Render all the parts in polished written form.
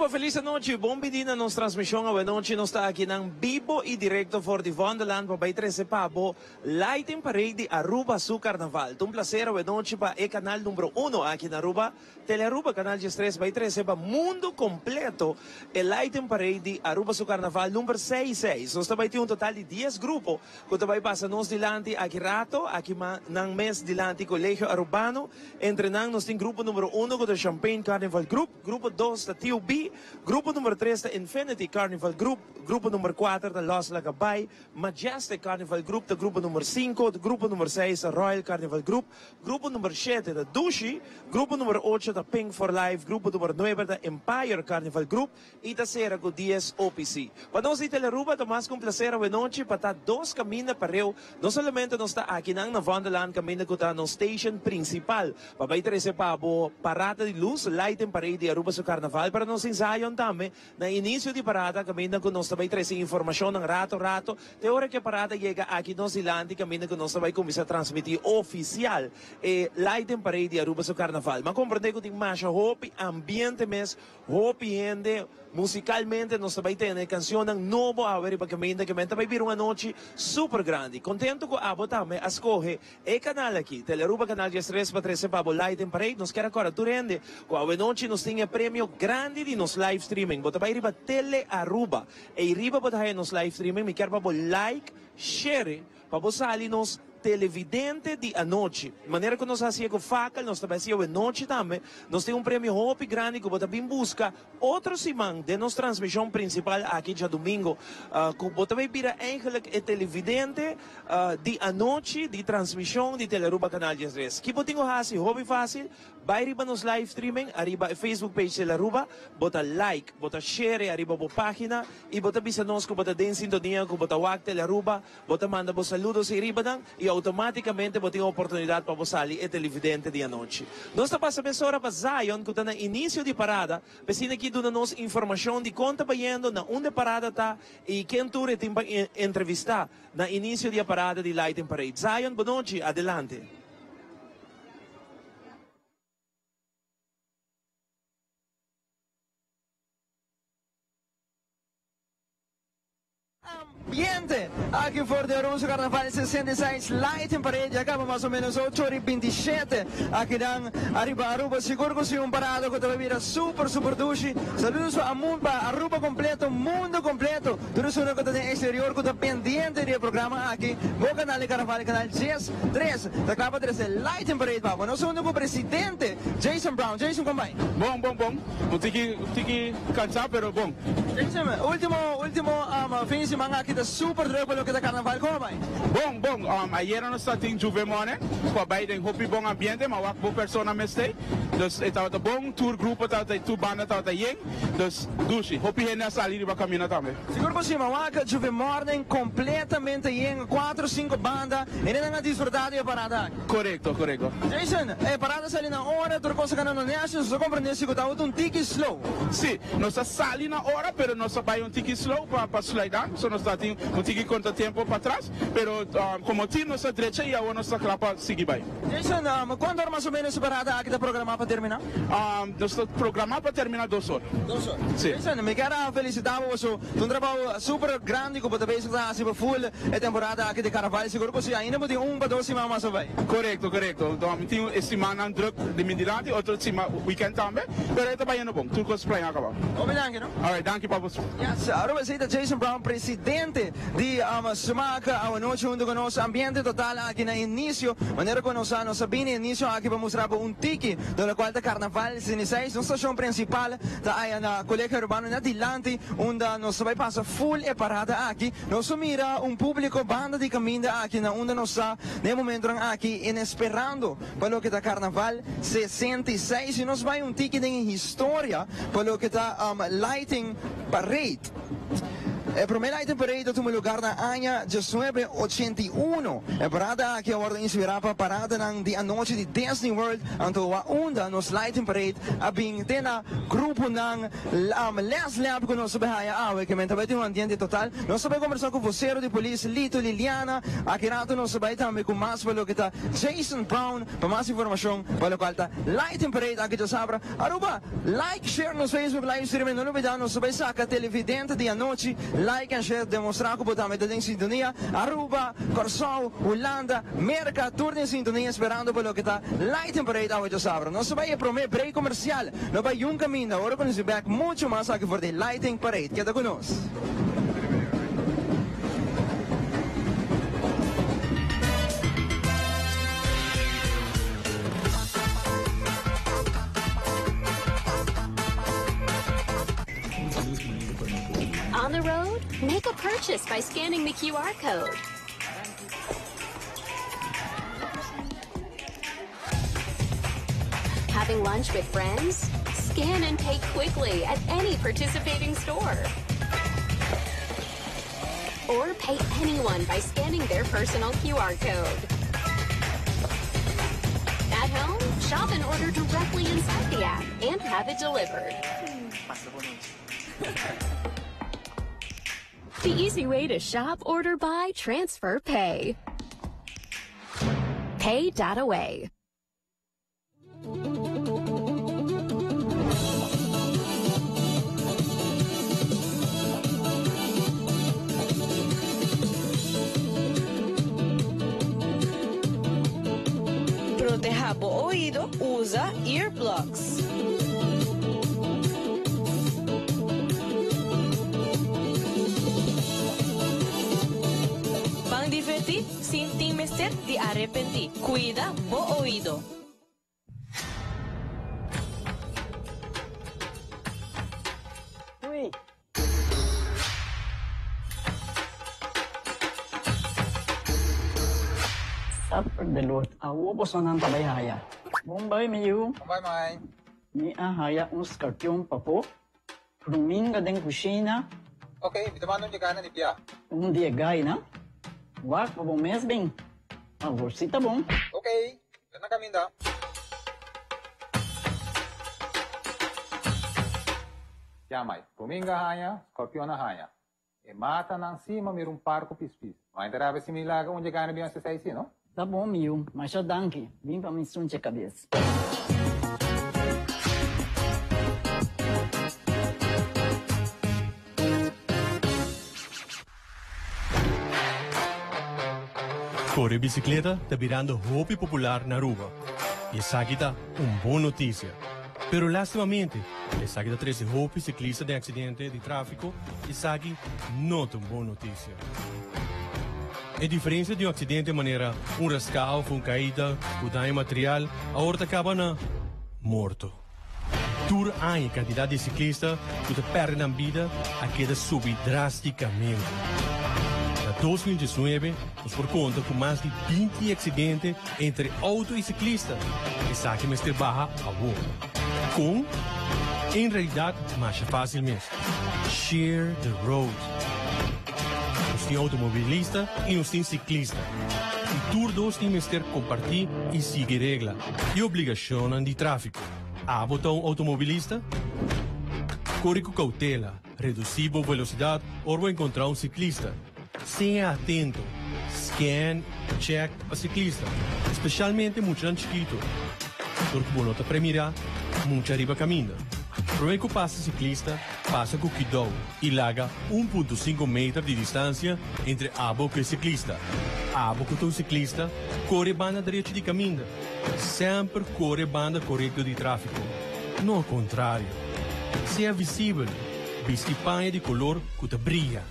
Aruba felis anochi, bon bini na nos transmision awe nochi nos ta aki nan bibo y directo for di Vondelland pa bay trece pa bo Lighting Parade di Aruba su Carnaval. Ta un placer awe nochi pa e canal numero uno aki na Aruba, Telearuba Canal 13 bay trece pa mundo completo e Lighting Parade di Aruba su Carnaval number seis seis. Nos ta bay tin un total di dies grupo cu ta bay pasa nos dilanti aki rato, aki nan mes dilanti Colegio Arubano. Entre nan nos tin grupo numero uno cu ta Champagne Carnival Group. Grupo dos ta TOB, grupo number tres ta Infinity Carnival Group, grupo number kuater ta Los Lagabay, Majestic Carnival Group ta grupo number sinku, grupo number seis ta Royal Carnival Group, grupo number shete ta Dushi, grupo number ocho ta Pink for Life, grupo number nuebe ta Empire Carnival Group y ta sera cu dies OPC. Pa nos di Telearuba ta mas cu un placer awenochi pa ta dos caminda pareu. No solamente nos ta akinan na Vondelland caminda cu ta nos station principal pa bay trece pa bo parada di luz, lighting parade di Aruba su carnaval, pero nos tin Zion tambe na inicio di parada caminda cu nos ta bay trece informacionnan rato rato te ora cu e parada yega aki nos dilanti caminda cu nos ta bay cuminsa transmiti oficial e lighting parade di Aruba su carnaval. M'a comprende cu tin masha hopi ambiente mes. Hopi hende, musicalmente nos ta bay tene cancionnan nobo awe riba caminda que men ta bay bira un anochi super grandi. Contento cu abo tambe a scoge e canal aki, Telearuba Canal 13 pa trece pa bo Lighting Parade. Nos kier a corda tur hende cu awe nochi nos tin e premio grandi di nos live streaming. Bo ta bay riba Telearuba. Ey riba bo ta haya nos live streaming. Mi kier pa bo like, share pa bo sali nos televidente di anochi. Manera ku nos hasié ku fakel, nos ta bai hasié awenochi tambe. Nos tin un premio hopi grandi ku bo ta bin buska otro siman den nos transmishon prinsipal aki djadumingo, ku bo ta bai bira eigenlijk e televidente di anochi di transmishon di Telearuba Canal 13. Ki bo tin ku hasi? Hopi fásil, bai riba nos live streaming ariba e Facebook page Telearuba, bo ta like, bo ta share ariba bo página i bo ta bisa nos ku bo ta den sintonia ku bo ta wak Telearuba. Bo ta manda bo saludos ei riba nan y automaticamente bo tin oportunidad pa bo sali e televidente di anochi. Nos ta pasa mesora pa Zion cu ta na inicio di parada, p'esina aki duna nos informacion di con ta bayendo, na unda e parada ta y ken tur e tin pa entrevista na inicio di e parada di Lighting Parade. Zion, bonochi, adelante. Ambiente aki for di Aruba su Carnaval 66 Lighting Parade ya caba mas o menos ocho ora y 27 akinan ariba Aruba. Sigur cu si un parada cu ta bay bira super super dushi. Saludos pa amun pa Aruba completo, mundo completo, tur esunnan cu ta den exterior cu ta pendiente di e programa aki. Bo canal di Carnaval canal 13 ta cla pa trece Lighting Parade pa bo. Nos hunto cu presidente Jason Brown. Jason con bay? Bon bon bon. Un tiki tiki cansá pero bon. Jason, ultimo ultimo fin di siman aki ta super druk pa loke ta carnaval, como a bay? Bon bon, ayera nos ta tin Juve Morning cu a bay den hopi bon ambiente, ma wak bo persona mester, dus e tabata bon, tur grupo tabata tur banda tabata yen, dus dushi, hopi hende a sali riba camino tambe. Sigur cu si, ma wak Juve Morning completamente yen, cuatro cinco banda, hendenan a disfruta di e parada aki. Corecto, corecto. Jason, e parada sali na ora, tur cos a cana na neshi, nos ta comprende si cu ta un tiki slow. Si, nos ta sali na ora, pero nos ta bay un tiki slow pa pa sluit aan, so nos ta tin un tiki contratiempo patras, pero como team nos ta drecha y awor nos ta cla pa sigui bay. Jason, cuanto ora mas o menos e parada aki ta programa pa termina? Nos ta programa pa termina dos or. Dos or. Si. Jason, mi kier a felicita bo paso ta un trabao super grandi cu bo ta bezig ta haci pa full e temporada aki di carnaval, sigur cu si ainda bo tin un pa dos siman mas a bay. Corecto, corecto. Mi tin e simannan druk di mi dilanti, otro siman weekend tambe, pero e ta bayendo bon. Tur cos plania caba. Hopi danki, no? Alright, danki pa boso. Yes, Aruba esey ta Jason Brown, presidente di Smaak awanochi hunto cu nos. Ambiente total aki na inicio, manera cu nos sa, nos a bini inicio aki pa mustra bo un tiki do locual ta Carnaval 66. Nos stacion principal ta aya na Colegio Arubano na dilanti, unda nos ta bay pasa full e parada aki. Nos a mira un publico banda di caminda aki na unda nos ta den e momentonan aki inesperando pa loke ta Carnaval 66 y nos bay un tiki den e historia pa loke ta Lighting Parade. E prome Lighting Parade a tuma lugar na aña 1981. E parada aki a wordo inspira pa paradanan di anochi di Disney World, anto a unda nos Lighting Parade a bin te na gruponan Les Lab cu nos ta bay haya awe, ke men ta bay tin un ambiente total. Nos ta bay combersa cu vocero di polis Lito Liliana, aki rato nos ta bay tambe cu mas pa loke ta Jason Brown pa mas informacion pa locual ta Lighting Parade aki djasabra. Aruba, like, share nos Facebook live streaming, no lubida nos ta bay saca televidente di anochi, like and share, demostra cu bo tambe ta den sintonia. Aruba, Corsou, Hulanda, Merca, tur den sintonia esperando pa loke ta Lighting Parade awe djasabra. Nos ta bay e prome break comercial, no bay yun caminda, ora cu nos bin bek mucho mas aki for di Lighting Parade. Keda cu nos. On the road, make a purchase by scanning the QR code. Having lunch with friends? Scan and pay quickly at any participating store. Or pay anyone by scanning their personal QR code. At home, shop and order directly inside the app and have it delivered. The easy way to shop, order, buy, transfer, pay. Pay.away. Proteha bo oido, usa earplugs. Ban diverti sin tin mester di arepenti. Cuida bo oido. Suffer the Lord. Awo bosonan ta bay haya. Bon bay mi yu. Bon bay mai. Mi a haya un scorpion papo. Ruminga den cushina. Ok, mi ta manda un dje na di pia. Un di e gainan. Wak pa bo mes bin. Awor si ta bon. Ok, ta na caminda. Ya mai, ruminga haña, scorpion a haña. E matanan si ma mira un par cu pispis. Mai ta rabia si mi laga un dje gaina bin haci esey si, no? Ta bon mi yu, masha danki. Bin pa mi sunche cabes. Kore bisikleta ta birando hopi popular na Aruba y esaki ta un bon noticia. Pero lastimamente esaki ta trece hopi ciclista den accidente di trafico y esaki no ta un bon noticia. E diferencia di un accidente manera un rasca of un caida cu daño material awor ta caba na morto. Tur aña e kantidat di siklista ku ta pèrdè nan bida a keda subi drástikamente. Na 2019 nos por konta ku mas di 20 aksidente entre outo i siklista. Esaki mester baha awor. Kon? En realidat masha fásil mes. Share the road. Nos tin outomobilista i nos tin siklista. I tur dos tin mester kompartí i sigui regla i obligashonnan di tráfiko. Abo ta un outomobilista? Kore ku koutela, redusí bo velosidat ora bo enkontrá un siklista. Sea atento, scan, check pa siklista, espesialmente muchanan chikitu, dor ku bo no ta premirá mucha riba kaminda. Promé ku pasa siklista, pasa ku kidou i laga 1.5 meter di distansia entre abo ku e siklista. Abo ku ta un siklista, kore banda drechi di kaminda. Semper kore banda korekto di tráfiko, no kontrario. Sea visibel, bisti paña di kolor ku ta bria.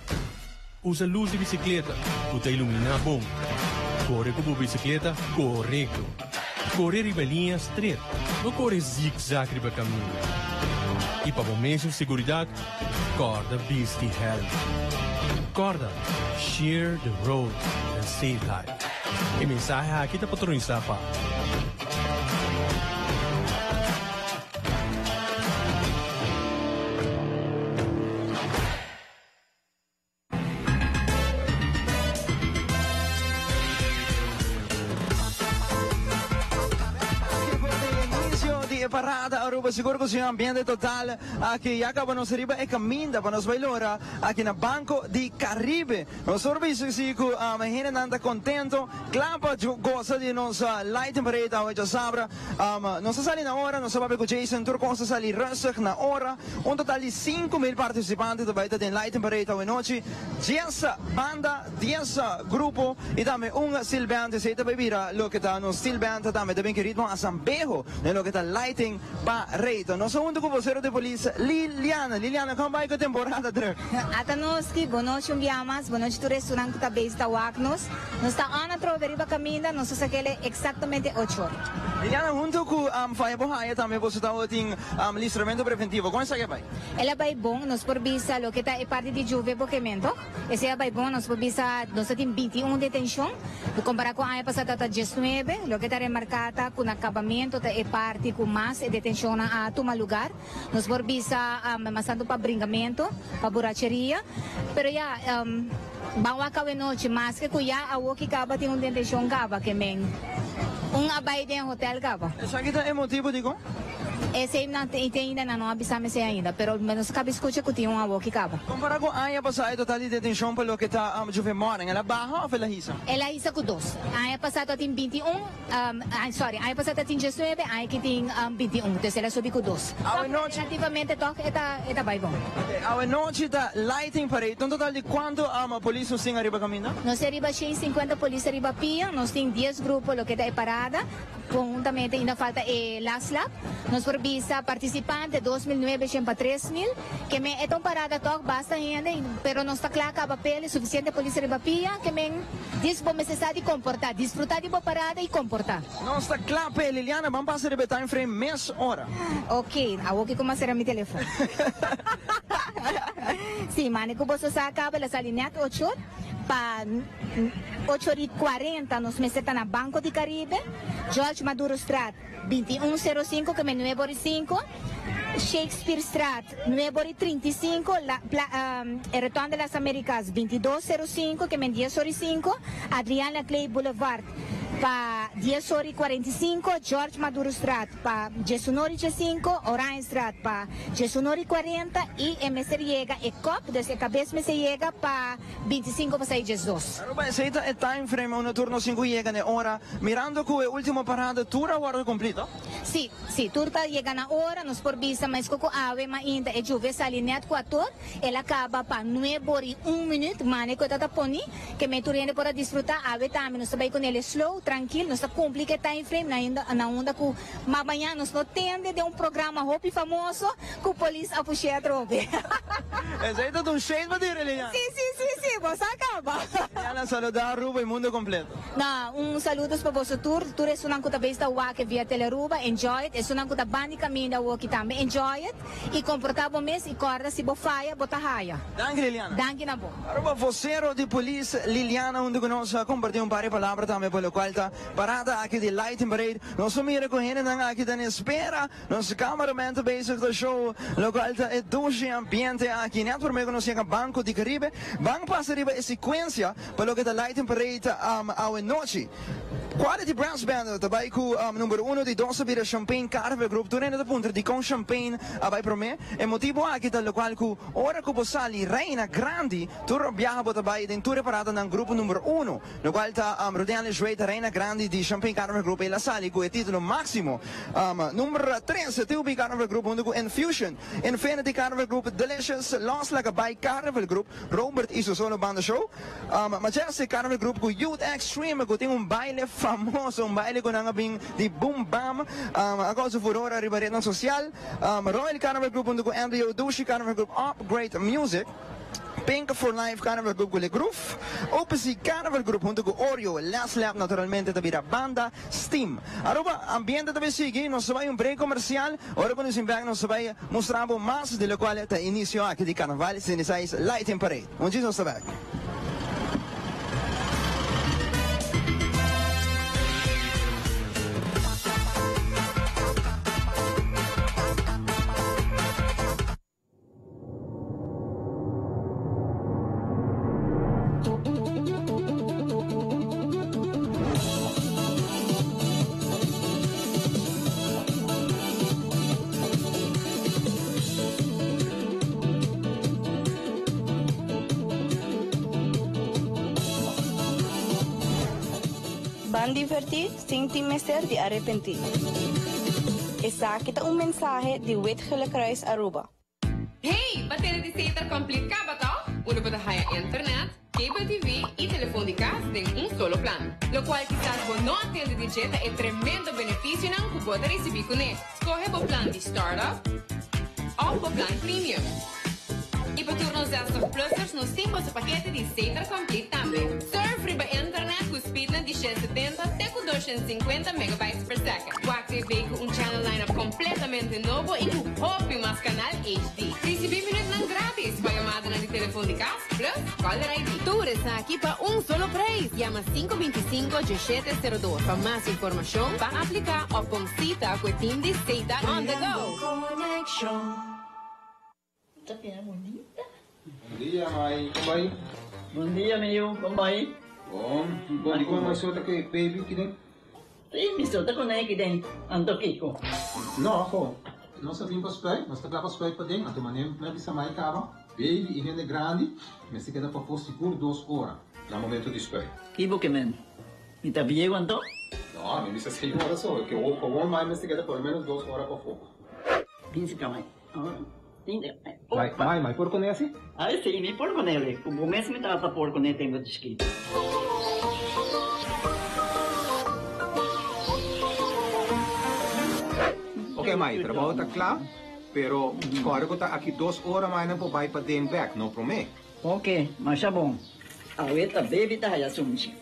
Usa lus di bisikleta ku ta iluminá bon. Kore ku bo bisikleta korekto. Kore riba liña stret, no kore zigzag riba kaminda. I pa bo mesun seguridat, kòrda bisti hèlm. Kòrda, share the road and save life. E mensahe aki ta patronisá pa. parada Aruba, sigur cu si un ambiente total aki. Ya caba nos riba e caminda pa nos bay lora aki na Banco di Caribe. Nos tur bisa si cu hendenan ta contento, cla pa goza di nos lighting parade awe djasabra. Nos a sali na ora, nos a papia cu Jason, tur cos a sali rustig na ora. Un total di 5000 participante ta bay ta den lighting parade awe nochi. Dies banda. Dies grupo y tambe un steel band, esey ta bay bira loke ta nos steel band tambe ta bin ki ritmo asambeho den loke ta lighting parade. Nos ta hunto cu vocero di polis Liliana. Liliana, con bay cu e temporada druk? Ata nos ki, bo nochi un bia mas, bo nochi tur esunnan cu ta bezig ta wak nos. Nos ta on atrobe riba caminda, nos ta sakele exactamente ocho or. Liliana, hunto cu Faya Bo Haya tambe boso tabatin listramento preventivo, con esaki a bay? El a bay bon, nos por bisa loke ta e parti di lluvia bo kemento. Esei a bai bon, nos por bisa nos ta tin 21 detenshon, kompará ku aña pasá tabata 19. Loke ta remarká ta ku na kabamentu ta e parti ku mas e detenshonnan a tuma lugar. Nos por bisa mas tantu pa bringamentu, pa buracheria. Pero ya, ban wak awenochi, maske ku ya awoki kaba tin un detenshon kaba ke men un a bai den hotel kaba. Esaki ta e motibu dikon? Esei nan tin ainda, nan no a bisa mi esei ainda, pero nos a kaba skucha ku tin un awoki kaba. Kompará ku aña pasá e total di detenshon pa loke ta Juve Morning, el a baha òf el a hisa? El a hisa ku dos. Aña pasá ta tin 21, sorry, aña pasá ta tin 19, aña aki tin 21, dus el a subi ku dos. Awe nochi. Relativamente tòg e ta e ta bai bon. Oke, awe nochi ta lighting parade. Un total di kuantu polis nos tin ariba kaminda? Nos tin riba 150 polis ariba pia, nos tin dies grupo loke ta e parada. Conhuntamente ainda falta e last lap. Nos por bisa participante 2900 pa 3000. Ke men e ta un parada toch basta hende, pero nos ta cla caba pele, suficiente polis riba pia, ke men dis bo mester sa di comporta, disfruta di bo parada y comporta. Nos ta cla pe, Liliana, ban pasa riba e time frame mes ora. Ok, awor ki como a cera mi telefon. Si, mane cu boso sa caba, el a sali net ocho or pa. Ocho ora i 40 nos mester ta na Banco di Caribe, George Madurostraat 21 05 ke men nuebe ora i sinku, Shakespearestraat nuebe ora i 35, la pla e Rotonde Las Americas 22 05 ke men dies ora i sinku, Adriaan Laclé Boulevard pa dies ora i 45, George Madurostraat pa diesunor i diesinku, Oranjestraat pa diesunor i 40 i e mester yega e kop, dus e kabes mester yega pa. 25 pa sai 12. Aruba esey ta e time frame unda tur nos tin cu yega na e ora, mirando cu e ultimo parada tur a wordo cumpli, to? Si, si, tur ta yega na ora, nos por bisa mesco cu awe mainta e lluvia sali net cu ator, el a caba pa nuebe ora y un minuut, mane cu e ta ta poni, ke me tur hende por a disfruta, awe tambe nos ta bay cu nele slow, trankil, nos ta cumpli cu e time frame na unda cu mañana nos no tende den un programa hopi famoso cu polis a push'é atrobe. Esey ta un shade pa tira, Liliana. Si, si, si, si, bo sa caba. Liliana, saluda Aruba y mundo completo. No, un saludos pa boso tur, tur esunnan cu ta bes ta wak via Telearuba, enjoy it, esunnan cu ta bandi caminda awoki tambe, enjoy it, y comporta bo mes y corda si bo faya, bo ta haya. Danki, Liliana. Danki na bo. Aruba vocero di polis Liliana hunto cu nos a comparti un par di palabra tambe pa locual ta parada aki di Lighting Parade. Nos a mira cu hendenan aki ta na espera. Nos cameraman ta bezig ta show locual ta e dushi ambiente aki. Net prome cu nos yega Banco di Caribe, ban pasa riba e secuencia pa loke ta Lighting Parade awe nochi. Quality Brass Band ta bay cu number uno, di dos a bira Champagne Carnival Group. Tur hende ta puntra dicon Champagne a bay prome. E motibo aki ta locual cu ora cu bo sali Reina Grandi, tur biaha bo ta bay den tur e paradanan grupo number uno. Locual ta Rodean Lejuey ta Reina Grandi di Champagne Carnival Group. El a sali cu e titulo maximo. Number tres, TUB Carnival Group hunto cu Infusion, Infinity Carnival Group, Delicious, Los Laga Bay Carnival Group, Robert y su solo banda show, Majestic Carnival Group cu Youth Extreme cu tin un baile famoso, un baile cu nan a bin di Boom Bam, a causa furor ariba rednan social, Royal Carnival Group hunto cu NDO Dushi Carnival Group, Upgrade Music. Pink for Life Carnival Group cu Le Groove, OPC Carnival Group hunto cu Oreo, Last Lap naturalmente ta bira banda Steam. Aruba, ambiente ta bay sigui, nos ta bay un break comercial, ora cu nos bin bek nos ta bay mustra bo mas di locual ta inicio aki di Carnaval 76 Lighting Parade. Un djis nos ta bek. Ban diverti sin tin mester di arepenti. Esaki ta un mensahe di Wit Gele Kruis Aruba. Hey, pa tene di Setar Complete caba toch? Unda bo ta haya internet, cable TV y telefon di cas den un solo plan. Locual kisas bo no a tende di dje ta e tremendo beneficionan cu bo ta ricibi cune. Scoge bo plan di Startup of bo plan Premium. Y pa tur nos 60 plussers nos tin boso pakete di Setar Complete tambe. Surf riba internet cu speednan di 170 te cu 250 megabytes per second. Wak TV cu un channel line-up completamente nobo y cu hopi mas canal HD. Ricibi minuutnan gratis pa yamadanan di telefon di cas plus caller ID. Tur esaki pa un solo prijs. Yama 525 1702 pa mas informacion, pa aplica of pon cita cu e team di Setar On The Go. Ta bira bunita. Bon dia mai, kon bai? Bon dia mi yu, kon bai? Bon, bon di kon mai so ta ku e baby kiden? Si, mi so ta ku nan kiden, anto kiko? No, ho, nos a bin pa spuit, nos ta kla pa spuit paden, anto manera mi a bisa mai kaba, baby i hende grandi mester keda pafó sigur dos ora na momento di spuit. Kibo ke men? Mi ta bieu anto? No, mi bisa seis ora so, ke gewoon mai mester keda por lo menos dos ora pafó. Bin si ka mai. Mai, mai, mai por kone asi? Ai si, mi por kone le. Ku bo mes mi tabata por kone tempu di chikito. Ok mai, trabou ta kla, pero kòrda ku ta aki dos ora mai nan por bai paden bèk, no promé. Ok, masha bon. Awe ta baby ta haya sunchi.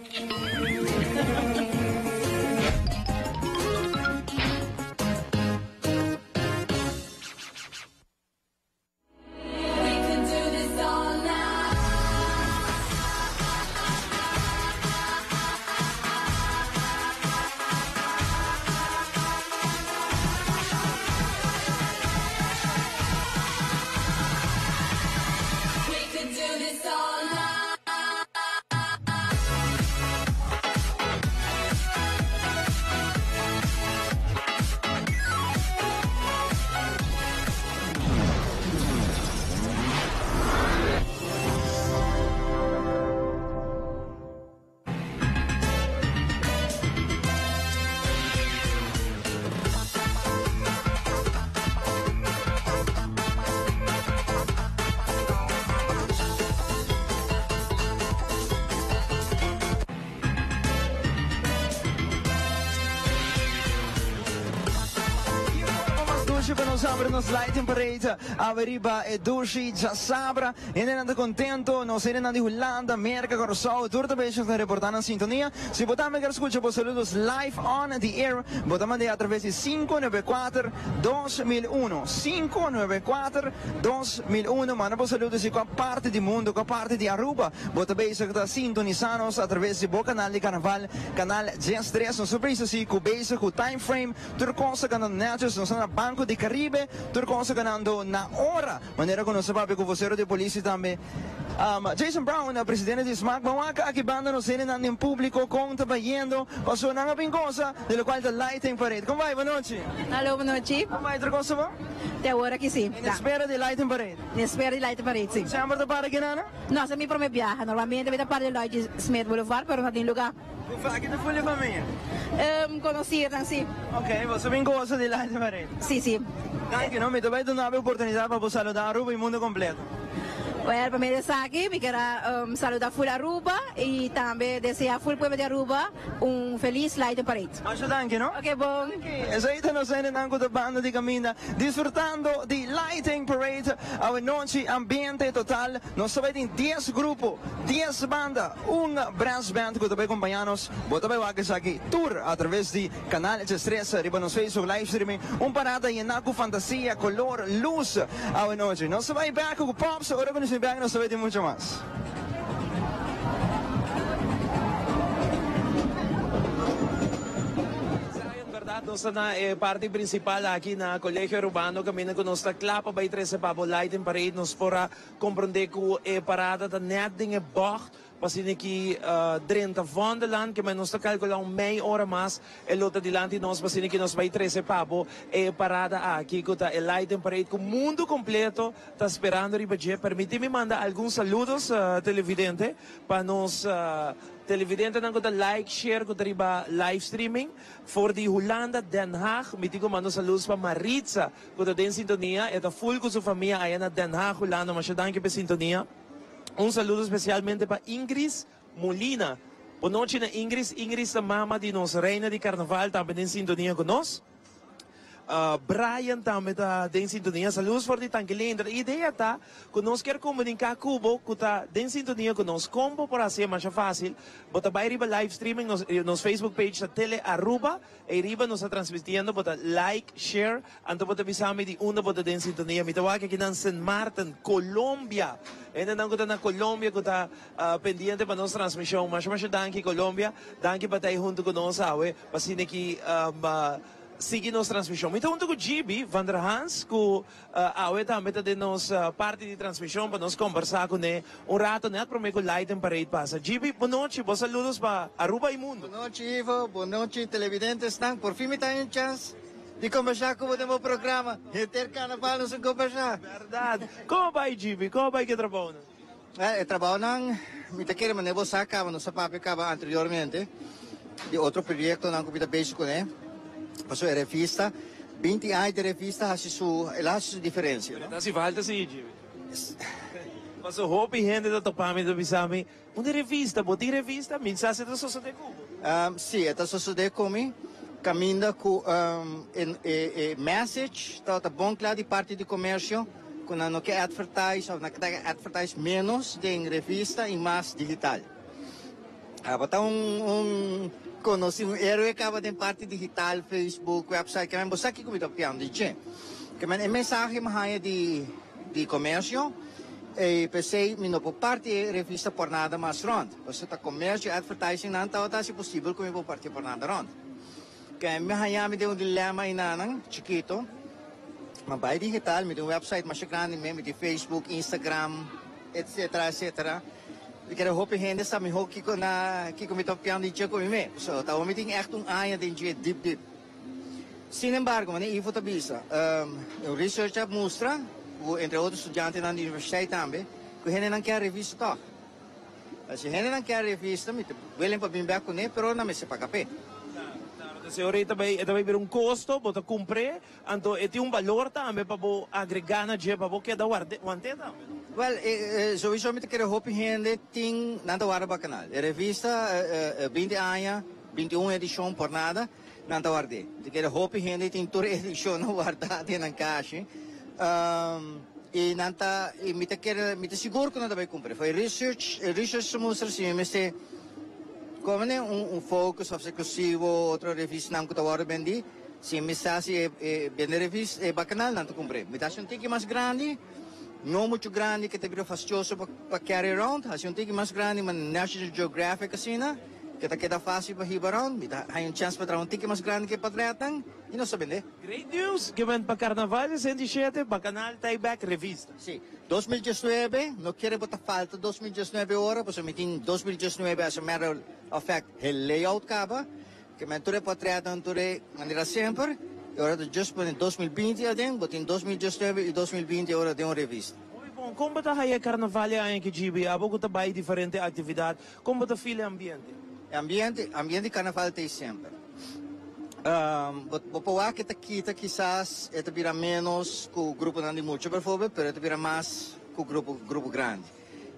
Dushi pa nos abri nos lighting parade awe riba e dushi djasabra. Hendenan ta contento, nos hendenan di Hulanda, Merca, Curaçao, tur ta bezig ta reporta nan sintonia. Si bo tambe kier scucha bo saludos live on the air, bo ta mand'e atraves di 594 2001, 594 2001. Manda bo saludos di cua parti di mundo, cua parti di Aruba bo ta bezig ta sintonisa nos atraves di bo canal di Carnaval, Canal 13. Nos ta bezig si cu bezig cu time frame, tur cos ta ganando netjes, nos ta na Banco di Caribe, tur cos ta ganando na ora. Manera ku nos a papia ku vosero di polisi tambe, Jason Brown, presidente di smaak, ban wak aki banda nos hendenan den públiko kon ta bayendo, pasobra nan a bin gosa di lokual ta Lighting Parade. Kon bai? Bonochi. Hallo, bonochi. Kon bai? Tur kos ta bon? Te awor aki si. En espera di Lighting Parade? En espera di Lighting Parade, si. Semper ta para aki nan? No, esaki mi prome biaha. Normalmente mi ta para di Lloyd Smith Boulevard, pero no tin luga. Ku aki ta full di famia? Konosirnan, si. Ok, boso bin gosa di Lighting Parade? Si, si. Danki, no? Mi ta bai duna bo e oportunidat pa bo saluda Aruba y mundo completo. Well, pa medio esaki mi kier a saluda full Aruba y tambe desea full pueblo di Aruba un feliz Lighting Parade. Masha danki, no? Ok, bon. Esei ta nos hendenan cu ta banda di caminda disfrutando di Lighting Parade awenochi, ambiente total. Nos ta bai tin dies grupo, dies banda. Un brass band cu ta bay compaña nos, bo ta bay wak esaki tur a traves di Canal Estresa riba nos Facebook live streaming. Un parada yena cu fantasia, color, luz awe nochi. Nos ta bay back cu Pops, ora cu nos bin back nos ta bay tin mucho mas. Zion, berdad nos ta na e parti principal aki na Colegio Arubano caminda cu nos ta cla pa bay trece pa bo Lighting Parade. Nos por a Comprende cu e parada ta net den e bocht. Pa asina ki drenta Vondelland, ke nos ta kalkulá un mei ora mas e lo ta dilanti nos pa asina ki nos bai trese pa bo e parada aki ku ta e Lighting Parade ku mundu kompleto ta sperando riba dje. Permití mi manda algun saludos, televidente, pa nos televidentenan ku ta like, share ku ta riba live streaming for di Hulanda, Den Haag. Mi tin ku manda un saludos pa Maritza ku ta den sintonia, e ta full ku su famia aya na Den Haag, Hulanda. Masha danki pa e sintonia. Un saludo specialmente pa Ingris Molina. Bon nochi na Ingris. Ingris ta mama di nos reina di carnaval tambe den sintonia cu nos. Brian tambe ta den sintonia. Saludos for di Tanki Leendert. E idea ta cu nos kier comunica cu bo cu ta den sintonia cu nos. Con bo por haci'e masha facil. Bo ta bay riba live streaming nos nos Facebook page ta Tele Aruba. Ey riba nos ta transmitiendo. Bo ta like, share. Anto bo ta bisa mi di unda bo ta den sintonia. Mi ta wak aki nan Sint Maarten, Colombia. Hendenan ku ta na Colombia ku ta pendiente pa nos transmishon. Masha masha danki Colombia. Danki pa ta ei huntu ku nos awe pa asina ki sigui nos transmishon. Mi ta huntu ku Gibi van der Hans ku awe tambe ta den nos parti di transmishon pa nos kombersá kuné un rato nèt promé ku Lighting Parade pasa. Gibi, bon nochi. Bo saludos pa Aruba i mundo. Bon nochi Ivo, bon nochi televidentesnan. Por fin mi ta haña un chans Di kombersá ku bo den bo programa. Henter karnaval nos a kombersá. Bèrdat. Komo bai Jimmy? Komo bai ku e trabounan? E trabounan mi ta kere manera bo sa kaba, nos a papia kaba anteriormente di otro proyektonan ku mi ta bezig kuné. Pasobra e revista, binti aña di revista hasi su, el a hasi su diferensia. Pero ta hasi falta si, Jimmy. Pasobra hopi hende ta topa mi ta bisa mi, Unda e revista? Bo tin revista? Mi sa si e ta sosodé ku bo. Sí, e ta sosodé ku mi. Kaminda ku e message tabata bon kla di parti di komersio ku nan no ke advertise òf nan ta advertise ménos den revista i mas digital. Tabata un konosí, un héroe kaba den parti digital, Facebook, website, ke men bo sa kiko mi ta papiando di dje. Ke men e mensahe mi haña di komersio. E p'esei mi no por parti e revista por nada mas rond. Pasobra ta comercio advertising nan tabata haci posibel cu mi por parti por nada rond. Ke mi haña mi den un dilema einanan, chikito. Ma bai digital, mi tin un website masha grandi mi, mi tin Facebook, Instagram, etcetera, etcetera. Mi kere hopi hende sa miho kico na kico mi ta papiando di dje cu mi me. Pasobra ta mi tin echt un aña den dje dip dip. Sin embargo, manera Ivo ta bisa, un research a mustra ku entre otro studiantenan di universiteit tambe, ku hendenan kier revista tòg. Si hendenan kier revista, mi ta willing pa bin bèk kuné, pero nan mester paga p'e. Claro, entonces ora e ta bai, e ta bai bira un kosto, bo ta kumpr'é, anto e tin un balor tambe pa bo agregá na dje, pa bo keda ward'é, want'é tambe, no? Wèl, souiso mi ta kere hopi hende tin, nan ta warda Bakanal. E revista, 20 aña, 21 edishon por nada. Nan ta ward'é. Mi ta kere hopi hende tin tur e edishonnan wardá den nan kashi. I nan ta, i mi ta kere, mi ta sigur ku nan ta bai kumpr'é. For e research, e research ta mustra si mi mester kome den un un Focus òf Exclusivo otro revistanan ku ta wòrdu bendí, si mi sa si e e bende revista e bakanal nan ta kumpr'é. Mi ta hasi un tiki mas grandi, no muchu grandi ke ta bira fastioso pa pa carry around, hasi un tiki mas grandi manera National Geographic asina. Ke ta keda fásil pa hiba rònt, mi ta haña un chèns pa traha un tiki mas grandi ke patretnan i nos ta bendé. Great news! Ke bent pa Carnaval 67, Bacanal ta bek revista. Sí, 2019, no kere bo ta falta 2019 ora, pasobra mi tin 2019 as a matter of fact he layout kaba, ke men tur e patretnan tur e manera semper, e ora ta just pone 2020 aden, bo tin 2019 i 2020 ora den un revista. Hopi bon, kon bo ta haya Carnaval e aña ki djibi? Abo ku ta bai diferente aktividat, Kon bo ta feel e ambiente? E ambiente, ambiente di karnaval ta ei semper. Bo bo por wak e ta kita kisas e ta bira ménos ku gruponan di mucha bijvoorbeeld, pero e ta bira mas ku grupo grupo grandi.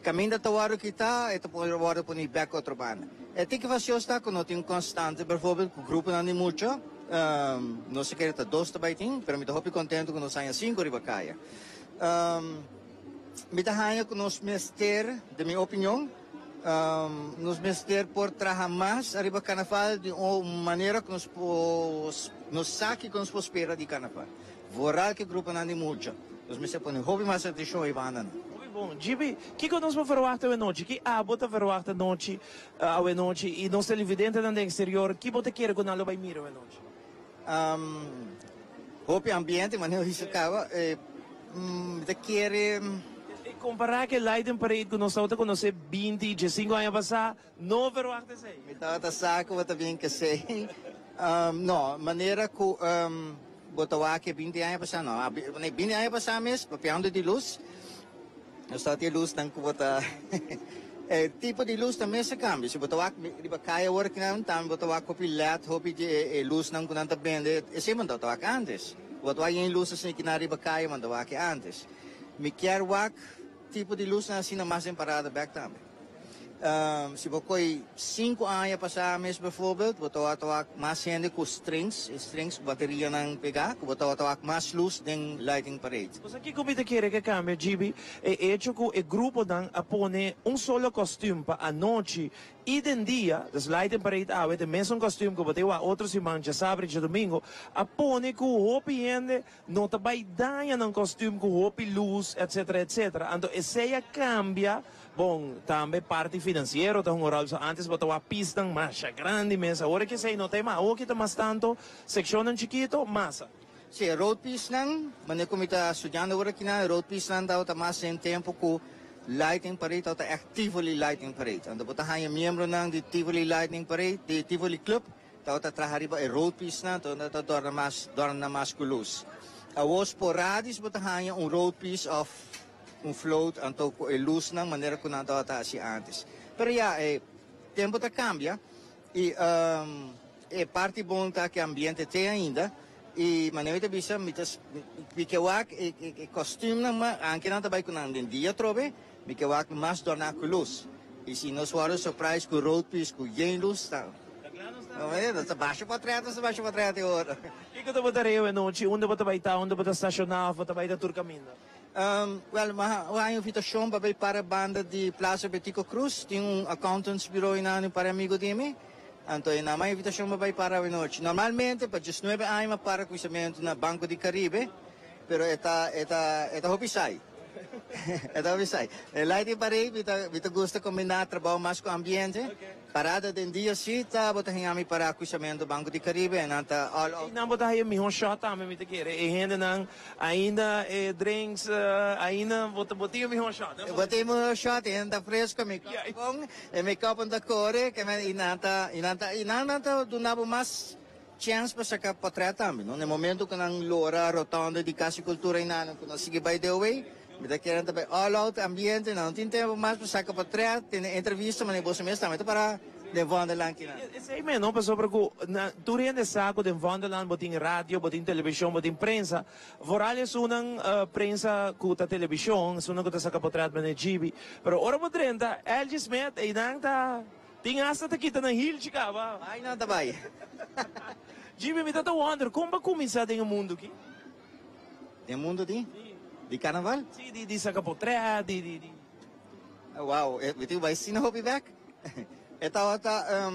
Kaminda ta wòrdu kitá e ta por wòrdu poni bèk otro banda. E tiki fasioso ta ku no tin un konstante bijvoorbeeld ku gruponan di mucha, nos ta kere ta dos ta bai tin, pero mi ta hopi kontentu ku nos haña sinku riba kaya. Mi ta haña ku nos mester, den mi opinion, Nos mester por traha mas ariba Carnaval di un manera ku nos por nos sa kiko nos por spera di Carnaval. Vooral ku e gruponan di mucha. Nos mester pone hopi mas atenshon e bandanan. Hopi bon. Gibi, kiko nos por verwachta awenochi? Ki abo ta verwachta anochi awenochi? I nos televidentenan den eksterior, ki bo ta kere ku nan lo bai mira awenochi? Hopi ambiente, manera bo bisa kaba. Mi ta kere. Kompará ku e Lighting Parade ku nos tabata konosé 20 i 15 aña pasá, no verwagt esei. Mi tabata sa ku bo ta bin kesei. No, manera ku bo ta wak e 20 aña pasá, no. 20 aña pasá mes, papiando di lus, nos tabatin e lusnan ku bo ta e tipo di lus ta mes a kambia. Si bo ta wak riba kaya awor akinan, tambe bo ta wak hopi led, hopi di e lusnan ku nan ta bende, esei bo no tabata wak ántes. Bo ta wak yen lus asina kinan riba kaya, bo no ta wak e ántes. Mi kier wak tipo di lusnan asina mas den parada bek tambe. Si bo koy sinku aña pasá mes bijvoorbeeld, bo tabata wak mas hende ku strings, e strings ku baterianan pegá, ku bo tabata wak mas lus den lighting parade. Bo sa kiko mi ta kere ke kambia, Gibi? E echo ku e gruponan a pone un solo kòstüm pa anochi I den dia, dus Lighting Parade awe den mesun kostuum ku bo ta wak otro siman djasabra i djadumingu, a pone ku hopi hende no ta bai daña nan kostuum ku hopi lus etcetera etcetera. Anto esei a kambia, bon, tambe parti finansiero ta hunga ròl, so antes bo ta wak pisnan masha grandi mes, awor ki esei no ta e mas, awor ki ta mas tanto sekshonnan chikito, masa. Si, e roadpiecenan, manera ku mi ta studiando awor akinan, e roadpiecenan tabata mas den tempu ku Lightning Parade tabata ègt Tivoli Lightning Parade. Anto bo ta haña miembronan di Tivoli Lightning Parade, di Tivoli Club, tabata traha riba e roadpiecenan, anto nan ta dòrna mas, dòrna mas ku lus. Awor sporadis bo ta haña un roadpiece òf un float anto ku e lusnan manera ku nan tabata hasi ántes. Pero ya, e tempu ta kambia i e parti bon ta ku e ambiente t'e ainda. I manera mi ta bisa, mi ta mi ke wak e e kòstümnan ma anke nan ta bai ku nan den dia atrobe, mi ke wak mas dòrná ku lus. I si nos wòrdu surprise ku road piece ku yen lus ta nos ta basha potrèt, nos ta basha potrèt e ora. Kiko ta bo tarea awe nochi? Unda bo ta bai ta? Unda bo ta stashoná òf bo ta bai ta tur kaminda? Wèl, mi a haña invitashon pa bai para banda di Plaza Betico Croes. Tin un accountants bureau einan di un par di amigo di mi. Anto e nan a invitashon pa bai para awenochi. Normalmente pa diesnuebe aña mi a para kuisamentu na Banco di Caribe, pero e ta e ta e ta hopi saai. E ta hopi saai. E lighting parade mi ta mi ta gusta kombiná trabou mas ku ambiente. Parada den dia si ta bo ta haña mi para kuisamentu Banco di Caribe e nan ta all out. Einan bo ta haña mihó shot tambe mi ta kere. E hendenan ainda e drinks ainda bo ta bo tin e mihó shot. Bo tin e mihó shot, e hende ta fresco, mi kòp bon. E make-upnan ta kore, ke men i nan ta, i nan ta, i nan nan ta duna bo mas chèns pa saka pòtrèt tambe, no? Na e momento ku nan lora rotonde di Kas di Kultura i nan ku nan sigui bai dewey, mi ta kere nan ta bai all out ambiente, nan no tin tempu mas pa saka pòtrèt, tene entrevista, manera boso mes tambe ta para den Vondelland kinan. Esei mes, no? Pasobra ku na tur hende sa ku den Vondelland bo tin radio, bo tin televishon, bo tin prensa. Vooral esunnan prensa cu ta television, esunnan cu ta saca potret manera Gibi. Pero ora bo drenta LG Smith eynan ta tin hasta ta kita nan hieltje caba. Bay nan ta bay. Gibi mi ta ta wonder con bo a cuminsa den e mundo aki? Den mundo di? Di carnaval? Si, di di saca potret, di di di. Wow, mi tin cu bay asina hopi bek? E tabata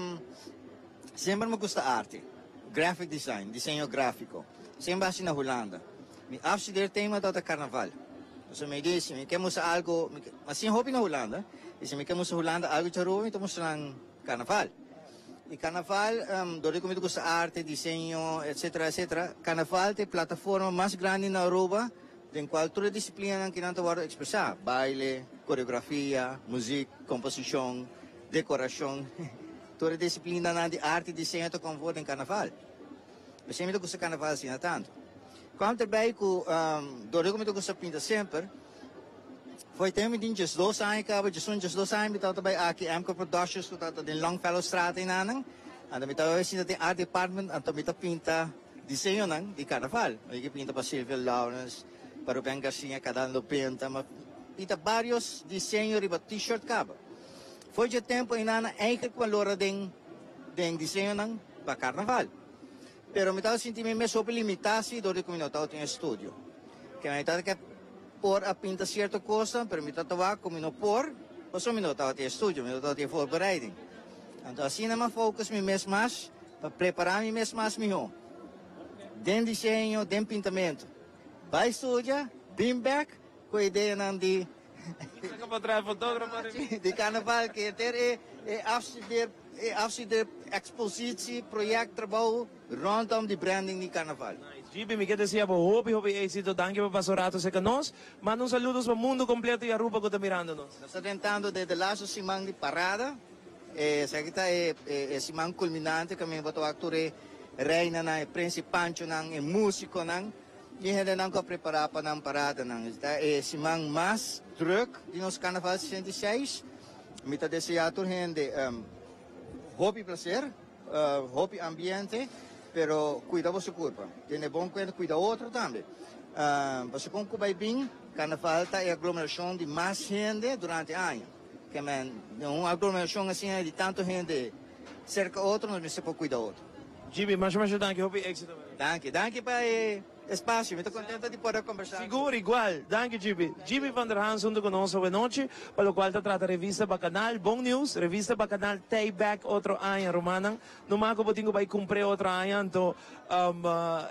semper mi gusta arte, graphic design, diseño grafico. Semper hasi na Hulanda. Mi afstudeerthema tabata carnaval. Pasobra mi di si mi ke mustra algo, mi a siña hopi na Hulanda, y si mi ke mustra Hulanda algo di Aruba mi ta mustra nan carnaval. Y carnaval, dor di cu mi ta gusta arte, diseño, etcetera, etcetera, carnaval ta e plataforma mas grandi na Aruba den cual tur e disciplinanan kinan ta wordo expresa, baile, coreografia, muziek, composicion, decoracion, tur e disciplinanan di arte y diseño ta convor den carnaval. P'esei mi ta gusta carnaval asina tanto. Kwam ter bij cu dor di cu mi ta gusta pinta semper, foi tempo mi tin diesdos aña caba, diesun, diesdos aña mi tabata bay aki Amco Productions cu tabata den Longfellowstraat einanan, anto mi tabata bay sinta den art department anto mi ta pinta diseñonan di carnaval. Mi a pinta pa Sylvia Lawrence, pa Ruben Garcia, cada lo pinta, mi a pinta varios diseño riba t-shirt caba. Foi dje tempo einanan eigenlijk cu a lora den den diseñonan pa carnaval. Pero mi tabata sinti mi mes hopi limitá si dor di ku mi no tabatin estudio. Ke mi tabata ke por a pinta sierto kosnan, pero mi tabata wak ku mi no por, pasobra mi no tabatin estudio, mi no tabatin voorbereiding. Anto asina mi a focus mi mes mas pa prepará mi mes mas mihó den diseño, den pintamentu. Bai studia, bin bèk ku e ideanan di Saka pa traha fotógrafo riba. Di carnaval ke henter e e afstudeer e afstudeer expositie project trabou rondom di branding di carnaval. Nice. Gibi, mi ke desea bo hopi hopi éxito. Danki pa pasa un rato cerca nos. Manda un saludos pa mundo completo y Aruba cu ta mirando nos. Nos ta drentando den de laatste siman di parada. Esaki ta e e siman culminante caminda bo ta wak tur e reinanan, e prins y panchonan, e musiconan y hendenan cu a prepara pa nan paradanan. Ta e siman mas druk di nos Carnaval 66. Mi ta desea tur hende hopi placer. Hopi ambiente, pero cuida boso curpa. Tene bon cuenta, cuida otro tambe. Pasobra con cu bay bin, carnaval ta e aglomeracion di mas hende durante aña. Ke men, den un aglomeracion asina di tanto hende cerca otro, nos mester por cuida otro. Jimmy, masha masha danki, hopi exito. Danki, danki pa e espacio. Mi ta contento di por a conversa. Sigur, igual. Danki Gibi. Gibi van der Hans hunto cu nos awenochi, pa locual ta trata Revista Bacanal. Bon nieuws, Revista Bacanal t'ey back otro aña, rumannan. No mas cu bo tin cu bay cumpr'e otro aña, anto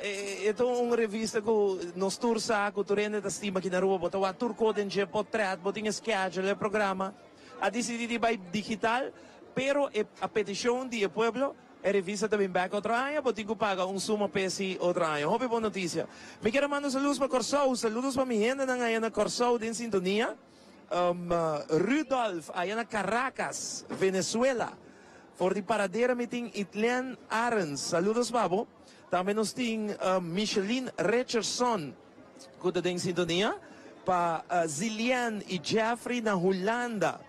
e ta un revista cu nos tur sa cu tur hende ta stima aki na Aruba. Bo ta wak tur cos den dje, potret, bo tin e schedule, e programa. A dicidi di bay digital, pero e a peticion di e pueblo, E revista ta bin bek otro aña, bo tin ku paga un suma pesi otro aña. Hopi bon notisia. Mi kier a manda saludos pa Kòrsou, saludos pa mi hendenan aya na Kòrsou den sintonia. Rudolf aya na Caracas, Venezuela. For di Paradera mi tin Itlen Arends, saludos pa bo. Tambe nos tin Micheline Richardson ku ta den sintonia. Pa Zilian i Jeffrey na Hulanda.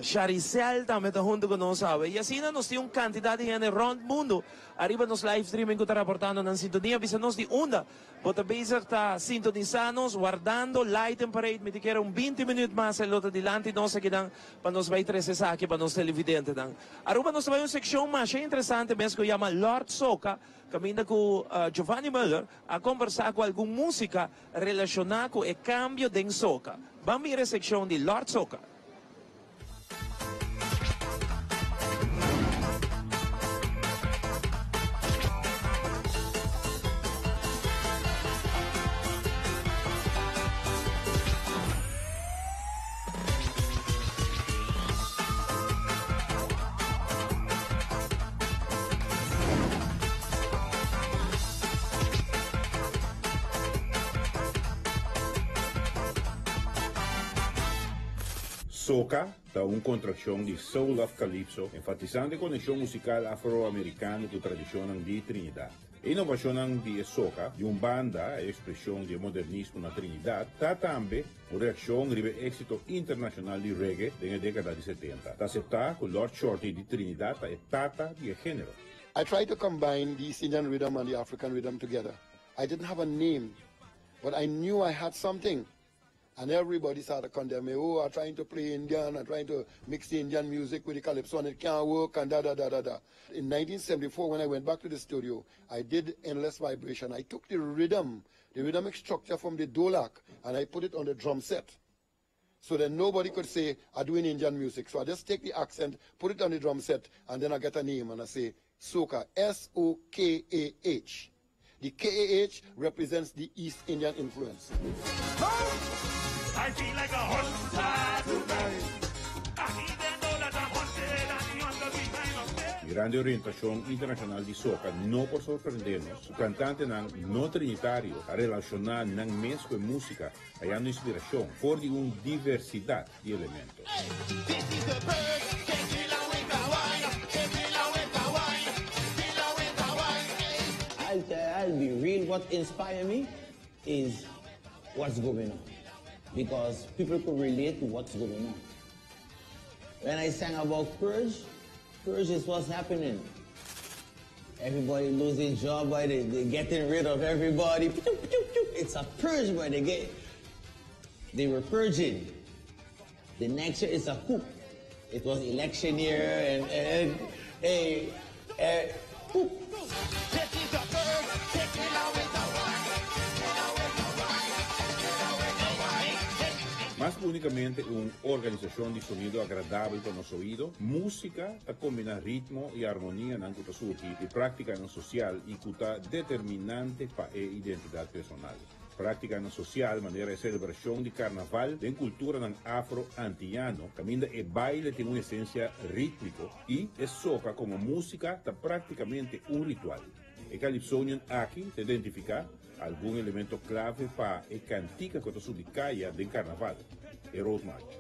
Sharicel tambe ta hunto cu nos awe. Y asina nos tin un cantidad di hende rond mundo ariba nos live streaming cu ta raportando nan sintonia. Bisa nos di unda bo ta bezig ta sintonisa nos wardando Lighting Parade. Mi ta kere un binti minuut mas e lo ta dilanti nos akinan pa nos bay trece esaki pa nos televidentenan. Aruba nos ta bay un seccion masha interesante mes cu yama Lord Soca caminda cu Giovanni Muller a conversa cu algun musica Relashoná ku e kambio den soka. Ban mira e sekshon di Lord Soka. Soca ta un kontrakshon di Soul of Calypso, enfatisando e konekshon musikal afroamerikano ku tradishonnan di Trinidad. E inovashonnan di e soca, di un banda e ekspreshon di e modernismo na Trinidad, ta tambe un reakshon riba e éksito internashonal di reggae den e dékada di setenta. Ta aseptá ku Lord Shorty di Trinidad ta e tata di e género. I tried to combine the East Indian rhythm and the African rhythm together. I didn't have a name, but I knew I had something. And everybody started condemning me. Oh, I'm trying to play Indian, I'm trying to mix the Indian music with the calypso and it can't work and da da da da da. In 1974, when I went back to the studio, I did Endless Vibration. I took the rhythm, the rhythmic structure from the dolak, and I put it on the drum set. So then nobody could say, I'm doing Indian music. So I just take the accent, put it on the drum set, and then I get a name and I say Soka, S-O-K-A-H. The K-A-H represents the East Indian influence. I feel like a hunter tonight. Mirando e orientashon internashonal di soka no por sorprendé nos ku kantantenan no trinitario a relashoná nan mes ku e músika hayando inspirashon for di un diversidat di elemento. I'll be real what inspire me is what's going on because people could relate to what's going on. When I sang about purge, purge is what's happening. Everybody losing job, boy. They, they getting rid of everybody. It's a purge, boy. They get, they were purging. The next year is a coup. It was election year and, and, and hey, eh, coup. Mas ku únikamente un organisashon di sonido agradabel pa nos oido, músika ta kombiná ritmo i armonianan ku ta surgi di práktikanan sosial i ku ta determinante pa e identidat personal. Práktikanan sosial manera e selebrashon di karnaval den kulturanan afro-antiano kaminda e baile tin un esensia rítmiko i e soka komo músika ta práktikamente un ritual. E calypsonian aki ta identifica algun elemento clave pa e cantica cu ta subi caya den carnaval, e Road March.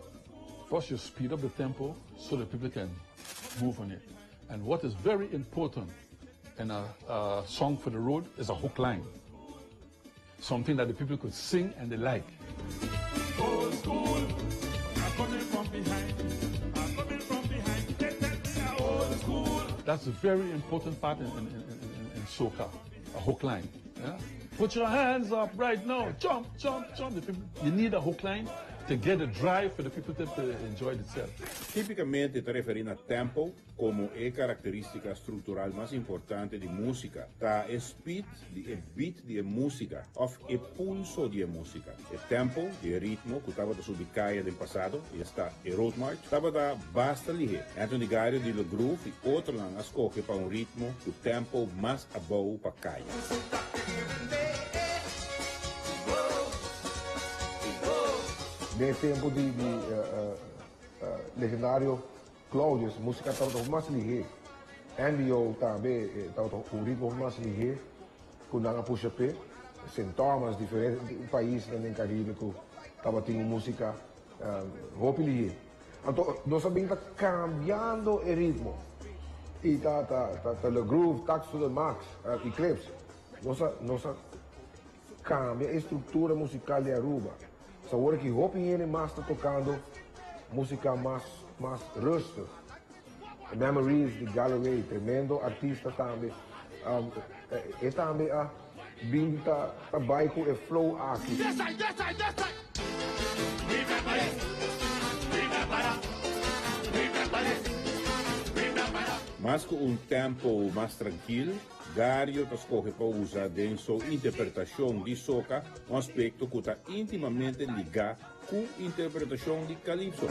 First you speed up the tempo so the people can move on it and what is very important in a song for the road is a hook line, something that the people could sing and they like. Old school, I'm coming from behind. I'm coming from behind. They tell me I'm old school. That's a very important part in, in, in, in, soca, a hook line. Yeah? Put your hands up right now. Jump, jump, jump. The people, you need a hook line to get a drive for the people to, to enjoy itself. Tipicamente ta referi na tempo como e caracteristica structural mas importante di musica. Ta e speed di e beat di e musica of e pulso di e musica. E tempo di e ritmo cu tabata subi caya den pasado, esta e road march, tabata basta lihe. Anthony Gario di Le Groove y otronan a scoge pa un ritmo cu tempo mas abou pa caya. Den e tempo di di legendario Claudius musica tabata hopi mas lihé. Andy O tambe tabata un ritmo hopi mas lihé ku nan a pusha p'e. Sint Thomas, diferente paisnan den Caribe ku tabatin un musica hopi lihé. Anto nos a bin ta cambiando e ritmo y ta ta ta Le Groove, Tax to the Max, Eclipse. Nos a nos a cambia e structura musical di Aruba. So awor aki hopi hende mas ta tocando musica mas mas rustig. Memories di Galloway, tremendo artista tambe. E tambe a bin ta ta bai cu e flow aki. Mas cu un tempo mas trankil, Gario ta scoge pa usa den su interpretacion di soca un aspecto cu ta intimamente liga cu interpretacion di calypso.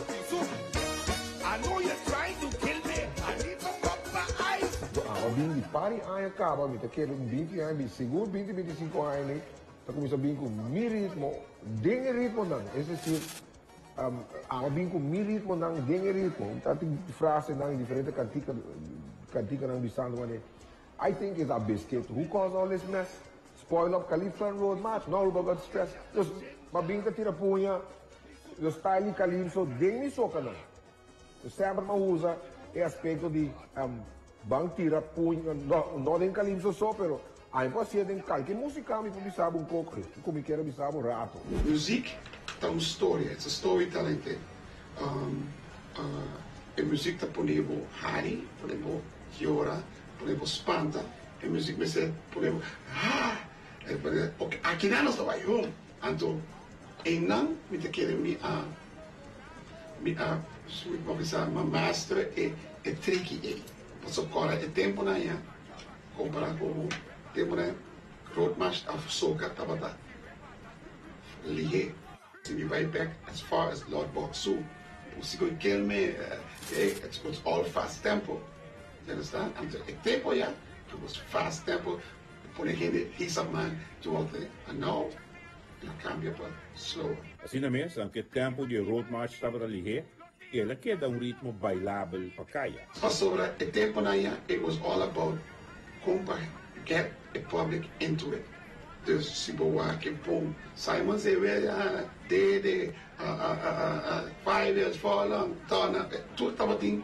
Aba bin di par di aña caba, mi ta kere un binti aña, bin sigur binti, binti cinco aña ni, ta cuminsa bin cu mi ritmo den e ritmonan. Es decir, aba bin cu mi ritmonan den e ritmo. Ta tin frasenan y diferente cantica, canticanan bisando manera, I think it's a biscuit who caused all this mess. Spoil up Calypso and Road March, now Aruba got stress. Dus, m'a bin ta tira puña, e style di Calypso den mi socanan. Dus semper m'a usa e aspecto di ban tira puña, no, no den Calypso so, pero ami por hacié den calke musica mi por bisa bo un poco, cu mi kier a bisa bo rato. Muziek ta un storia, it's a storytelling thing. E muziek ta pone bo hari, pone bo yora, pone bo spanta. E muziek mester pone bo haa e pone ok akinan nos ta bai home anto einan mi ta kere mi a mi a mi por bisa mi a master e e triki ei pasobra kora e temponan ya kompara ku temponan roadmarch of soca tabata lihe. Si mi bai bek as far as Lord Boksu por sigur kelme it was all fast tempo you understand anto e tempo ya it was fast tempo pone hende hisa man tur otro and now el a cambia pa slower. Asina mes, aunke tempo di e road march tabata lihé, el a keda un ritmo bailabel pa kaya. Pasobra e temponan ya it was all about kon pa get e public into it. Dus si bo wak e bon Simon Zewe, Dede, Five Years Furlong, Turner, tur tabatin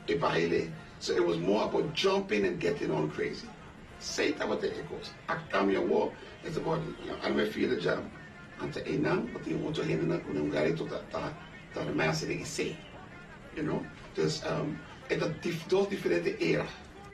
e baile. So it was more about jumping and getting all crazy. Esey tabata e cos. A cambia awor, it's about, you know, alme feel the jam. Anto eynan bo tin otro hendenan cu na un garito ta ta ta remesa den esey. You know? Dus e ta dos diferente era.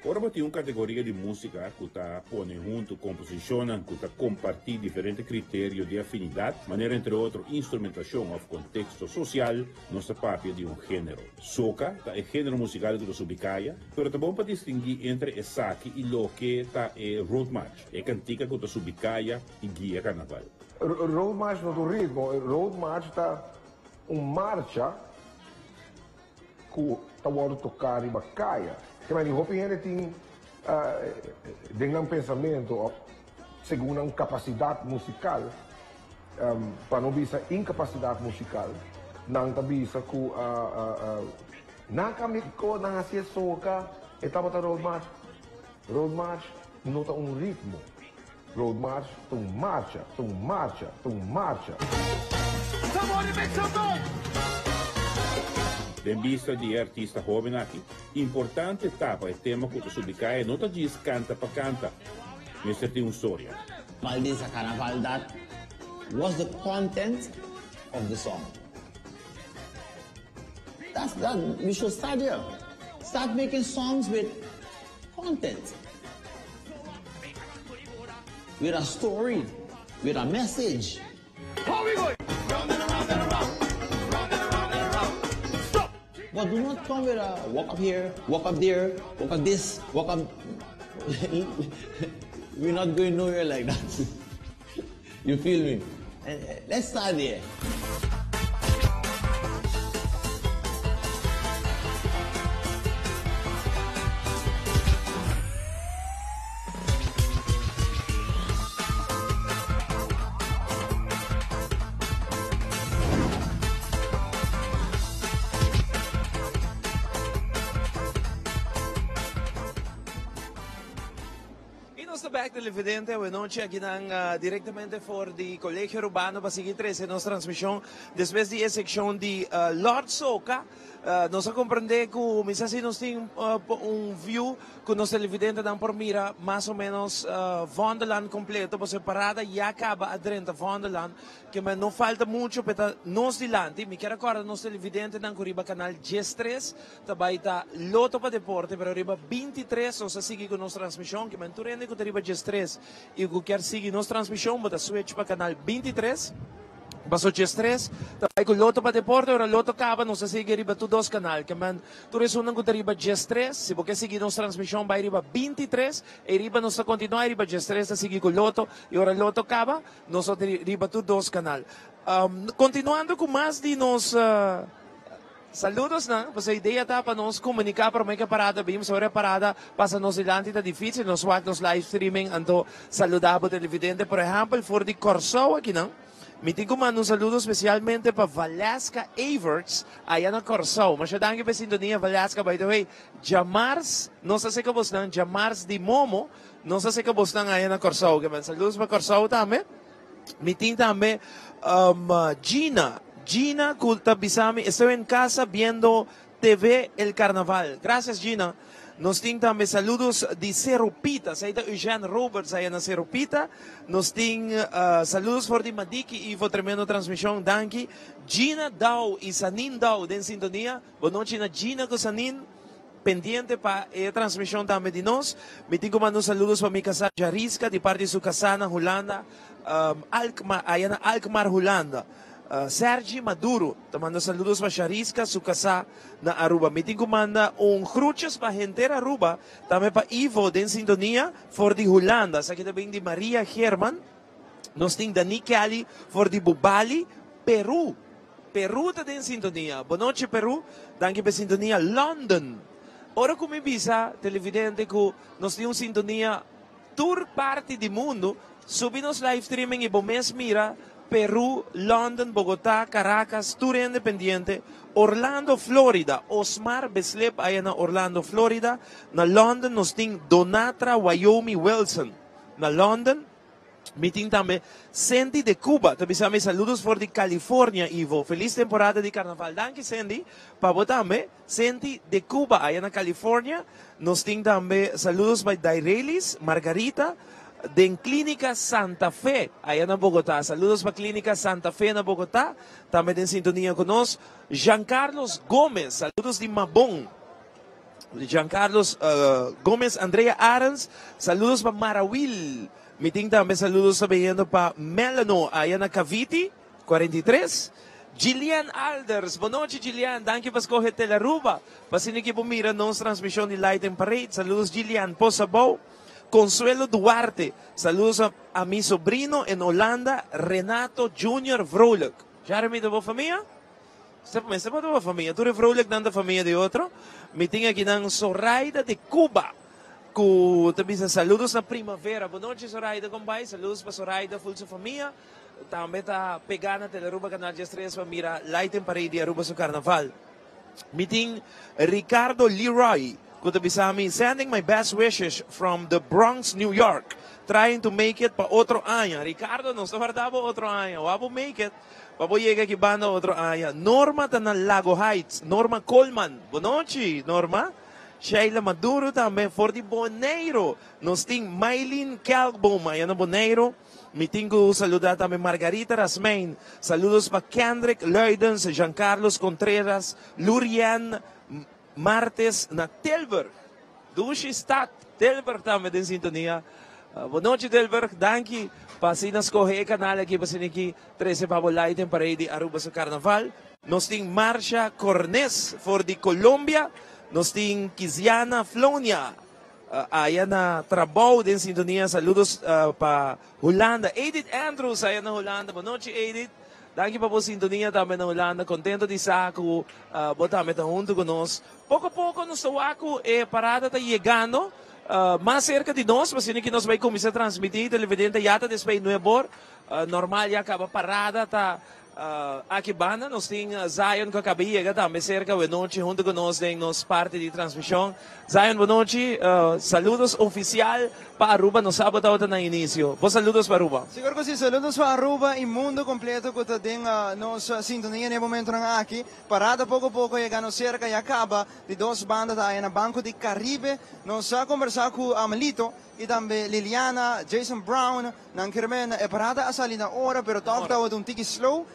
Ora bo tin un kategoria di músika ku ta pone huntu komposishonnan ku ta kompartí diferente kriterio di afinidat, manera entre otro instrumentashon òf konteksto sosial, nos ta papia di un género. Soka ta e género musikal ku ta subi kaya, pero ta bon pa distinguí entre esaki i loke ta e road march, e kantika ku ta subi kaya i guia karnaval. Road march no ta un ritmo, road march ta un marcha. Ku ta wòrdu toká riba kaya. Ke manera hopi hende tin den nan pensamentu òf segun nan kapasidat musikal, pa no bisa inkapasidat musikal, nan ta bisa ku nan kambia kiko, nan hasié soka, e tabata road march. Road march. no ta un ritmo. Road March ta un marcha, ta un marcha, ta un marcha. Somebody make some noise! Den bista di e artista hoben aki, importante ta pa e tema ku ta subi kaya no ta djis kanta pa kanta, mester tin un storia. Valdez a Carnaval that was the content of the song. That's that we should start there. Start making songs with content. With a story, with a message. How we going? Round and around and around. Round and around and around. Stop! But do not come with a walk up here, walk up there, walk up this, walk up. We're not going nowhere like that. you feel me? And eh, let's start there. Y nos ta bek televidente awenochi akinan directamente for di Colegio Arubano pa sigui trece nos transmision despues di e seccion di Lord Soca. Nos a comprende cu mi sa si nos tin un view cu nos televidentenan por mira mas o menos Vondelland completo pasobra e parada ya caba a drenta Vondelland ke men no falta mucho pe ta nos dilanti. Mi kier a corda nos televidentenan cu riba canal 13 ta bay ta Loto pa Deporte pero riba 23 nos a sigui cu nos transmision ke men tur hende cu ta riba 13 y cu kier sigui nos transmision bo ta switch pa canal 23. Paso 13 ta bai ku Loto pa Deporte, ora Loto kaba nos ta sigui riba tur dos kanal. Ke men tur esunnan ku ta riba 13, si bo ke sigui nos transmishon bai riba 23, ei riba nos ta kontinuá, ei riba 13 ta sigui ku Loto, i ora Loto kaba nos ta riba tur dos kanal. Kontinuando ku mas di nos Saludosnan, pasobra idea ta pa nos comunica prome ke parada bin, pasobra ora e parada pasa nos dilanti ta dificil, nos wak nos live streaming anto saluda bo televidente. Por ehempel for di Corsou akinan, mi tin cu manda un saludo specialmente pa Valeska Everts aya na Corsou. Masha danki pa e sintonia Valeska, by the way djamars nos ta seca bosnan, djamars di Momo nos ta seca bosnan aya na Corsou. Ke men saludos pa Corsou tambe. Mi tin tambe Gina, Gina cu ta bisa mi estoy en casa viendo TV el carnaval. Gracias Gina. Nos tin tambe saludos di Cerro Pita, esey ta Eugene Roberts aya na Cerro Pita. Nos tin saludos for di Madiki Ivo, tremendo transmision, danki. Gina Dao y Sanin Dao den sintonia. Bo nochi na Gina cu Sanin. Pendiente pa e transmision tambe di nos. Mi tin cu manda un saludos pa mi casa Jariska di parti di su casa na Hulanda, Alkmaar, aya na Alkmaar, Hulanda. Sergi Maduro ta manda saludos pa Jariska, su casa na Aruba. Mi tin cu manda un groetjes pa henter Aruba, tambe pa Ivo den sintonia for di Hulanda. Esaki ta bin di Maria Geerman. Nos tin Dani Kelly for di Bubali, Peru. Peru ta den sintonia. Bonochi Peru, danki pa e sintonia. London, ora ku mi bisa televidente ku nos tin un sintonia tur parti di mundu, subi nos live streaming i bo mes mira Peru, London, Bogota, Caracas, tur hende pendiente. Orlando, Florida, Osmar Beslep aya na Orlando, Florida. Na London nos tin Donatra Wyoming Wilson na London. Mi tin tambe Sandy de Cuba ta bisa mi saludos for di California Ivo feliz temporada di carnaval danki Sandy pa bo tambe Sandy de Cuba aya na California nos tin tambe saludos pa Dairelis Margarita den Clinica Santa Fe aya na Bogota saludos pa Clinica Santa Fe na Bogota tambe den sintonia cu nos Jean Carlos Gomez saludos di Mabon. Jean Carlos Gomez, Andrea Arends, saludos pa Marawil. Mi tin tambe saludos ta beyendo pa Melano aya na Caviti, 43. Gillian Alders, bonochi Gillian, danki pa scoge Telaruba pa asina ki bo mira nos transmision di Light and Parade. Saludos Gillian, posa bou. Consuelo Duarte, saludos a mi sobrino en Holanda, Renato Junior Vrolijk. Jeremy ta bo famia? Mester por ta famia. Tur e vrouwelijknan ta famia di otro. Mi tin akinan Zoraida de Cuba ku ta bisa saludos na primavera. Bonochi Zoraida, kon bai? Saludos pa Zoraida ful su famia. Tambe ta pegá na Telearuba Canal 13 pa mira Light and Parade di Aruba su carnaval. Mi tin Ricardo Leroy. ku ta bisa mi, Sending my best wishes from the Bronx, New York. Trying to make it pa otro aña. Ricardo, nos ta warda bo otro aña. Wou bo make it pa bo yega aki banda otro aña. Norma ta na Lago Heights. Norma Coleman. Bonochi, Norma. Sheila Maduro tambe for di Boneiro. Nos tin Maylin Kelkboom aya na Boneiro. Mi tin ku saluda tambe Margarita Rasmijn. Saludos pa Kendrick Luidens, Jean Carlos Contreras, Lurien Martes na Tilburg. Dushi stad, Tilburg tambe den sintonia. Bonochi Tilburg, danki pa asina skohe e kanal aki pa asina aki trese pa bo lighting parade di Aruba su Carnaval. Nos tin Marsha Cornes for di Colombia, nos tin Kiziana Flonia aya na trabou den sintonia. Saludos pa Hulanda. Edith Andrews aya na Hulanda. Bonochi Edith. Danki pa bo sintonia tambe na Hulanda. Contento di sa cu bo tambe ta hunto cu nos. Poco poco nos ta wak cu e parada ta yegando mas cerca di nos, pasobra cu nos bay cuminsa transmiti. Televidente ya ta despues nuebor. Normal ya caba parada ta Aki banda nos tin Zion ku a kaba yega tambe serka buenochi huntu ku nos den nos parti di transmishon. Zion buenochi, saludos ofisial pa Aruba, nos sa bo tabata na inisio. Bo saludos pa Aruba. Sigur ku si, saludos pa Aruba i mundo kompleto ku ta den nos sintonia na e momentonan aki. Parada poko poko yega nos serka ya kaba di dos banda ta aya na Banco di Caribe. Nos a kombersá ku Amelito i tambe Liliana, Jason Brown. Nan kier men e parada a sali na ora pero tòg tabata un tiki slow.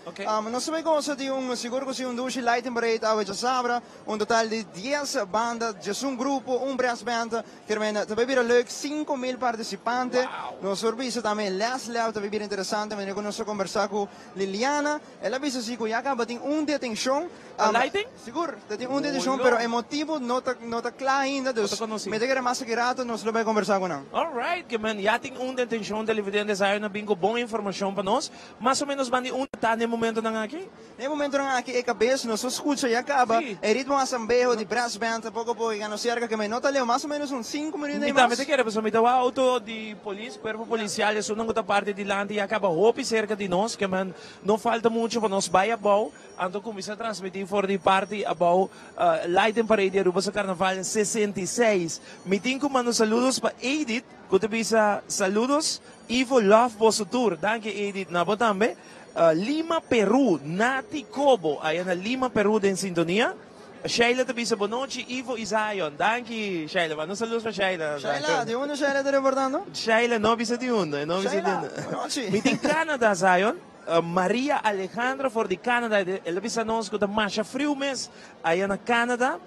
Nos ta bai gosa di un sigur ku si un dushi lighting parade awe djasabra. Un total di dies banda, diesun grupo, un brass band. Kier men ta bai bira leuk, 5000 partisipante. Nos por bisa tambe les lèu ta bai bira interesante manera ku nos a kombersá ku Liliana. El a bisa si ku ya kaba tin un detenshon. Pa lighting? Sigur, ta tin un detenshon pero e motibu no ta no ta kla ainda, dus mi ta kere mas aki rato nos lo bai kombersá ku nan. All right, ke men ya tin un detenshon televidente Zion a bin ku bon informashon pa nos. Mas o menos ban di unda ta na e momentonan aki? Na e momentonan aki e kabes nos a skucha ya kaba e ritmo asambeho di brass band ta poko poko yega nos serka ke men no ta leu mas o menos un sinku minuut Mi mas. tambe ta kere pasobra mi ta wak auto di polis, kuerpo polisial esunnan ku ta parti dilanti ya kaba hopi serka di nos ke men no falta mucho pa nos bai abou. Anto cuminsa transmiti for di parti abou Lighting Parade di Aruba su Carnaval 66. Mi tin cu manda saludos pa Edith cu ta bisa saludos Ivo love boso tur. Danki Edith na bo tambe. Lima Peru Nati Cobo aya na Lima Peru den sintonia. Sheila ta bisa bonochi Ivo y Zion. Danki Sheila. Manda saludos pa Sheila. Sheila, di unda Sheila ta reportando? Sheila no bisa di unda. E no bisa di unda. Sheila, bonochi. Mi tin Canada Zion. Maria Alejandra for di Canada, el a bisa nos ku ta masha friu mes aya na Canada.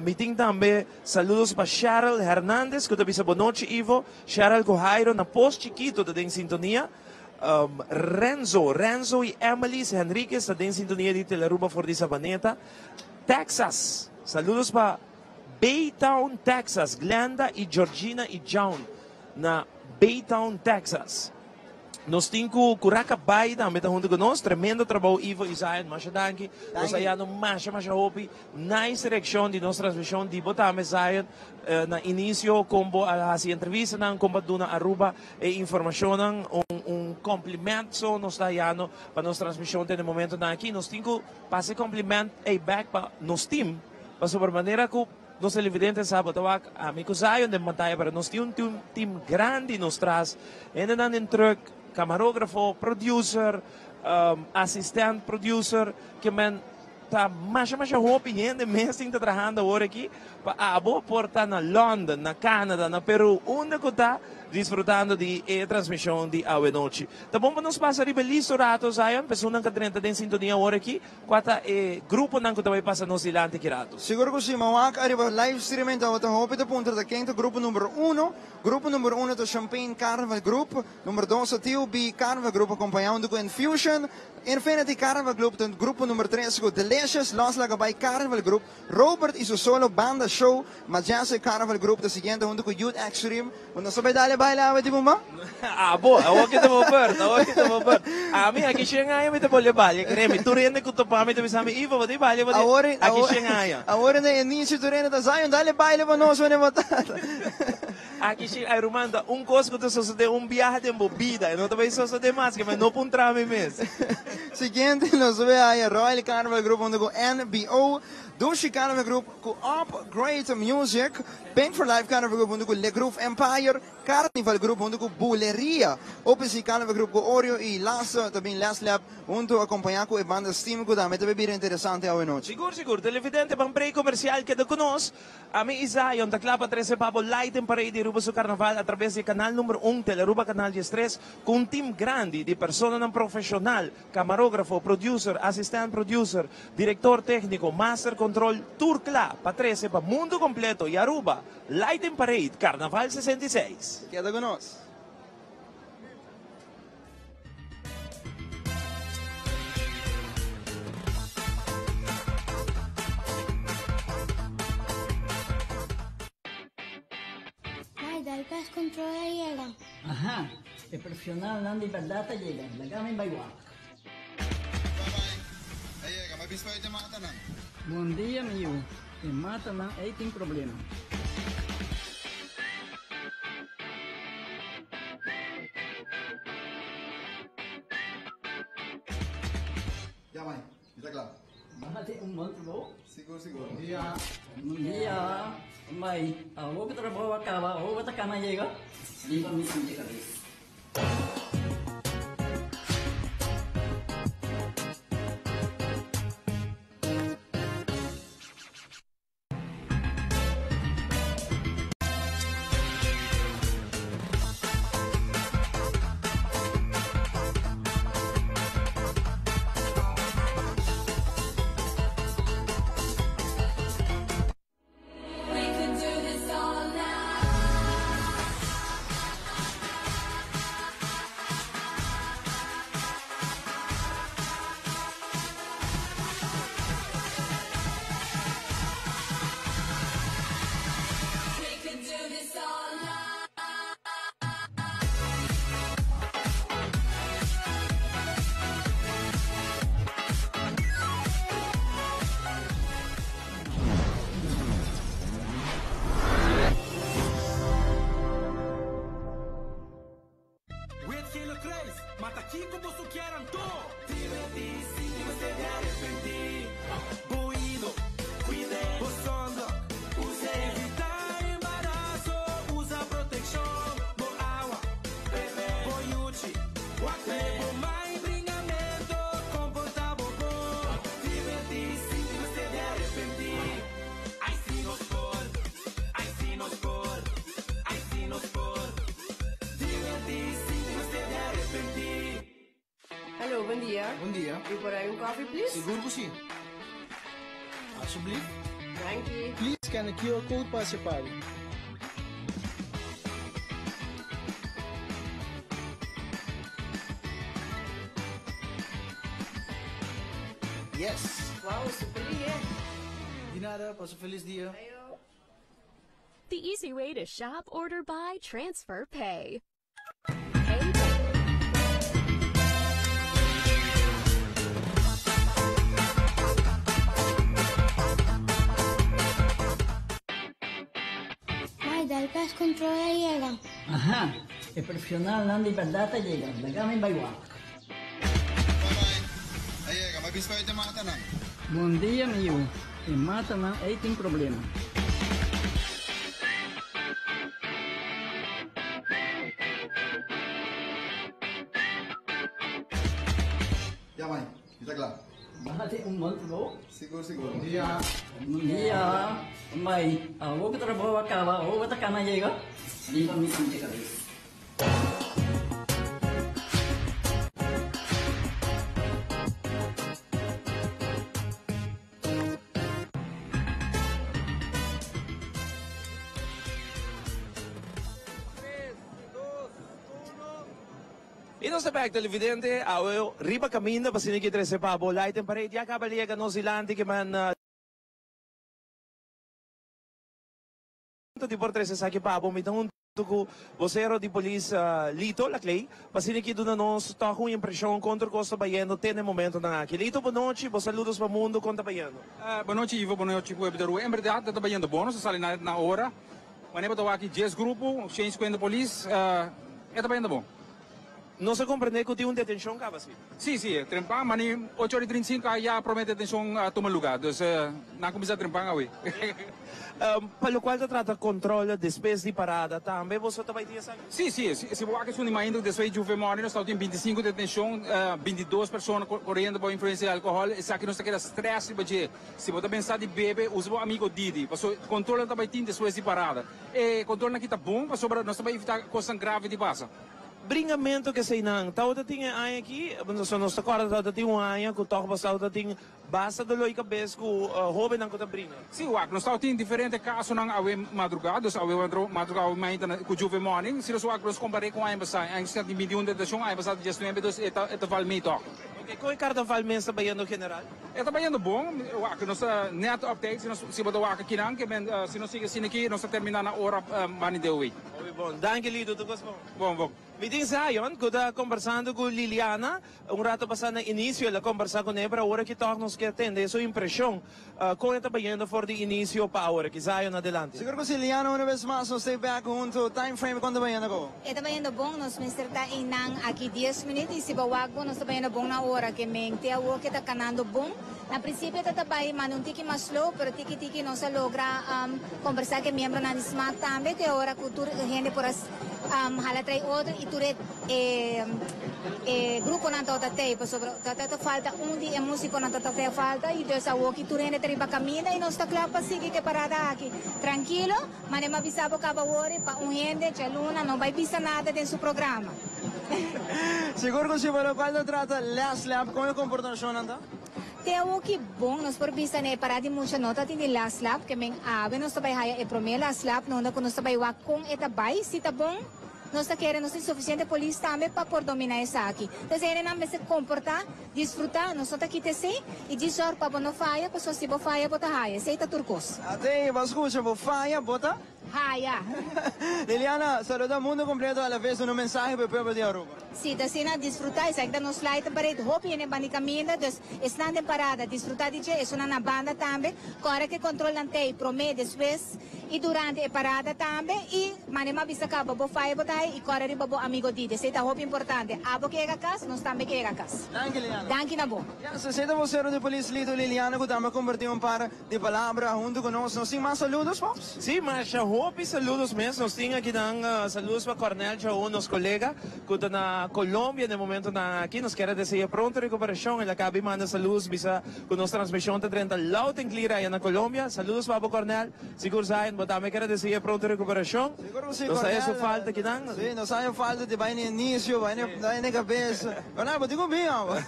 Mi tin tambe saludos pa Cheryl Hernandez ku ta bisa bonochi Ivo. Cheryl ku Jairo na Pos Chikito ta den sintonia. Renzo, Renzo i Emelies Henriquez ta den sintonia di Telearuba for di Sabaneta. Texas, saludos pa Baytown, Texas, Glenda i Georgina i John na Baytown, Texas. Nos tin cu Curaca Bay tambe ta hunto cu nos. Tremendo trabou Ivo y Zion. Masha danki. Nos a yano masha masha hopi. Nice reaccion di nos transmision di bo tambe Zion. Na inicio con bo a haci entrevistanan, con bo a duna Aruba e informacionnan. Un un compliment so nos ta hayando pa nos transmision te na e momentonan aki. Nos tin cu pasa e compliment ey back pa nos team. Pasobra manera cu. Nos televidente sa bo ta wak ami ku Zion den pantaya pero nos tin un team grandi nos tras, hendenan den truck, camarógrafo, producer, asistent producer, ke men ta masha masha hopi hende mes tin ta trahando awor aki pa abo por ta na London, na Canada, na Peru, unda ku ta disfrutando di e transmision di awe nochi. Ta bon pa nos pasa riba e listo rato Zion, personan ka drenta den sintonia awor aki. Kua ta e gruponan ku ta bai pasa nos dilanti ki ratu? Sigur ku si, ma wak ariba live streaming tabata hopi ta puntra ta ken ta grupo number uno. Grupo number uno ta Champagne Carnival Group, number dos ta TOB Carnival Group akompañá huntu ku Infusion. Infinity Carnival Group ta grupo number tres ku Delicious, Los Laga Bai Carnival Group, Robert y su solo banda show, Majestic Carnival Group ta siguiente huntu ku Youth Extreme. Bo no sa bai dale baile awe di bumba? Abo, awor ki ta bo bert, awor ki ta bo bert. Ami aki shen aña mi ta bolbe baile, kere mi. Tur hende ku topa mi ta bisa mi, Ivo, bo ta baile, bo ta aki shen aña. Awor na inicio tur hende ta Zion, dale baile pa nos, wanneer bo ta. Aki shen, ay ruman, ta un kos ku ta sosode un biaha den bo bida, e no ta bai sosode mas, ke mi no puntra mi mes. Siguiente nos ta bai haya Royal Carnival Group hunto ku NBO. Dushi Carnival Group ku Upgrade Music, Pink for Life Carnival Group huntu ku Le Groove Empire Carnival Group huntu ku Buleria, OPC Carnival Group ku Oreo y laatste ta bin Les Lab huntu acompaña ku e banda Steam ku tambe ta bay bira interesante awe nochi. Sigur sigur, televidente ban break comercial keda ku nos. Ami y Zion ta kla pa trece pa bo Light and Parade di Aruba su Carnaval a traves di e canal number un, Telearuba Canal 13, ku un team grandi di personanan profesional, Camarógrafo, producer, asistent producer, director técnico, master control, tur cla pa trece pa mundo completo y Aruba, Lighting Parade, Carnaval 66. Keda cu nos. Mai, dal pest control a yega. Aha, e profesionalnan di berdad ta yega, laga mi bai wak. A yega, ma bispa e matanan. Bon dia mi yu, e matanan ei tin problema. Ya mai, mi ta kla. Bati un bon trabou. Sigur sigur. Bon dia. Bon dia. Mai, awor ku trabou a kaba, awor bo ta kana yega? Riba mi sinti kabes. Wit Gele Kruis, ma ta kiko boso kier anto? Divertí sin di mester di arepentí. Bo oido, cuid'é, bo sunblock, us'é. Evitá embaraso, usa proteccion. Bo awa, bebe. Bo yuchi, wak p'é. Bo mai bringamento, comportá bo bon. Divertí sin di mester di arepentí. Ai si nos por, ai si nos por, ai si nos por. Divertí sin tin mester di arepentí. Hallo, bon dia. Bon dia. Mi por hay un coffee, please? Sigur cu si. Alsjeblieft. Danki. Please scan e QR code pa haci e pago. Yes! Wow, super lihe. Di nada, pasa feliz dia. Ayo. The easy way to shop, order, buy, transfer, pay. Pay. Mai, dal pest control a yega. Aha, e profesionalnan di berdad ta yega, laga mi bai wak. A yega, ma bispa e te matanan. Bon dia mi yu, e matanan ei tin problema. Ya mai, mi ta kla. Bati un bon trabou. Sigur sigur. Bon dia. Bon dia. Mai, awor ku trabou a kaba, awor bo ta kana yega? Riba mi sinti kabes. Y nos ta bek televidente awe riba caminda pa asina ki trece pa bo Light and Parade ya caba liega nos dilanti ke man. Di por trece esaki pa bo, mi ta hunto cu vocero di polis Lito Laclay pa asina ki duna nos toch un impresion con tur cos ta bayendo te na e momentonan aki. Lito, bo nochi, bo saludos pa mundo, con ta bayendo? Bo nochi Ivo, bo nochi pueblo di Aruba. En berdad ta bayendo bon, nos a sali na ora. Wanneer bo ta wak aki dies grupo, 150 polis, e ta bayendo bon. Nos a comprende cu tin un detencion caba si. Si, si, trempan, mani ocho ora y 35 a ya prome detencion a tuma luga, dus nan a cuminsa trempan awe. Pa locual ta trata controle despues di parada tambe boso ta bay tin esaki? Si, si, si bo wak esun di mainta despues di Juve Morning nos tabatin 25 detencion, 22 persona coriendo bao influencia di alcohol, esaki nos ta keda stress riba dje, si bo ta pensa di bebe usa bo amigo Didi, pasobra controle ta bay tin despues di parada, e controlnan aki ta bon pasobra nos ta bay evita cosnan grave di pasa. Bringamento keseinan tabata tin e aña aki, pasobra nos ta kòrda tabata tin un aña ku tòg boso tabata tin basta doló i kabes ku hóbennan ku ta bringa. Sí, wak, nos tabata tin diferente kasonan awe madrugá, dus awe madrugá awe mainta ku Juve Morning. Si nos wak nos kompar'é ku aña pasá, aña pasá tin 21 detenshon, aña pasá 19, dus e ta e ta val mei tòg. Oke, kon e karnaval mes ta bayendo general? E ta bayendo bon, wak, nos ta nèt op tijd, si nos si bo ta wak akinan, ke men si nos sigui asina aki nos ta terminá na ora bani deu wei. Hopi bon, danki Lido, tur kos bon. Bon, bon. Mi tin Zion cu ta combersando cu Liliana. Un rato pasa na inicio el a combersa cu ne, pero awor aki toch nos kier tende su impresion con e ta bayendo for di inicio pa awor aki. Zion, adelante. Sigur cu si Liliana, una bes mas nos ta back hunto. Time frame con ta bayendo cu? E ta bayendo bon, nos mester ta eynan aki dies minuut y si bo wak bo nos ta bayendo bon na ora ke men te awor ke ta canando bon. Na principio ta ta bay manda un tiki mas slow, pero tiki tiki nos a logra combersa cu e miembronan di smaak tambe te ora cu tur hende por a hala trae otro y tur e e gruponan tabata tey pasobra tabata falta un di e musiconan tabata falta y dus awoki tur hende ta riba caminda y nos ta cla pa sigui cu e parada aki trankilo mane mi a bisa bo caba wori pa un hende djaluna no bay bisa nada den su programa. Sigur cu si, pero cual ta trata last lap con e comportacionnan ta? Te awoki bon nos por bisa na e parada di mucha no ta tin di last lap ke men awe nos ta bai haya e prome last lap na unda ku nos ta bai wak kon e ta bai si ta bon nos ta kere nos tin sufisiente polis tambe pa por domina esaki entonces e hendenan mester komporta disfruta nos no ta kita esei i djis zòrg pa bo no faya pasobra si bo faya bo ta haya esei ta tur kos. Atei bo a skucha bo faya bo ta. Haya. Liliana, saluda mundo completo a la vez duna un mensahe pa e pueblo di Aruba. Si, ta asina, disfruta, esaki ta nos light parade, hopi hende ban di caminda, dus esnan den parada disfruta di dje, esunnan na banda tambe, cora cu e controlnan t'ey prome, despues y durante e parada tambe, y mane m'a bisa caba bo faya bo ta hay y cora riba bo amigo Didi, esey ta hopi importante, abo ke yega cas, nos tambe ke yega cas. Danki Liliana. Danki na bo. Yes, esey ta vocero di polis Lito Liliana cu tambe a comparti un par Di palabra hunto cu nos. Nos tin mas saludos, Pops? Sí, masha hopi saludos mes. Nos tin akinan saludos pa Cornel Chaun, nos colega cu ta na Colombia na e momentonan aki. Nos kier a desea pronto recuperacion. El a caba di manda saludos bisa cu nos transmision ta drenta loud and clear aya na Colombia. Saludos pa bo, Cornel. Sigur Zion, bo tambe kier a desea pronto recuperacion. Sigur cu si, Nos Cornel. ta haci falta akinan. Sí, nos haci falta di bay na inicio, bay na cabeza. Cornel, bo tin cu bin, homber.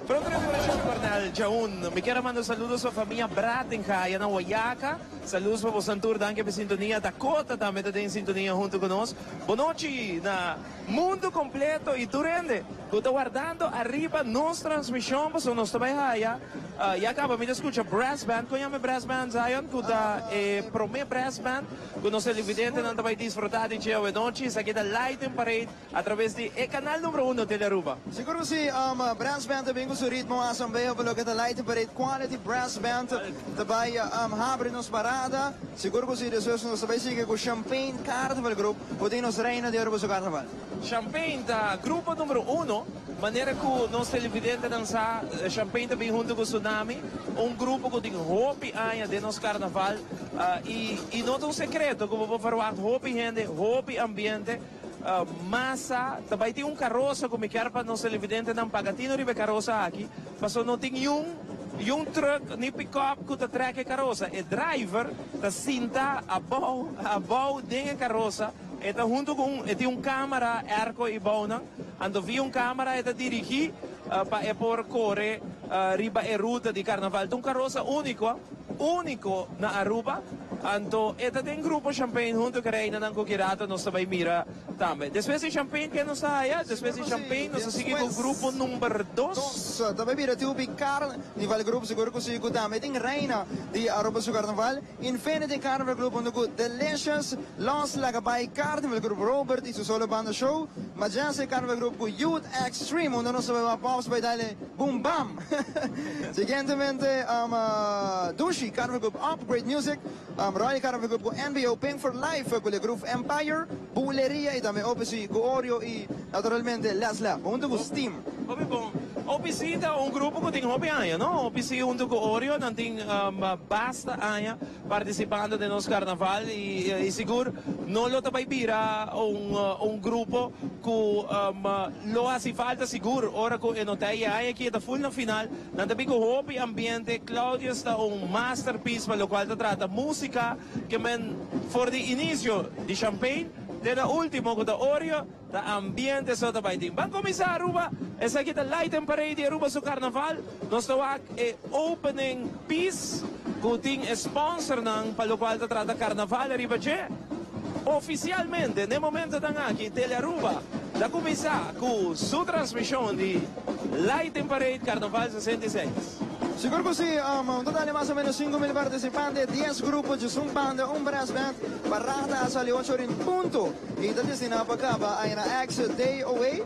Pronto recuperacion Cornel Djaun. Mi kier a manda saludos pa famia Bratenga aya na Wayaca. Saludos pa bosan tur. Danki pa e sintonia. Dakota tambe ta den sintonia hunto cu nos. Bonochi na mundo completo y tur hende cu ta wardando ariba nos transmision pasobra nos ta bay haya ya caba mi ta scucha brass band. Con yama e brass band Zion? Cu ta e prome brass band cu nos televidentenan ta bay disfruta di dje awenochi. Esaki ta Lighting Parade. A traves di e canal numero uno Tele Aruba. Sigur cu si, Brass Band ta bin cu su ritmo asamblea pa loke ta Light Parade Quality Brass Band ta bay habri nos parada. Sigur cu si, despues nos ta bay sigui cu Champagne Carnival Group cu tin nos Reina di Aruba su Carnaval. Champagne ta grupo numero uno, manera cu nos televidentenan sa, Champagne ta bin hunto cu Tsunami, un grupo cu tin hopi aña den nos carnaval y y no ta un secreto cu bo por verwacht hopi hende, hopi ambiente. Masa, ta bai tin un karosa ku mi kier pa nos televidentenan paga tino riba e karosa aki, pasobra no tin yun yun truck ni pick-up ku ta trek e karosa. E driver ta sinta abou abou den e karosa, e ta huntu ku un e tin un kamera airco i bounan, anto via un kamera e ta dirigí pa e por kore riba e ruta di karnaval. Ta un karosa úniko. Unico na Aruba, anto e ta den grupo Champagne hunto cu Reinanan cu ki rato nos ta bay mira tambe. Despues di Champagne ken nos ta haya? Despues di Champagne nos ta sigui cu grupo number dos. Dos, ta bay bira Tubi Carnival Group, sigur cu sigui cu tambe tin Reina di Aruba su Carnaval, Infinity Carnival Group hunto cu Delicious, Los Lagabay Carnival Group, Robert y su solo banda show, Majestic Carnival Group cu Youth Extreme, unda nos ta bay wak Pops bay dale boom bam. Siguientemente Dushi Carnival Group Upgrade Music. Royal Carnival Group ku NBO, Pink for Life ku Le Groove Empire, Buleria i tambe OPC ku Oreo i naturalmente Les Lab huntu ku Steam. Hopi bon. OPC ta un grupo ku tin hopi aña, no? OPC huntu ku Oreo nan tin basta aña partisipando den nos karnaval i sigur no lo ta bai bira un grupo ku lo hasi falta sigur ora ku e no ta e aña aki e ta full na final. Nan ta bin ku hopi ambiente. Claudius ta un masterpiece pa lokual ta trata musika ke men for di inisio di Champagne te na ultimo ku ta Oreo. Ta ambiente so ta bai tin. Ban kuminsá Aruba, esaki ta Light and Parade di Aruba su karnaval. Nos ta wak e opening piece ku tin e sponsornan pa lokual ta trata karnaval ariba dje. Ofisialmente n'e momentonan aki Telearuba ta kuminsá ku su transmishon di Light and Parade Karnaval 66. Sigur ku si, un total di mas o menos 5000 partisipante, dies grupo, djesun banda, un brass band. Parada a sali ocho ora en punto. I ta destiná pa kaba aña na Exit Day Away.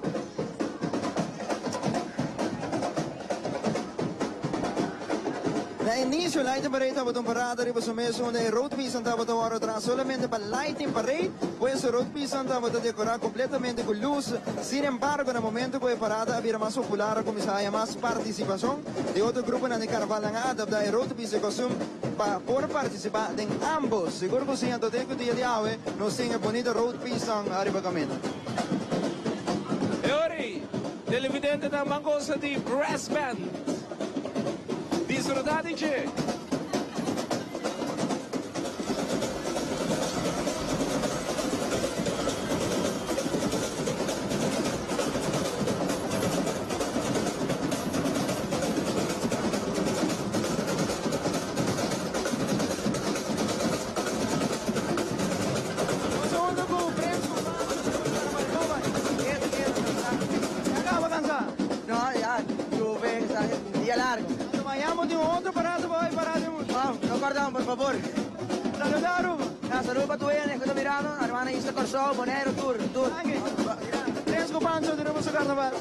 Na inicio Lighting Parade tabata un parada riba su mes unda e roadpiesnan tabata wòrdu tras solamente pa Lighting Parade, pues e roadpiesnan tabata dekorá kompletamente ku lus. Sin embargo, na momento ku e parada a bira mas popular a kuminsá haña mas partisipashon di otro gruponan di karnaval. Nan a adaptá e roadpies e kostum pa por partisipá den ambos. Sigur ku si, anto te ku dia di awe nos tin e bunita roadpiesnan ariba kaminda. E ora ei, televidentenan ban gosa di brass band. Disfrutá di dje! Nos hunto cu Prins cu Pablo ta para bay Coba. Keto, keto, cansa. Ya caba cansa? No, ya, Juve, sa, dia largo. Anto mañana bo tin otro parada bo bay para den. No, no cordon, por favor. Saluda Aruba. Ya, saludo pa tur hende cu ta mirando, Aruba, Isla Corsou, Bonaire, tur, tur. Danki. Prins cu Pancho di Aruba su carnaval.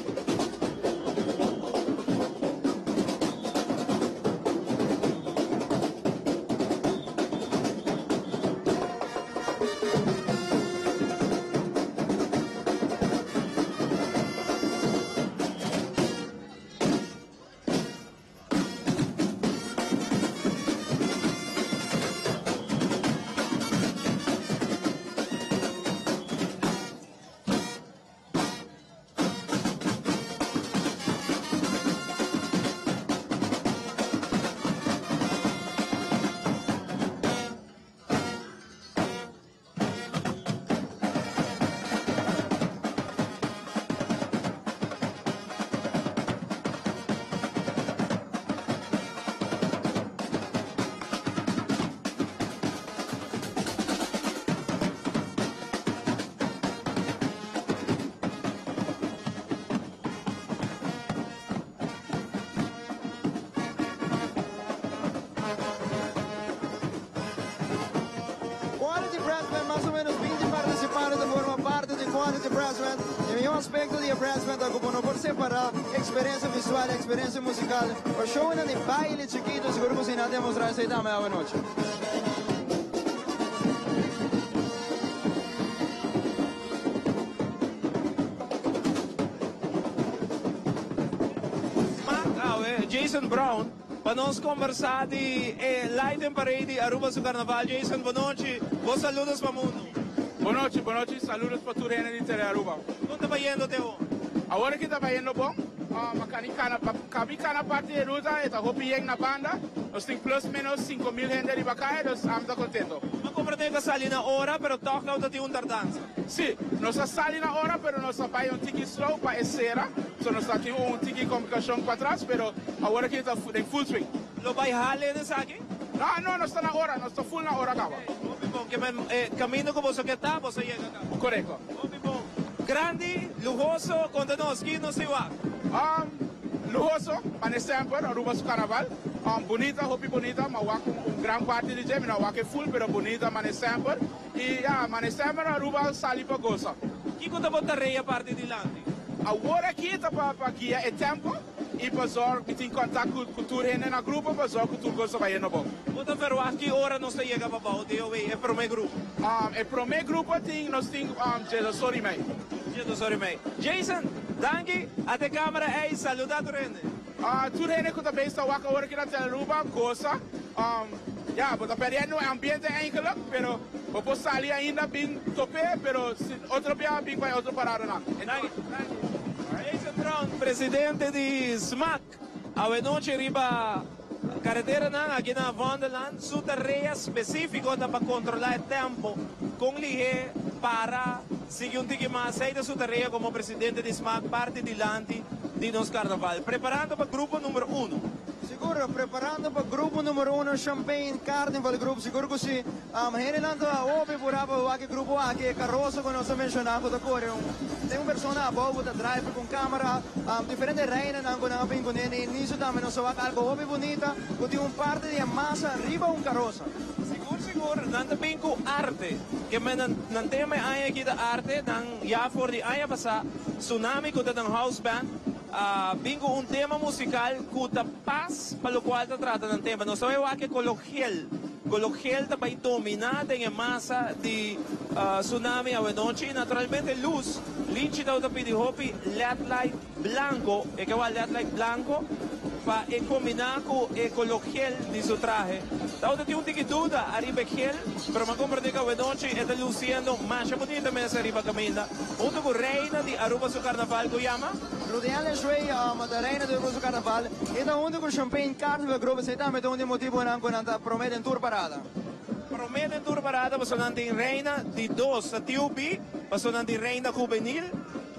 Quality Brass Band, mas o menos 20 participante ta forma parte di Quality Brass Band. E mihor aspecto di e brass band ta cu bo no por separa experiencia visual y experiencia musical. Pa shownan di baile chikito, sigur cu si nan demostra esey tambe awe nochi. Smaak awe, Jason Brown, pa nos combersa di e Lighting Parade di Aruba su Carnaval. Jason, bonochi, bo saludos pa mundo. Bonochi, bonochi, saludos pa tur hende di Tele Aruba. Con ta bayendo te awor? Awor aki ta bayendo bon. Ma cani cana, pa cabi cana parti e ruta, e ta hopi yen na banda. Nos tin plus menos 5000 hende riba caya, dus ami ta contento. Ma comprende cu a sali na ora, pero toch nou ta tin un tardansa. Sí, nos a sali na ora, pero nos a bai un tiki slow pa e sera, so nos ta tin un tiki complicacion patras, pero awor aki ta den full swing. Lo bai hale den esaki? No, no, nos ta na ora, nos ta full na ora caba. Hopi bon, ke men e camino cu boso ke ta, boso a yega caba. Corecto. Hopi bon. Grandi, luhoso, conta nos, ki nos tin wak? Luhoso, mane semper, Aruba su carnaval. Bunita, hopi bunita, ma wak un gran parti di dje, mi no a wak e full, pero bunita mane semper. Y ya, mane semper Aruba sali pa gosa. Kico ta bo tarea parti dilanti? Awor aki ta pa guia e tempo. I pa zorg mi tin contact cu cu tur hende na grupo pa zorg cu tur cos ta bayendo bon. Bo ta verwacht ki ora nos ta yega pa bou DOW, e prome grupo? E prome grupo tin nos tin djedos ora i mei. Djedos ora i mei. Jason, danki. Ate camera ei, saluda tur hende. Tur hende cu ta bezig ta wak awor aki na Telearuba goza. Ya, bo ta perdiendo e ambiente eigenlijk, pero bo por sali ainda bin top'é, pero si otro bia bin cu e otro paradonan. Danki. Jason Brown, presidente di smac, awenochi riba careteranan aki na Vondelland. Su tarea specifico ta pa controla e tempo, con lihé para, sigui un tiki mas. Esey ta su tarea como presidente di smac, parti dilanti di nos carnaval. Preparando pa grupo numero uno. Sigur, preparando pa grupo numero uno Champagne Carnival Group, sigur cu si. Hendenan ta hopi pura pa wak e grupo aki, e caroso cu nos a menciona cu ta core un, tin un persona abou cu ta driver cu un camera, diferente reinanan cu nan a bin cune. Na inicio tambe nos a wak algo hopi bunita cu tin un parti di e masa riba un carosa. Sigur sigur, nan ta bin cu arte, ke men nan nan tema e aña aki ta arte, nan ya for di aña pasa Tsunami cu ta nan house band a bin cu un tema musical cu ta pas pa locual ta trata nan tema. Nos ta bay wak e color gel. Color gel ta bay domina den e masa di Tsunami awenochi y naturalmente luz. Linchi tabata pidi hopi led light blanco, e ke wak led light blanco pa e combina cu e color gel di su trahe. Tabata tin un tiki duda ariba e gel, pero mi a comprende cu awenochi e ta luciendo masha bunita mes ariba caminda hunto cu reina di Aruba su carnaval cu yama. Rudianne Shui, ta reina di Aruba su carnaval e ta hunto cu Champagne Carnival Group, esey tambe ta un di e motibonan cu nan ta prome den tur parada. Prome den tur parada pasobra nan tin reina di dos ta TUB, pasobra nan tin reina juvenil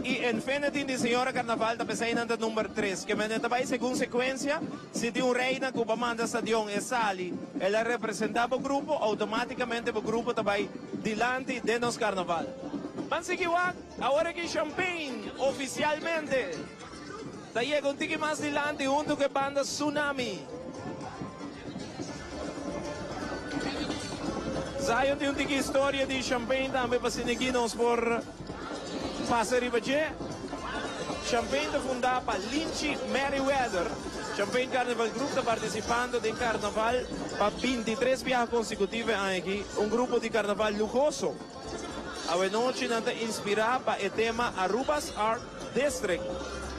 y Infinity di señora carnaval ta pesey nan ta number tres. Ke mende ta bay segun secuencia, si tin un reina cu bo manda stadion e sali el a representa bo grupo, automaticamente bo grupo ta bay dilanti den nos carnaval. Ban sigui wak. Awor aki Champagne oficialmente ta yega un tiki mas dilanti hunto cu e banda Tsunami. Zion tin un tiki historia di Champagne tambe pa asina aki nos por pasa riba dje. Champagne ta funda pa Linchi Merryweather. Champagne Carnival Group ta participando den carnaval pa 23 biaha consecutivo e aña aki. Un grupo di carnaval luhoso. Awenochi nan ta inspirá pa e tema Aruba's Art District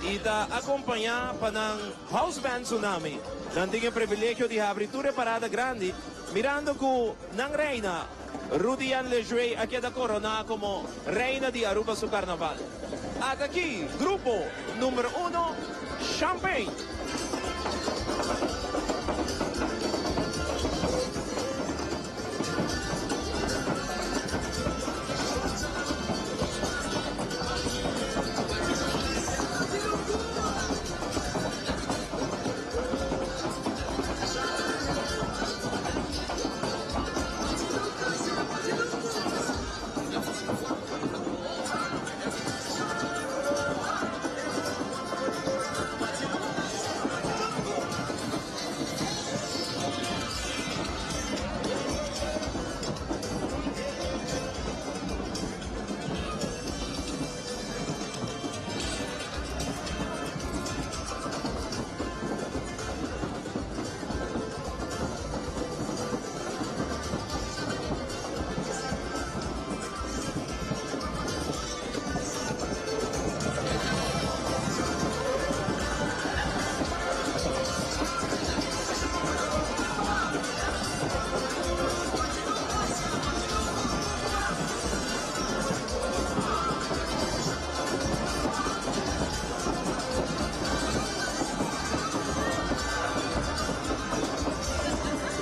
i ta akompañá pa nan house band Tsunami. Nan tin e privilegio di habri tur e parada grandi mirando ku nan reina Rudianne Lejuey a keda koroná komo Reina di Aruba su Karnaval. Ata aki grupo numero uno Champagne.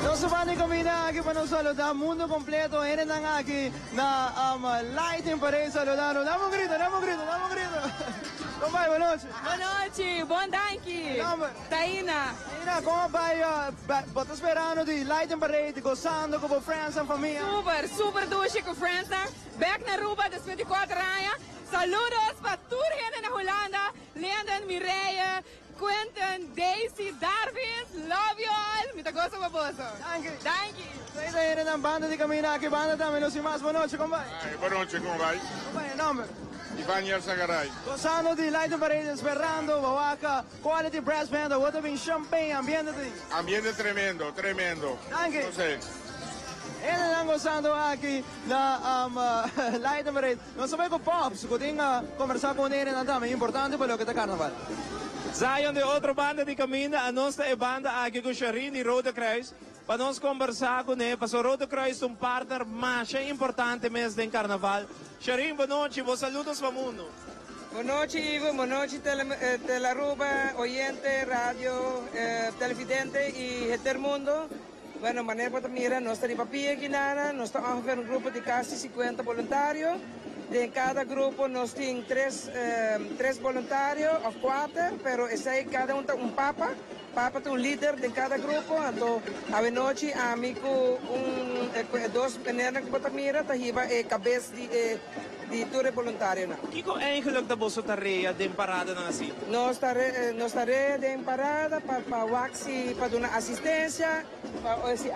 Nos ta banda e caminda aki pa nos saluda mundo completo, hendenan aki na Lighting Parade saludando. Dame un grito, dame un grito, dame un grito. Con bai, bonochi. Bonochi, bon danki. Nomber? Taina. Taina, con a bai? Bo ta sperando di Lighting Parade, gozando cu bo friends en famia? Super, super dushi cu friendsnan. Bek na Aruba despues di cuater aña. Saludos pa tur hende na Hulanda, Linden, Mireille, Quentin, Daisy, Darvis, love you all, mi ta goza pa boso. Danki. Danki. Esei ta hendenan banda di camina aki banda tambe nos tin mas. Bonochi, con bai? Bonochi, con bai? Con bai, e nomber? Ivan Yarzagaray. Gozando di Lighting Parade, esperando Wawaka, Quality Brass Band, awor ta bin Champagne, ambiente ta di. Ambiente tremendo, tremendo. Danki. No sé. Hendenan gozando aki na Lighting Parade. Nos ta bai ku Pops ku tin kombersá ku un hendenan tambe importante pa loke ta karnaval. Zion di otro banda di kaminda, anos ta e banda aki ku Sharine di Rode Kruis pa nos kombersá kuné pasobra Rode Kruis ta un partner masha importante mes den karnaval. Sharine, bonochi, bo saludos pa mundu. Bonochi Ivo, bonochi Tele Aruba, oyente, radio, televidente y henter mundo. Bueno, manera bo ta mira, nos ta riba pia Guinana, nos ta ongeveer un grupo di casi 50 boluntario. Den cada grupo nos tin tres boluntario of cuater, pero esey cada un ta un papa. Papa ta un lider den cada grupo, anto awenochi ami cu un dos menernan cu bo ta mira ta hiba e cabes di e di tur e boluntarionan. Kico eigenlijk ta boso tarea den paradanan asina? Nos tarea den parada pa wak si pa duna asistencia, pa si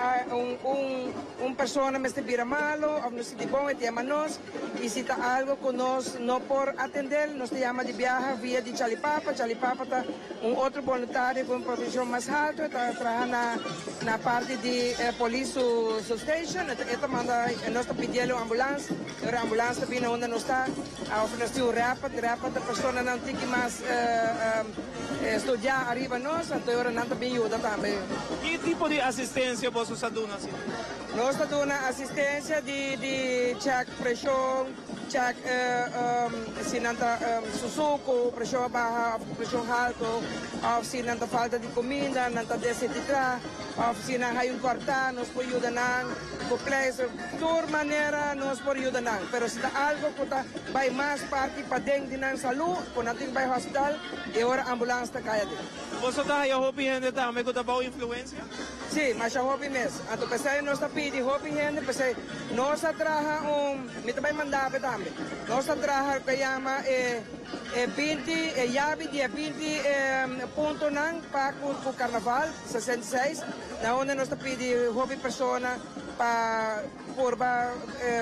un persona mester bira malo of no sinti bon e ta yama nos y si ta algo cu nos no por atende nos ta yama di biaha via di Chali Papa. Chali Papa ta un otro boluntario cu un profesion mas halto, e ta traha na parti di polis su station, e ta manda nos ta pidiel un ambulance. Ora ambulans ta bini unda nos ta, a ofre nos tin un rapid, rapid ta personanan tiki mas studiá ariba nos, anto e ora nan ta bin yuda tambe. Ki tipo di asistencia boso sa duna asina? Nos ta duna asistencia di check preshon, check si nan ta susuku, preshon a baha of preshon halto, of si nan ta falta di cuminda, nan ta deshidrata, of si nan hay un corta, nos por yuda nan. Ku pleister, tur manera nos por yuda nan, pero si ta algo ku ta bai mas parti paden di nan salú, ku nan tin ku bai hospital, e ora ambulans ta kai aden. Boso ta haya hopi hende tambe ku ta bou influensia? Sí, masha hopi mes. Anto p'esei nos ta pidi hopi hende, p'esei nos a traha un, mi ta bai manda awe tambe, nos a traha loke yama e e 20, e yabi di e 20 puntonan pa ku karnaval 66. Na unda nos ta pidi hopi persona pa purba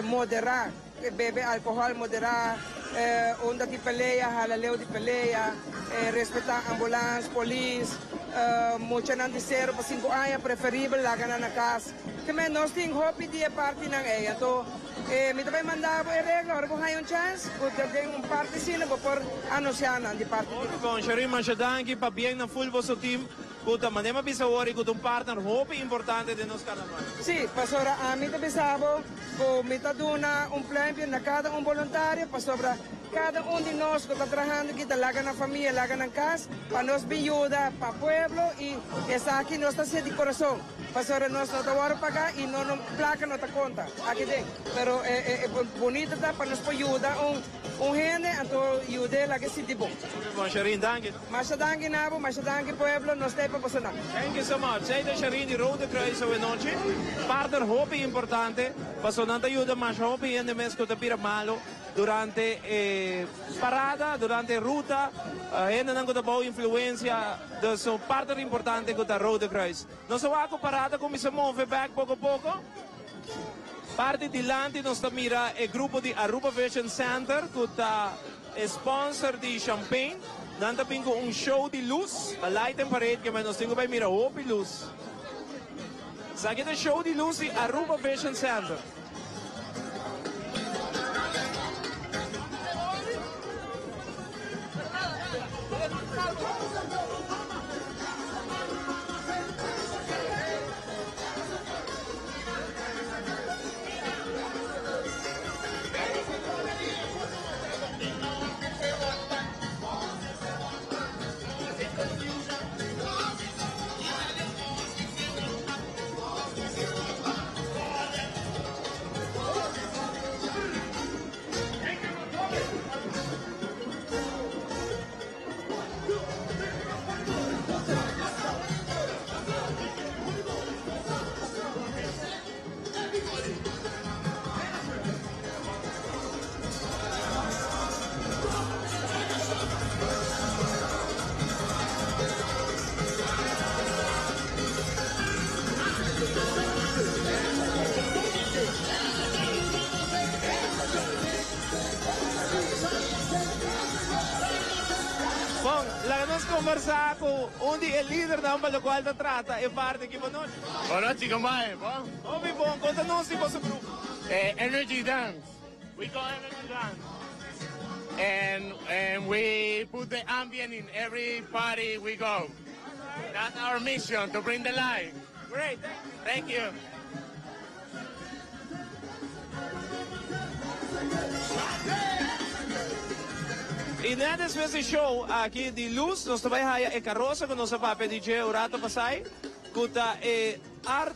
moderá bebe alkohòl, moderá unda di pelea, hala leu di pelea, respetá ambulans, polis, muchanan di sero pa sinku aña preferibel laga nan na kas. Te nos tin hopi di e partinan ei. Anto mi ta bai manda bo e regla ora bo haña un chèns ku ta den un parti asina bo por anunsiá nan di parti di nos. Hopi bon, Sherwin, masha danki. Pabien na ful boso team. Cu ta manera mi a bisa awor y cu ta un partner hopi importante den nos carnaval. Sí, pasobra ami ta bisa bo cu mi ta duna un pluimpje na cada un boluntario pasobra cada un di nos cu ta trahando aki ta laga nan famia, laga nan cas pa nos bin yuda pa pueblo y esaki nos ta haci di corazon pasobra nos no ta worde paga y no no placa no ta conta aki den pero e bonito ta pa nos por yuda un un hende anto yud'e laga e sinti bon. Bon, Shereen, danki. Masha danki na bo, masha danki pueblo, nos ta e pa boso nan. Thank you so much. Zij ta Sharine di Rode Kruis awenochi. Partner hopi importante, paso nan ta yuda masha hopi hende mes cu ta bira malo durante e parada, durante e ruta, hendenan cu ta bou influencia. Dus un partner importante cu ta Rode Kruis. Nos a wak cu parada cuminsa move bek poco poco. Parti dilanti nos ta mira e grupo di Aruba Vision Center cu ta E sponsor di Champagne, nan ta bin cu un show di luz, ta light and parade, ke nos tin cu bay mira hopi luz. Esaki ta show di luz di Aruba Vision Center. conversa cu un di e lidernan pa locual ta trata e parti aki. Bon nochi. Bon nochi, con bai? Bon? Hopi bon. Conta nos di boso grupo. Energy Dance. We call Energy Dance. And, and we put the ambient in every party we go. That's our mission, to bring the light. Great, thank you. Thank you. Y net despues di show aki di luz nos ta bay haya e carosa cu nos a papia di dje un rato pasai cu ta e Art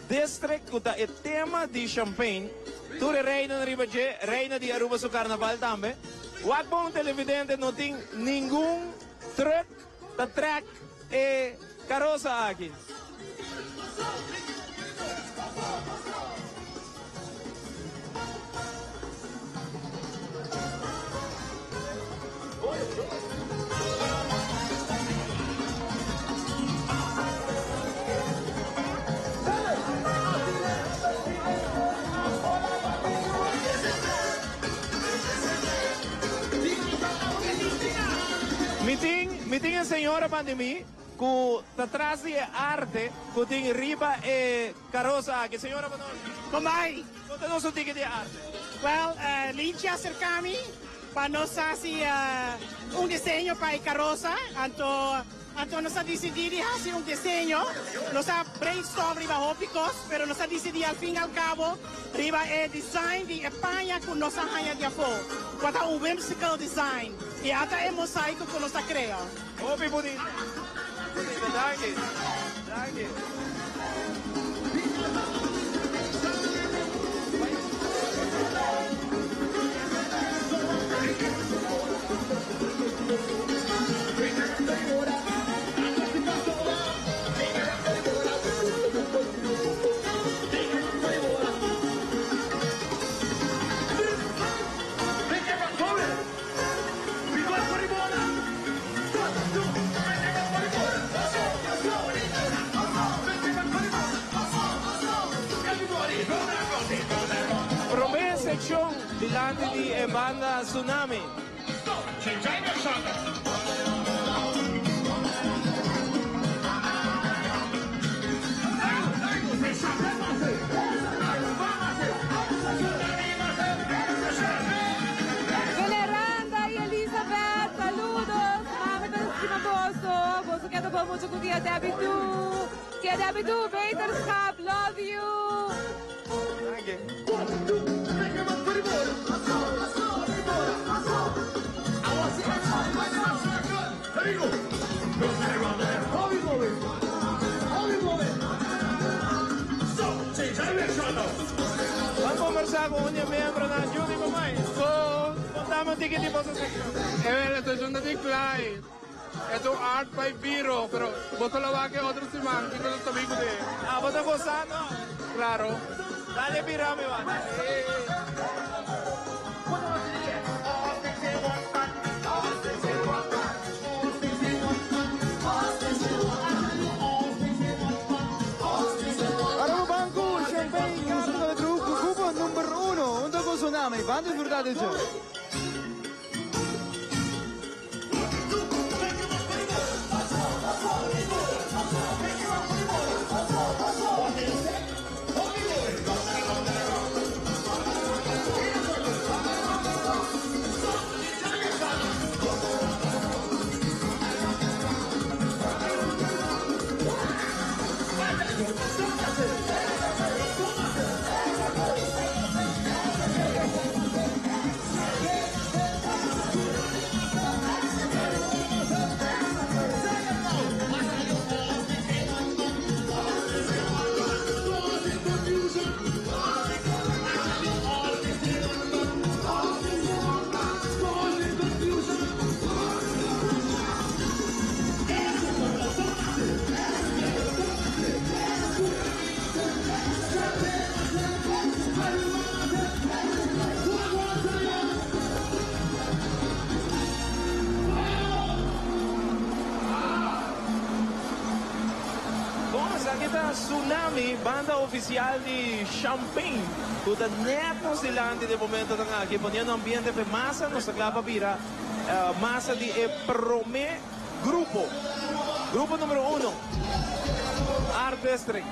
District cu ta e tema di Champagne. Tur e reinanan riba dje, reina di Aruba su carnaval tambe. Wak bon televidente no tin ningun truck ta trek e carosa aki. Mi tin, mi tin e señora banda di mi cu ta tras di e arte cu tin riba e carosa aki. Señora, bo nomber? Comay. Conta nos un tiki di e arte. Well, Linchi a acerca mi pa nos haci un diseño pa e carosa, anto Anto nos a disidí di hasi un diseño. Nos a brainstorm riba hopi kos, pero nos a disidí al fin al kabo riba e design di e paña ku nos a haña di afó, ku ta un whimsical design. I ata e mosaiko ku nos a krea. Hopi bunita. Bunita, danki. Danki. Prome seccion dilanti di e banda Tsunami. Veneranda y Elizabeth, saludos. Mami ta stima boso. Boso keda bon mucho cu Tia Debbie too. Tia Debbie too, beterschap. Love you. Ban conversa cu un di e miembronan, Judy Comay. Contame un tiki di boso seccion. E la seccion ta di Clyde. E ta un art by Viro, pero bo ta lo wak e otro siman kiko ta tabi cu e. Ah, bo ta gozando? Claro. Dale bira mi wak. Aruba Banco, Champagne, Carta de Truco, Cuba number uno, hunto cu Tsunami. Ban disfruta di dje. Bon, esaki ta Tsunami, banda oficial di Champagne, cu ta net nos dilanti den momentonan aki, poniendo ambiente p'e masa. Nos ta cla pa bira masa di e prome. grupo. Grupo numero uno, Art District.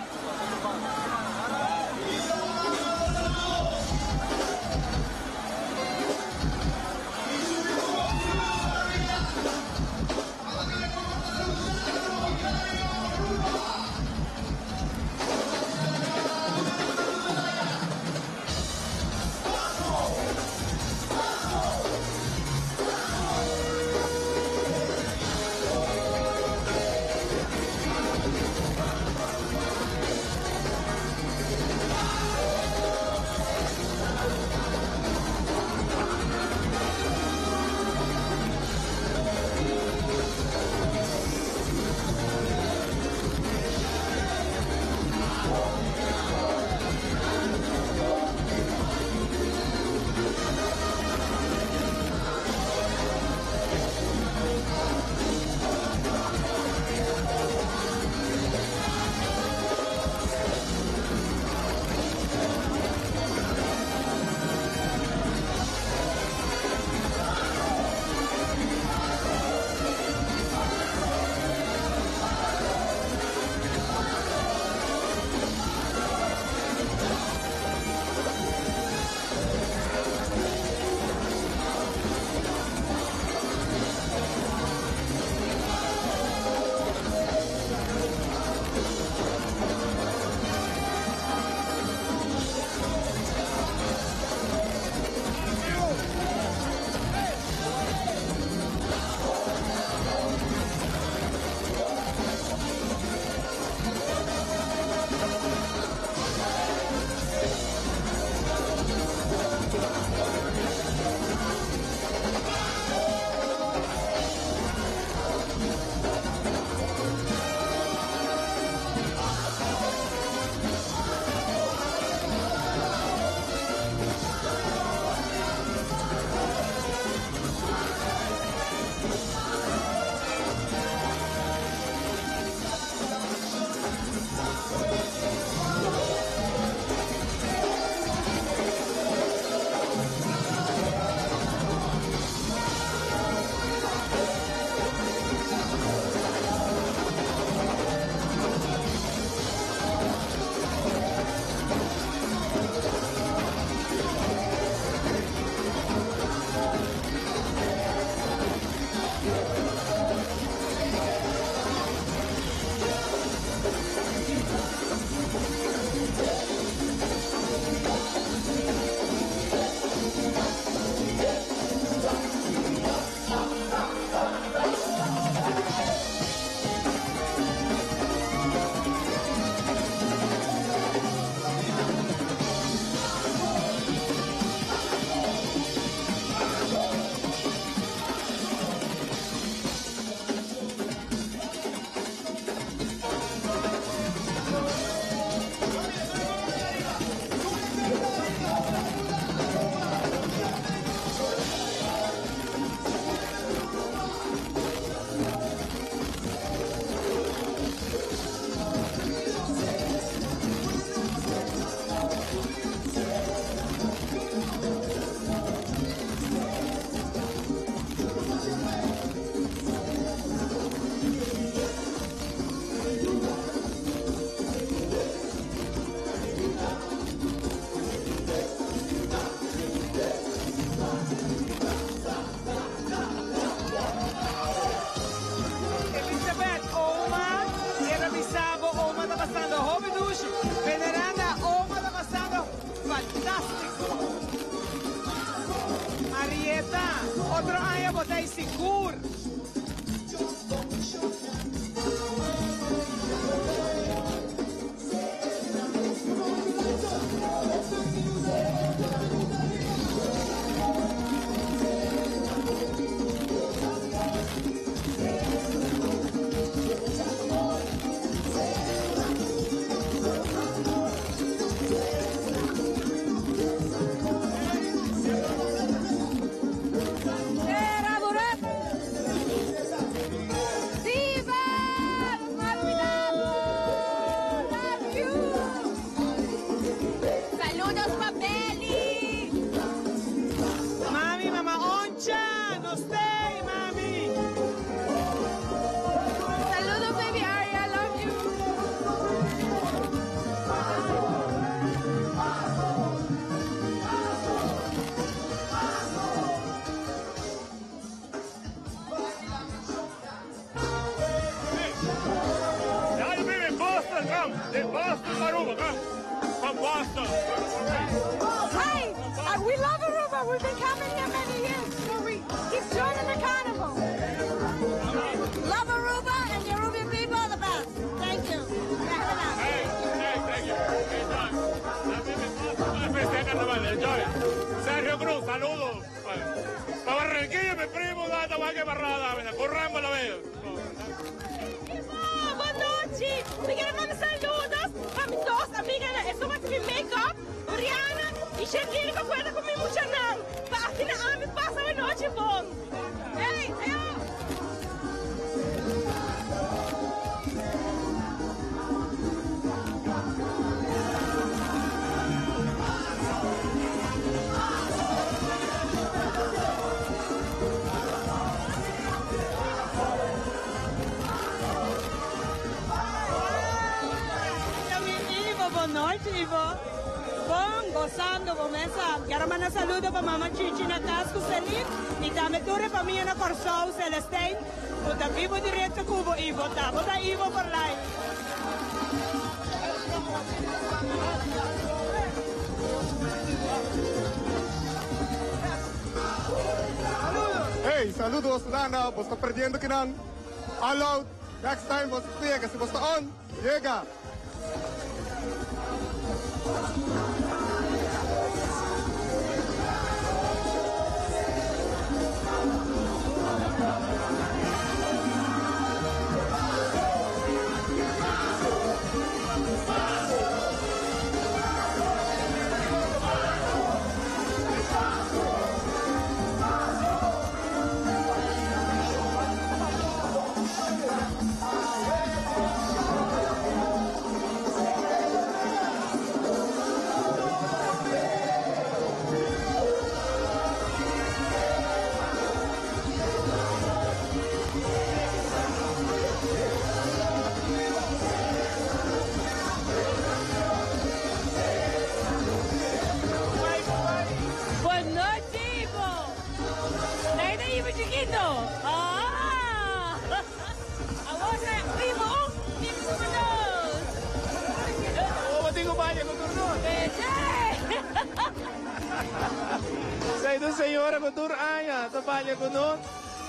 Elizabeth, oma, quiero avisar, oma está pasando hopi dushi. Veneranda, oma está pasando fantástico. Marieta, otro año botei sigur. we've been coming here many years, so we keep joining the carnival. Love Aruba and the Arubian people are the best. Thank you. Hey, hey, thank you. Enjoy. Carnaval, enjoy. Sergio Cruz, saludos. Pa Barranquilla, mi primo, data, va que barrada, corramos la veo. Bon nochi! Mi kier manda saludos pa mi dos amiganan, esun cu mi make-up, Oriana y Sherlyn cu cuenta cu mi muchanan pa asina ami pasa e nochi bon. Hey, ayo! Ivo, bon nochi Ivo. Bon, gozando bo mesa. Kier manda saludo pa mama Chichi na cas cu Celine y tambe tur e famia na Corsou, Celestijn, cu ta bibo directo cu bo Ivo. Ta bo ta Ivo for life. Hey, saludos Lana, bo ta perdiendo kinan. All out, next time bo yega, si bo ta on, yega. Bon nochi Ivo! Naida Ivo chikito! Ah! Awor ta Ivo un, Ivo number dos! Oh, bo tin cu balia cu tur nos? Esey ta un señora cu tur aña ta balia cu nos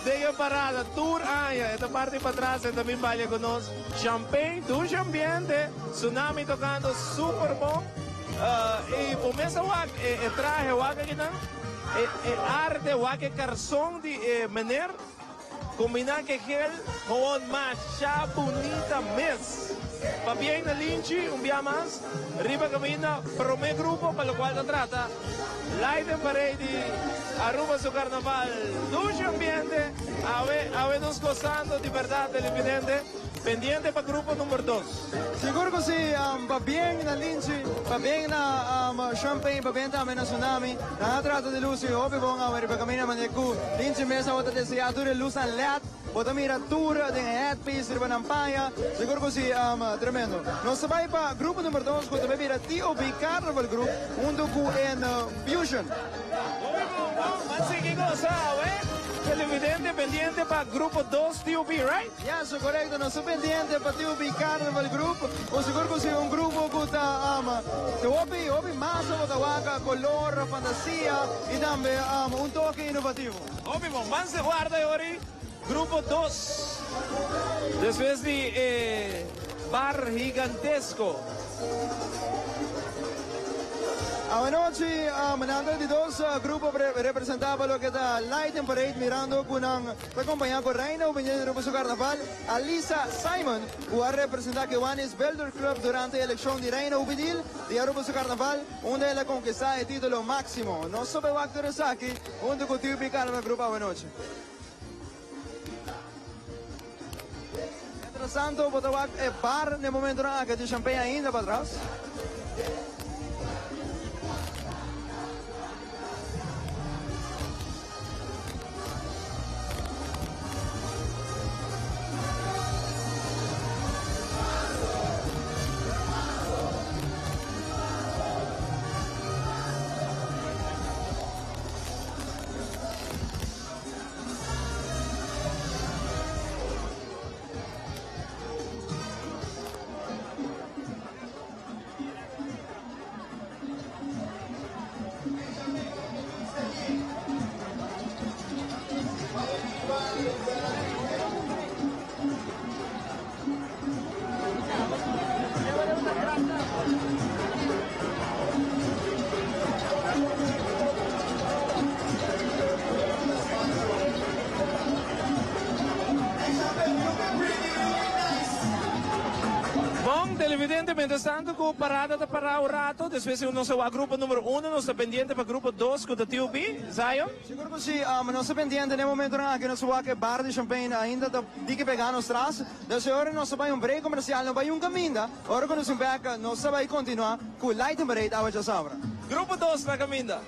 den e parada. Tur aña e ta parti patras e ta bin balia cu nos. Champagne, dushi ambiente, Tsunami tocando super bon. Y bo mes a wak e trahe wak akinan, e arte wak e carson di e meneer combina cu e gel gewoon masha bunita mes. Pabien na Linchi un bia mas riba caminda prome grupo pa locual ta trata Light and Parade di Aruba su carnaval. Dushi ambiente awe awe nos gozando di berdad televidente. Pendiente pa grupo number dos. Sigur cu si, pabien na Linchi, pabien na Champagne, pabien tambe na Tsunami. Nan a trata di luci hopi bon awe riba caminda manera cu Linchi mes awor ta desea tur e luznan led. Bo ta mira tur den e headpiece riba nan paña. Sigur cu si, tremendo. Nos ta bay pa grupo number dos cu ta bay bira TOB Carnival Group hunto cu en Fusion. Hopi bon, bon. Ban sigui goza awe. Televidente pendiente pa grupo dos TOB, right? Yes, corecto. Nos ta pendiente pa TOB Carnival Group. Bo sigur cu si un grupo cu ta ta hopi, hopi masa bo ta wak, color, fantasia y tambe un toke innovativo. Hopi bon. Ban se guarda e ora Grupo dos. Despues di e bar gigantesco. Awanochi nan ta di dos grupo representa pa loke ta Light and Parade mirando cu nan ta acompaña cu Reina Ubinier di Aruba su Carnaval, Alisa Simon cu a representa Kiwanis Builder Club durante e eleccion di Reina Juvenil di Aruba su Carnaval unda el a conquista e titulo maximo. Nos ta bay wak tur esaki hunto cu TUB Carnaval Group awanochi. Mientras tanto bo ta wak e bar n'e momentonan aki tin champagne ainda patras. Evidente, mientras tanto cu parada ta para un rato, despues di nos a wak grupo numero uno, nos ta pendiente pa grupo dos cu ta TUB. Zion? Sigur cu si, nos ta pendiente. Na e momentonan aki nos wak e bar di champagne ainda ta diki pega nos tras. Dus e ora nos ta bay un break comercial, no bay un caminda. Ora cu nos bin bek, nos ta bay continua cu Lighting Parade awe djasabra. Grupo dos na caminda.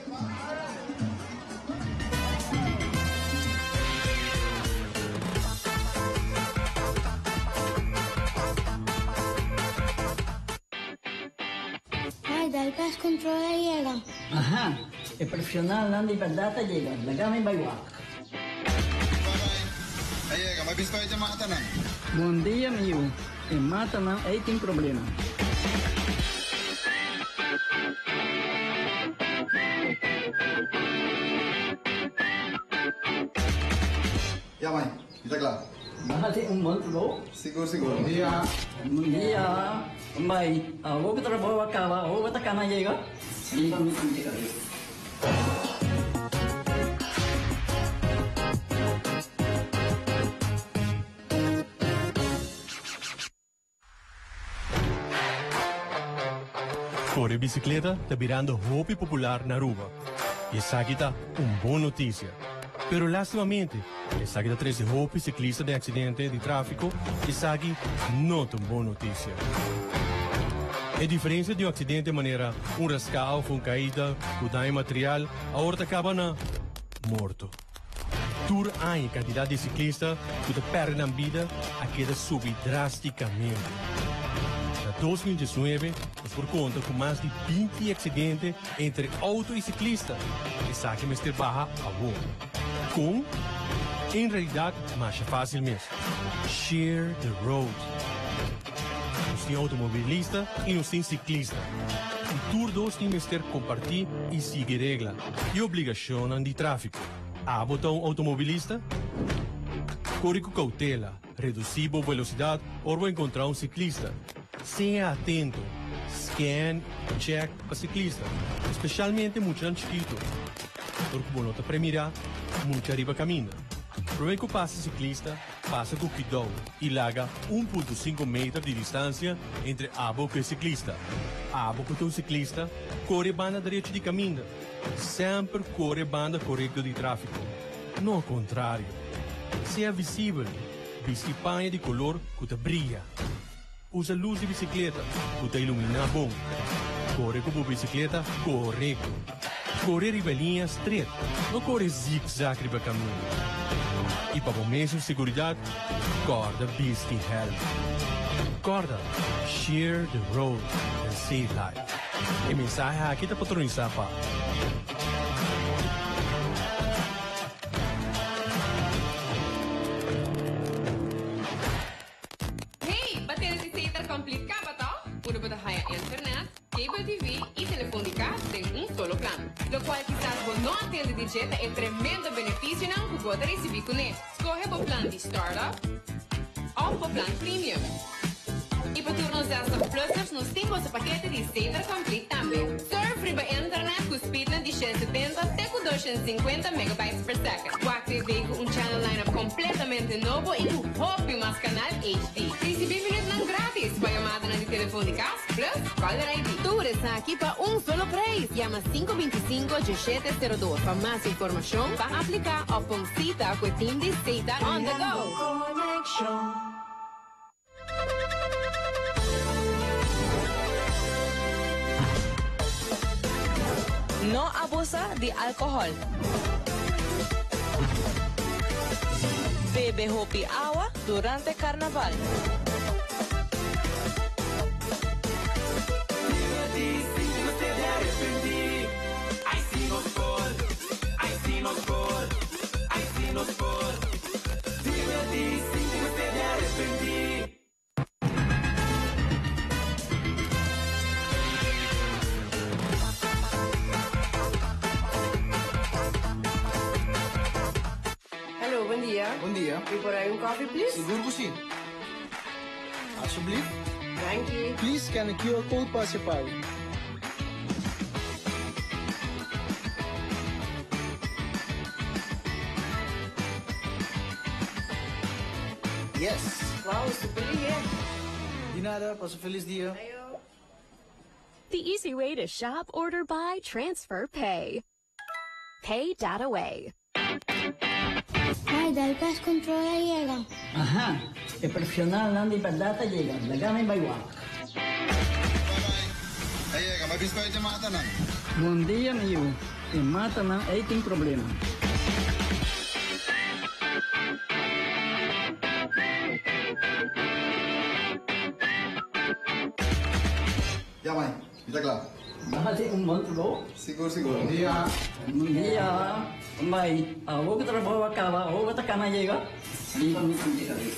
Ay, dal pes control a yega. Aha, e profesionalnan di berdad a yega, laga mi bai wak. A yega, ma bisto e matanan. Bon dia mi yu, e matanan ei tin problema. Ya mai, mi ta kla. Bo hasi un bon trabou? Sigur sigur. Bon dia. Bon dia. Bai, awor ku trabou a kaba, awor bo ta kana yega? Riba mi sinti kabes. Kore bisikleta ta birando hopi popular na Aruba y esaki ta un bon noticia. Pero lastimamente esaki ta trece hopi ciclista den accidente di trafico y esaki no ta un bon noticia. E diferencia di un accidente manera un rasca of un caida cu daño material awor ta caba na morto. Tur aña e kantidat di siklista ku ta pèrdè nan bida a keda subi drástikamente. Na 2019 nos por konta ku mas di 20 aksidente entre outo i siklista. Esaki mester baha awor. Kon? En realidat masha fásil mes. Share the road. Nos tin outomobilista i nos tin siklista. I tur dos tin mester kompartí i sigui regla i obligashonnan di tráfiko. Abo ta un outomobilista? Kore ku koutela, redusí bo velosidat ora bo enkontrá un siklista. Sea atento, scan i chèk pa siklista, espeshalmente muchanan chikitu, ora ku bo no ta premirá mucha riba kaminda. Promé ku pasa siklista, Pasa ku kidou i laga 1.5 meter di distansia entre abo ku e siklista. Abo ku ta un siklista, kore banda drechi di kaminda. Semper kore banda korekto di tráfiko, no kontrario. Sea visibel, bisti paña di kolor ku ta bria. Usa lus di bisikleta ku ta iluminá bon. Kore ku bo bisikleta korekto. Kore riba e liña stret, no kore zigzag riba kaminda. I pa bo mesun seguridat, kòrda bisti hèlm. Kòrda, share the road and save life. E mensahe aki ta patronisá pa. Hey, pa tene di Setar Complete caba to? Unda bo ta haya internet, cable TV y telefon di cas den un solo plan. Locual kisas bo no a tende di dje ta e tremendo beneficionan cu bo ta ricibi cune. Scoge bo plan di Startup of bo plan Premium. Y pa tur nos Desktop Plusers nos tin boso pakete di Setar Complete tambe. Surf riba internet cu speednan di 170 te cu 250 megabytes per second. Wak TV cu un channel line-up completamente nobo y cu hopi mas canal HD. Ricibi minuutnan gratis pa yamadanan di telefon di cas plus caller ID. Tur esaki pa un solo prijs. Yama 525 1702 pa mas informacion, pa aplica of pon cita cu e team di Setar On The Go. No abusa di alcohol. Bebe hopi awa durante carnaval. Hello, bon dia. Bon dia. Mi por hay un coffee, please? Sigur cu si. Alsjeblieft. Danki. Please scan e QR code pa haci pago. Yes! Wow, super lihe! Di nada, pasa felis dia. The easy way to shop, order, buy, transfer, pay. Pay dot away. Mai, dal pest control a yega. Aha, e profesionalnan di berdad a yega, laga mi bai wak. A yega, mi a bisa cu e matanan. Bon dia mi yu, e matanan ei tin problema. Ya mai, mi ta kla. Bo hasi un bon trabou. Sigur sigur. Bon dia. Bon dia. Mai, awor ku trabou a kaba, awor bo ta kana yega? Riba mi sinti kabes.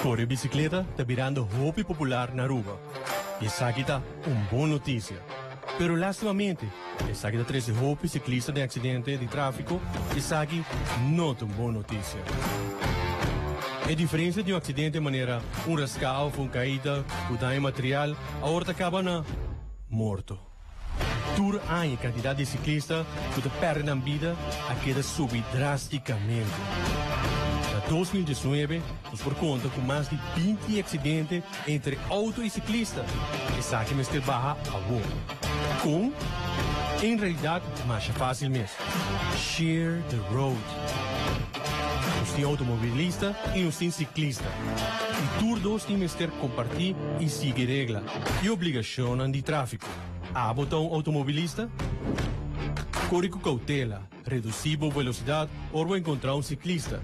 Kore bisikleta ta birando hopi popular na Aruba y esaki ta un bon noticia. Pero lastimamente esaki ta trece hopi ciclista den accidente di trafico y esaki no ta un bon noticia. E diferencia di un accidente manera un rasca of un caida cu daño material awor ta caba na morto. Tur aña e kantidat di siklista ku ta pèrdè nan bida a keda subi drástikamente. Na 2019 nos por konta ku mas di 20 aksidente entre outo i siklista. Esaki mester baha awor. Kon? En realidat masha fásil mes. Share the road. Nos tin outomobilista i nos tin siklista. I tur dos tin mester kompartí i sigui regla i obligashonnan di tráfiko. Abo ta un outomobilista? Kore ku koutela, redusí bo velosidat ora bo enkontrá un siklista.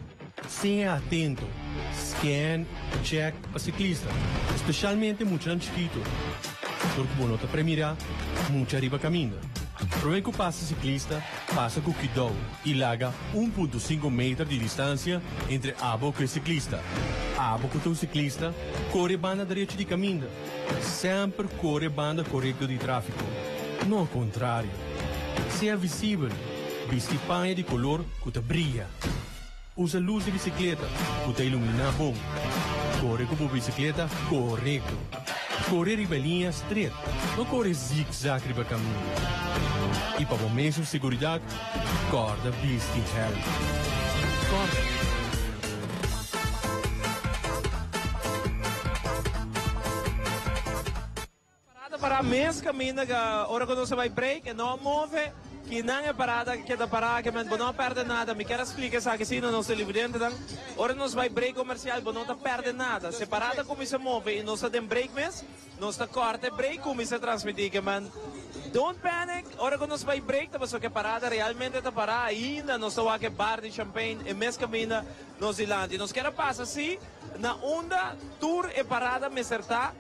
Sea atento, scan, check pa siklista, espeshalmente muchanan chikitu, dor ku bo no ta premirá mucha riba kaminda. Promé ku pasa siklista, pasa ku kidou i laga 1.5 meter di distansia entre abo ku e siklista. Abo ku ta un siklista, kore banda derecho di kaminda. Semper kore banda korekto di tráfiko, no kontrario. Sea visibel, bisti paña di kolor ku ta bria. Usa lus di bisikleta ku ta iluminá bon. Kore ku bo bisikleta korekto. Kore riba e liña stret, no kore zigzag riba kaminda. I pa bo mesun seguridat, kòrda bisti hèlm. Kòrda! Parada para mes caminda cu ora cu nos a bay break e no a move kinan e parada keda para ke men bo no a perde nada mi kier a splica esaki si na nos televidentenan ora nos bay break comercial bo no ta perde nada si e parada cuminsa move y nos ta den break mes nos ta corta e break cuminsa transmiti ke men don't panic ora cu nos bay break ta pasobra cu e parada realmente ta para ainda nos ta wak e bar di champagne e mes caminda nos dilanti nos kier a pasa si na unda tur e parada mester ta.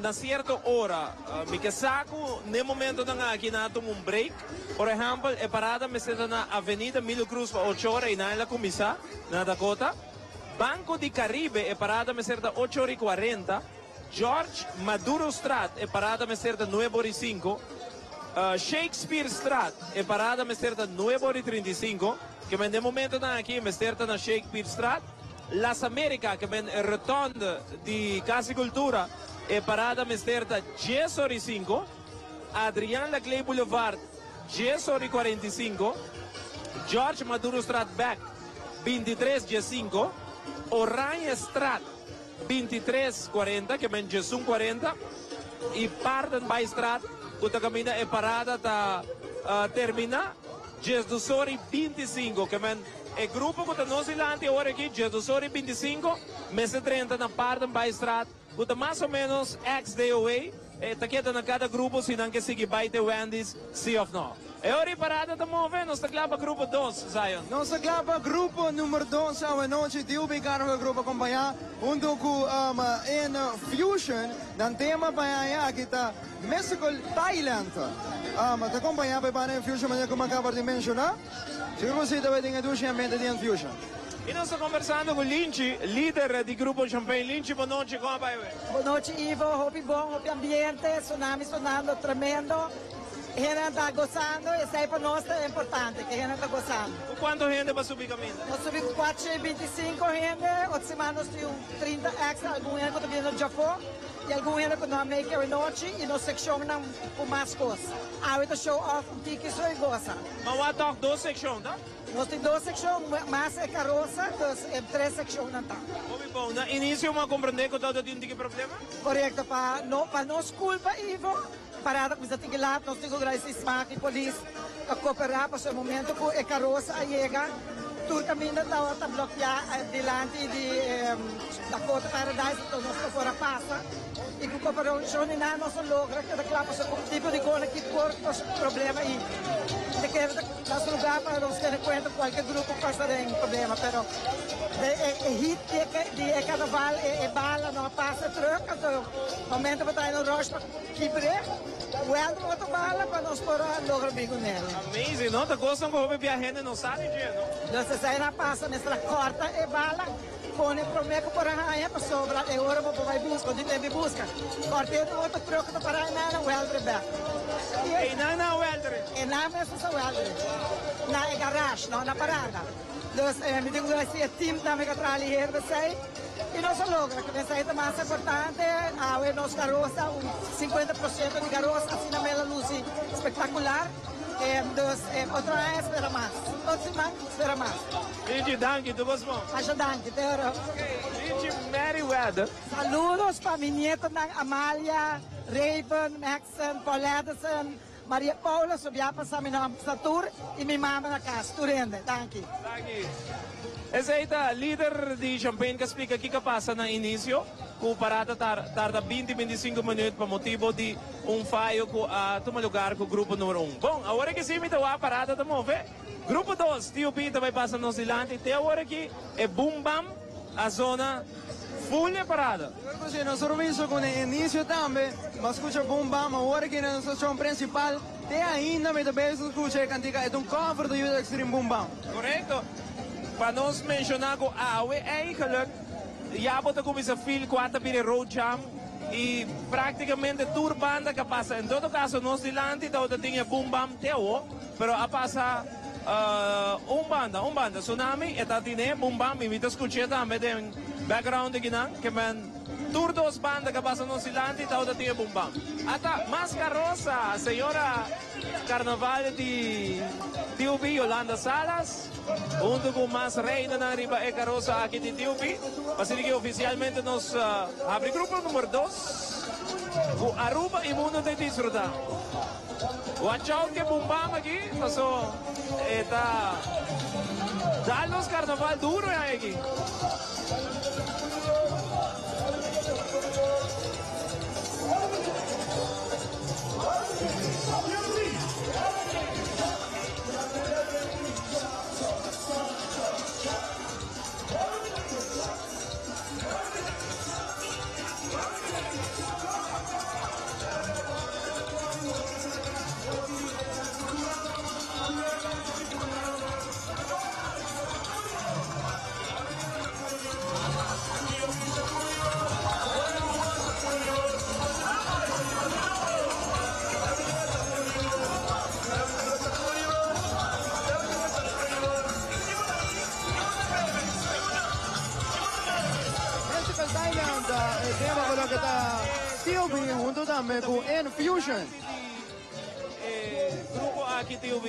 Na sierto ora, mi ke sa ku n'e momentonan aki nan a tuma un break. Por ehèmpel, e parada mester ta na Avenida Milo Cruz pa ocho ora i nan el a kuminsá na Dakota. Banco di Caribe e parada mester ta ocho ora i kuarenta. George Madurostraat e parada mester ta nuebe ora i sinku. Shakespearestraat e parada mester ta nuebe ora i 35. Ke men n'e momentonan aki mester ta na Shakespearestraat. Las America ke men rotonde di Cas di Cultura e parada mester ta dies ora y cinco, Adriaan Laclé Boulevard dies ora y 45, George Madurostraat bek 23 dies cinco, Oranjestraat 23 40 ke men diesun 40 y Paardenbaaistraat ku ta kaminda e parada ta termina diesdos ora y 25 ke men. E grupo ku ta nos dilanti awor aki, 12 ora i 25, mester drenta na Paardenbaaistraat, ku ta mas o menos ex DOA. E ta keda na kada grupo si nan ke sigui bai te Wendy's, si of no. E ora i parada ta move, nos ta kla pa grupo dos, Zion. Nos ta kla pa grupo number dos awanochi. DUB Carnival Group akompañá huntu ku In Fusion. Nan tema pa e aña aki ta Mystical Thailand. Ta kompañá pa e banda In Fusion manera ku mi a kaba di menshoná. Sigur cu si ta bay den e dushi ambiente di Enfusion. Y nos ta conversando cu Linchi, lider di Grupo Champagne. Linchi, bon nochi, con a bay awe? Bon nochi Ivo, hopi bon, hopi ambiente, tsunami sonando tremendo, hendenan ta gozando y esey pa nos ta importante, cu hendenan ta gozando. Cu cuanto hende bo subi caminda? Nos subi cu 425 hende, otro siman nos tin un 30 extra, algun hende cu ta bini djafo. I algun hende ku no a make awe nochi i nos sekshonnan ku mas kos. Awe ta show off un tiki so i gosa. Ma wak tòg dos sekshon, ta? Nos tin dos sekshon, mas e karosa, dus e tres sekshonnan ta. Hopi bon. Na inisio bo a komprendé ku tabata tin un tiki problema? Korekto. Pa no pa nos kulpa, Ivo, parada kuminsá tiki lat, nos tin ku gradisí smak i polis pa koperá pasobra e momento ku e karosa a yega, tur kaminda tabata blokiá dilanti di Dakota Paradise, anto nos no por a pasa. I ku koperashon di nan nos a logra keda kla pasobra ku tipo di kos aki por kos problema i ta kere ta nos lugar pa nos tene kuenta ku kualke grupo ku pasa den problema pero e hit di e karnaval e bala no a pasa truk anto momento bo ta haña un rush pa kibr'e wèlta un otro bala pa nos por a logra bin ku nel. Amazing no ta kosnan ku hopi bia hende no sa di dje no. Nos esei a pasa mester a kòrta e bala. Pone prome ku por a haña pasobra e ora bo por bai buska di tempi buska. Kòrte di otro tròk ku ta pará einan na wèldere bèk. Einan na wèldere? Einan mes ta wèldere. Na e garash, no na parada. Dus mi tin ku gradisí e tim tambe ku a traha liher pa esei. I nos a logra. Ku esei ta mas importante. Awe nos karosa, un 50% di karosa asina mel a lusi spektakular. Dus otro aña spera mas. Otro siman spera mas. Lichi, danki, tu cos bon. Masha danki, te ora. Lichi Merryweather. Saludos pa mi nietonan Amalia, Raven, Maxon, Paul Edison, Maria Paula, so bia pasa mi nomber sa tur y mi mama na cas, tur hende. Danki. Danki. Esey ta lider di Champagne ka splica kico a pasa na inicio cu parada tarda binti 25 minuut pa motibo di un fayo cu a tuma lugar cu grupo numero un. Bon, awor aki si mi ta wak parada ta move. Grupo dos, TUP ta bai pasa nos dilanti te awor aki e boom bam a zona full e parada. Sigur cu si, nos a rubiso cu na inicio tambe bo scucha boom bam, awor aki na nos stacion principal te ainda mi ta bezig scucha e cantica, e ta un cover di Youth Extreme Boom Bam. Correcto, pa nos menciona cu awe eigenlijk ya bo ta cuminsa feel cua ta bira e road jam y practicamente tur banda ca pasa, en todo caso nos dilanti tabata tin e boom bam te awo. Pero a pasa un banda, un banda. Tsunami e ta tine bum bam y mi ta scuché tambe den background di kinan ke men tur dos banda ke pasa nos dilanti tabata tin e bum bam. Ata mas carosa señora Carnaval di TUB Yolanda Salas hunto cu mas reinanan riba e carosa aki di TUB. Asina ke oficialmente nos habri grupo number dos cu Aruba y mundo ta disfruta. Watch out ke bumbam aki paso e ta dal nos carnaval duro e aña aki. Musical Thailand ta e tema ku loke ta TOB hunto tambe ku Infusion. E grupo aki TOB.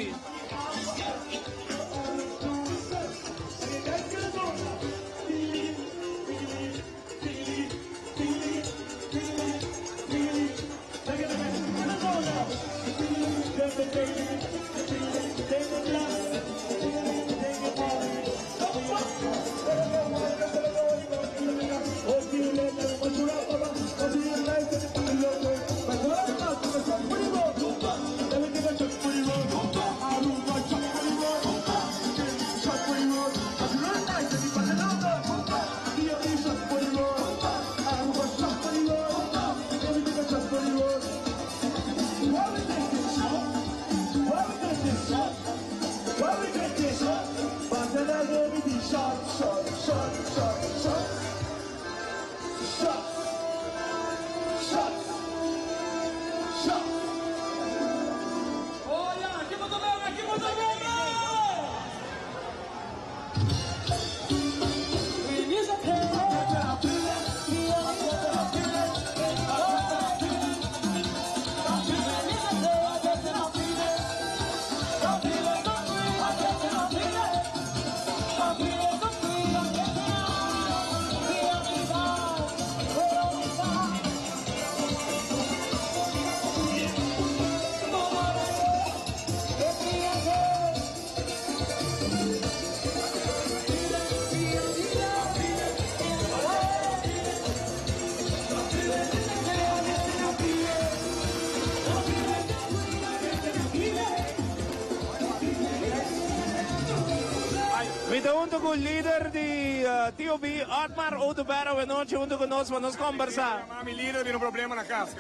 hunto cu lider di TOB, Otmar Oduber awenochi hunto cu nos pa nos combersa. Mi lider tin un problema na cas.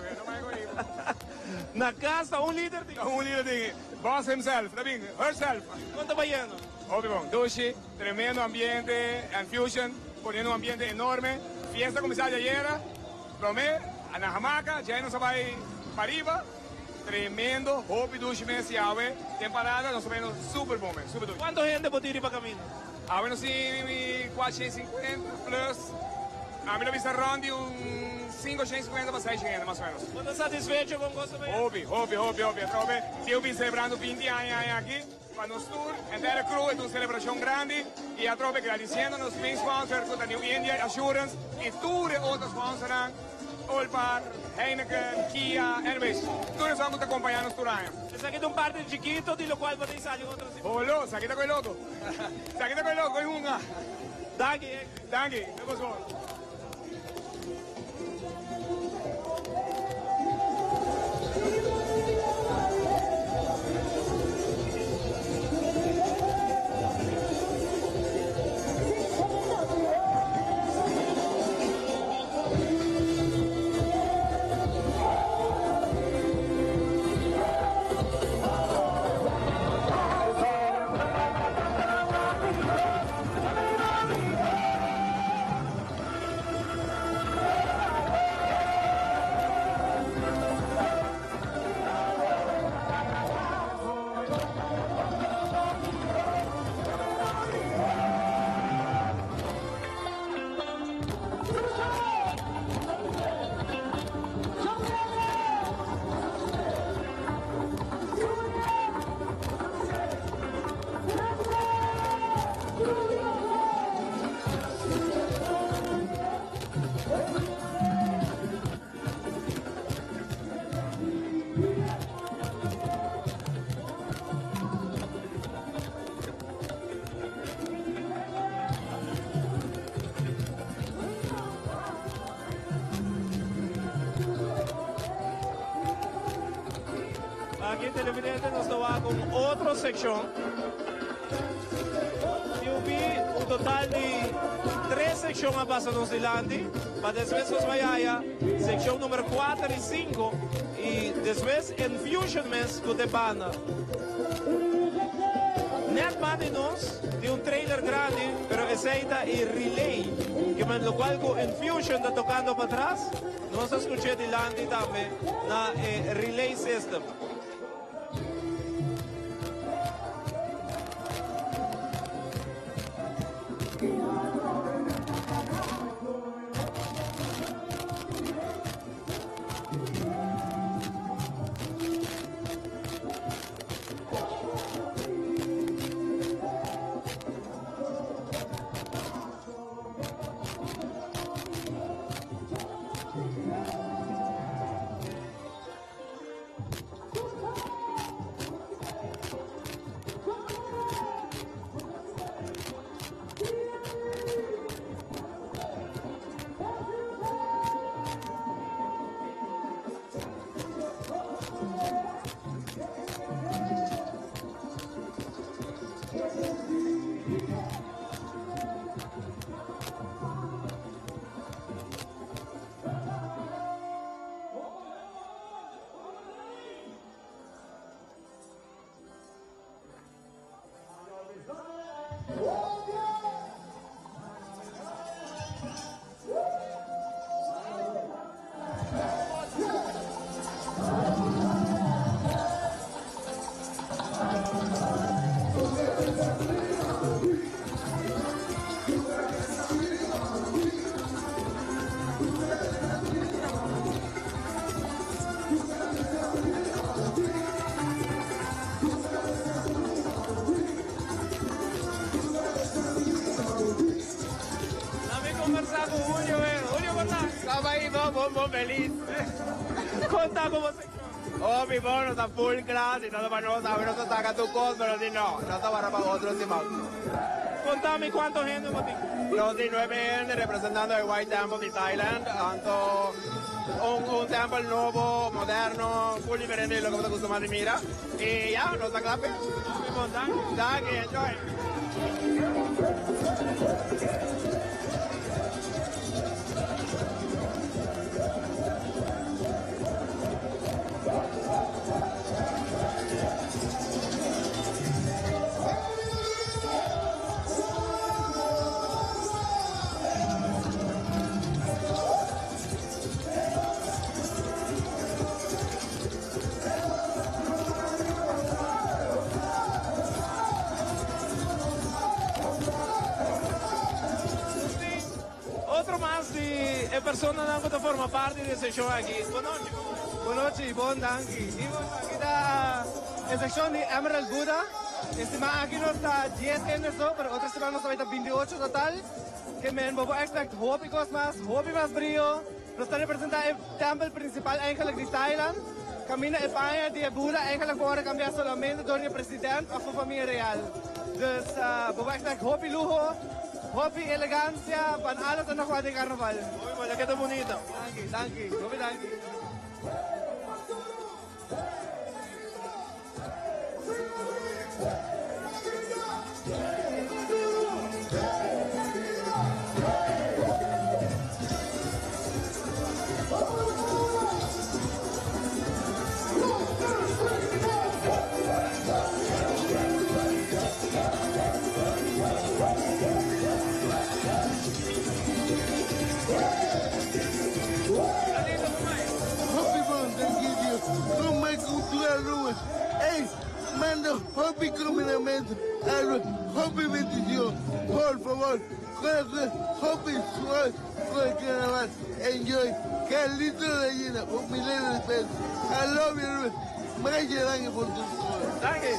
Na cas ta un lider tin? Ta un lider tin. Boss himself ta bin, herself. Con ta bayendo? Hopi bon. Dushi, tremendo ambiente, Enfusion poniendo un ambiente enorme. Fiesta a cuminsa djayera, prome na hamaca, djay nos a bay pariba. Tremendo, hopi dushi mes y awe den parada nos ta bayendo super bon mes, super dushi. Cuanto hende bo tin riba caminda? Awe nos tin 450 plus, ami lo bisa rond di un 550 pa 600 hende mas o menos. Bo ta satisfecho con cos ta bayendo? Hopi, hopi, hopi, hopi. Atrobe TOB celebrando 20 aña aña aki pa nos tur, henter e crew, e ta un celebracion grandi y atrobe gradiciendo nos main sponsor cu ta New India Assurance y tur e otro sponsornan. Olpar, Heineken, Kia, anyways, tur esun ku ta kompañá nos tur aña. Esaki ta un parti chikito di lokual bo ta sali otro siman. Holo, esaki ta koe loko. Esaki ta koe loko, koe hunga. Danki. Danki, nos bos bon. Aki televidente nos ta wak un otro seccion. TUB un total di tres seccion a pasa nos dilanti, pa despues nos bai haya seccion numero cuater y cinco y despues Enfusion mes cu ta e banda. Net mas di nos tin un trailer grandi, pero esey ta e relay, ke men locual cu Enfusion ta tocando patras, nos ta scuche dilanti tambe na e relay system. Lami conversa cu Julio eh. Julio con ta? Caba ahí bo, bon bon feliz. Con ta como se Oh mi bo, nos ta full class y todo pa nos, awe nos ta saca tu cos, pero si no, nos ta wara pa otro siman. Contami cuanto hende bo tin? Nos tin nuebe hende representando e White Temple di Thailand, anto un un temple nobo, moderno, full diferente di loke bo ta custuma di mira. Y ya, nos ta cla p'e. Danki. Danki, enjoy. Otro mas di e personanan ku ta forma parti di e sekshon aki. Bonochi. Bonochi, bon danki. Aki ta e sekshon di Emerald Buddha. E siman aki nos ta dies hende so, pero otro siman nos ta bai ta binti ocho total. Ke men bo por expect hopi kos mas, hopi mas brio. Nos ta representa e tempel principal eigenlijk di Thailand, caminda e paña di e Buddha eigenlijk por worde cambia solamente door di e president of su famia real. Dus bo por expect hopi luho, hopi elegancia, van alles en nog wat den carnaval. Hopi mooi, ta keda bunita. Danki, danki, hopi danki. Hopi bon danki Dios con mai cultura Aruba ey manda hopi combinamento Aruba hopi bendicion por favor corazon hopi suave con el carnaval enjoy Carlito la gallina un miles de pesos I love you Aruba masha danki por tur cos. Danki.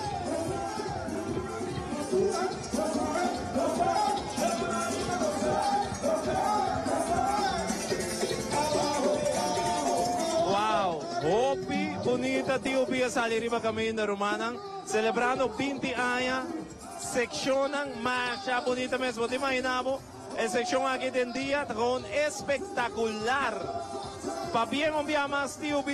Wow, hopi bunita TOP a sali riba caminda rumannan, celebrando binti aña, seccionnan masha bunita mes, bo ta imagina bo e seccion aki den dia ta gewoon espectacular. Pabien un bia mas TOP.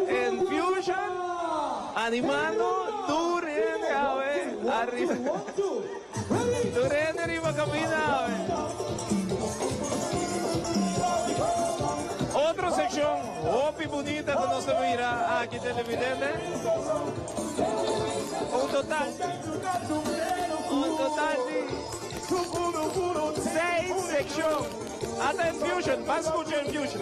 Infusion animando tur hende awe ariba. Tur hende riba camina awe. Otro seccion hopi bunita cu nos ta mira aki televidente. Un total un total di seis seccion. Ata Infusion, ban scucha Infusion.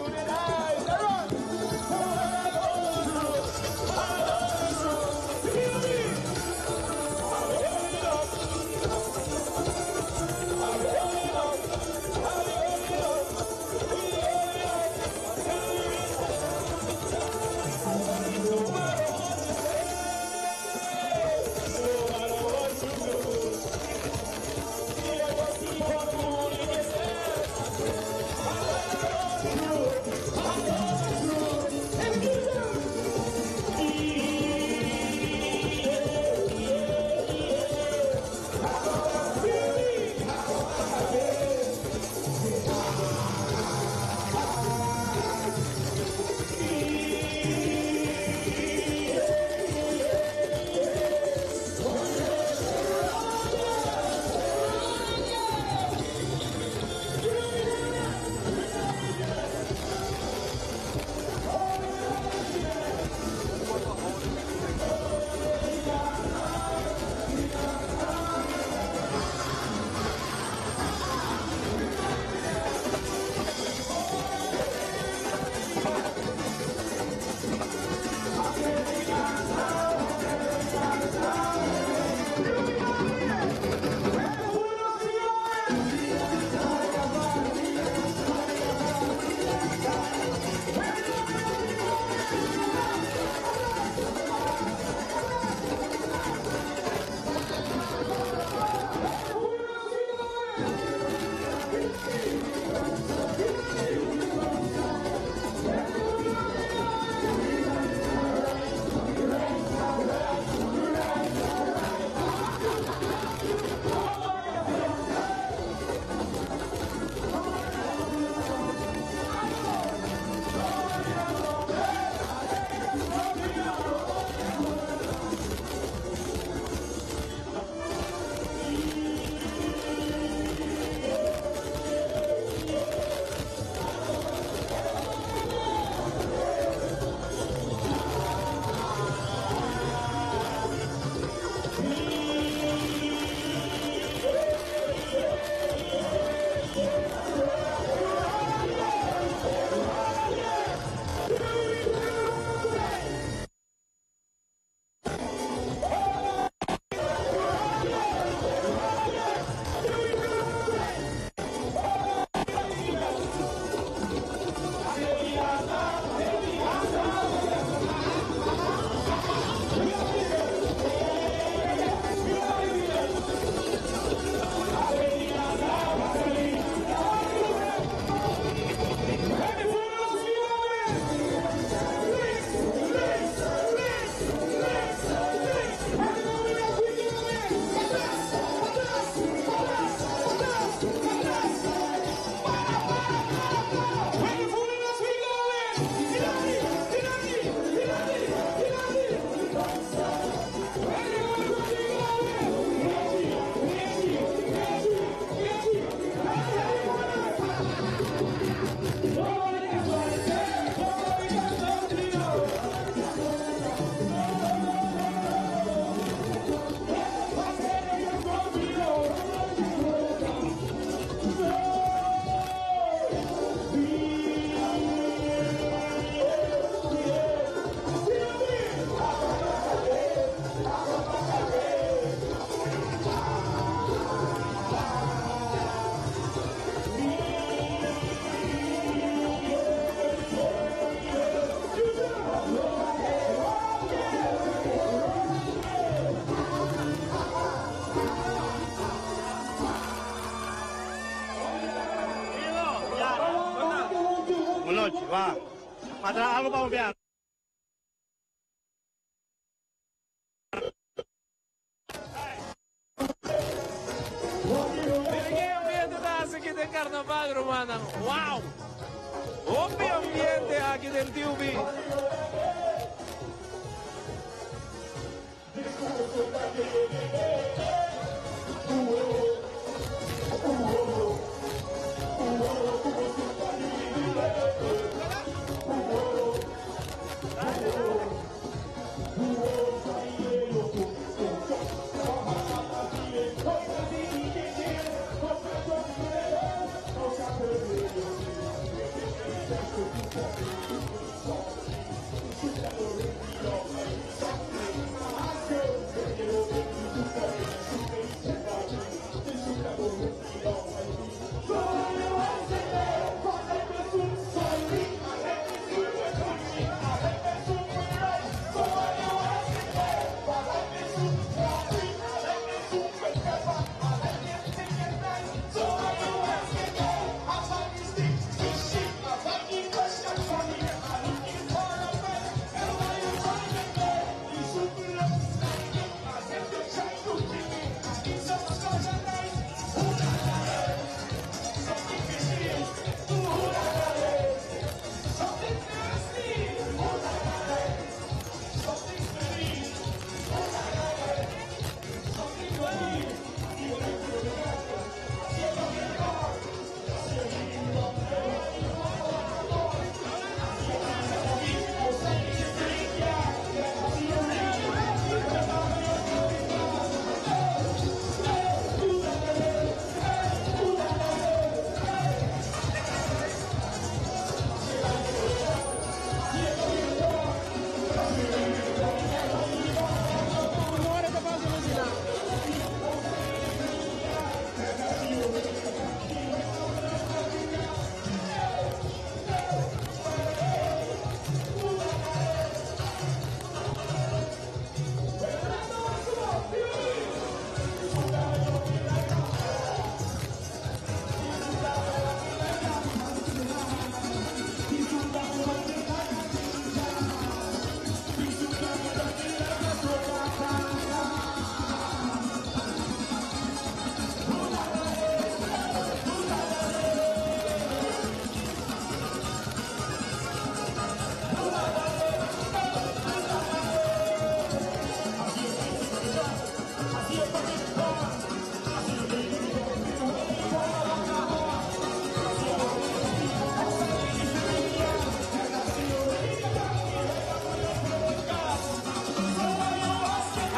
A traha algo pa gobierno. Mira ki ambiente ta hasi aki den carnaval rumannan. Wow! Hopi ambiente aki den TUB.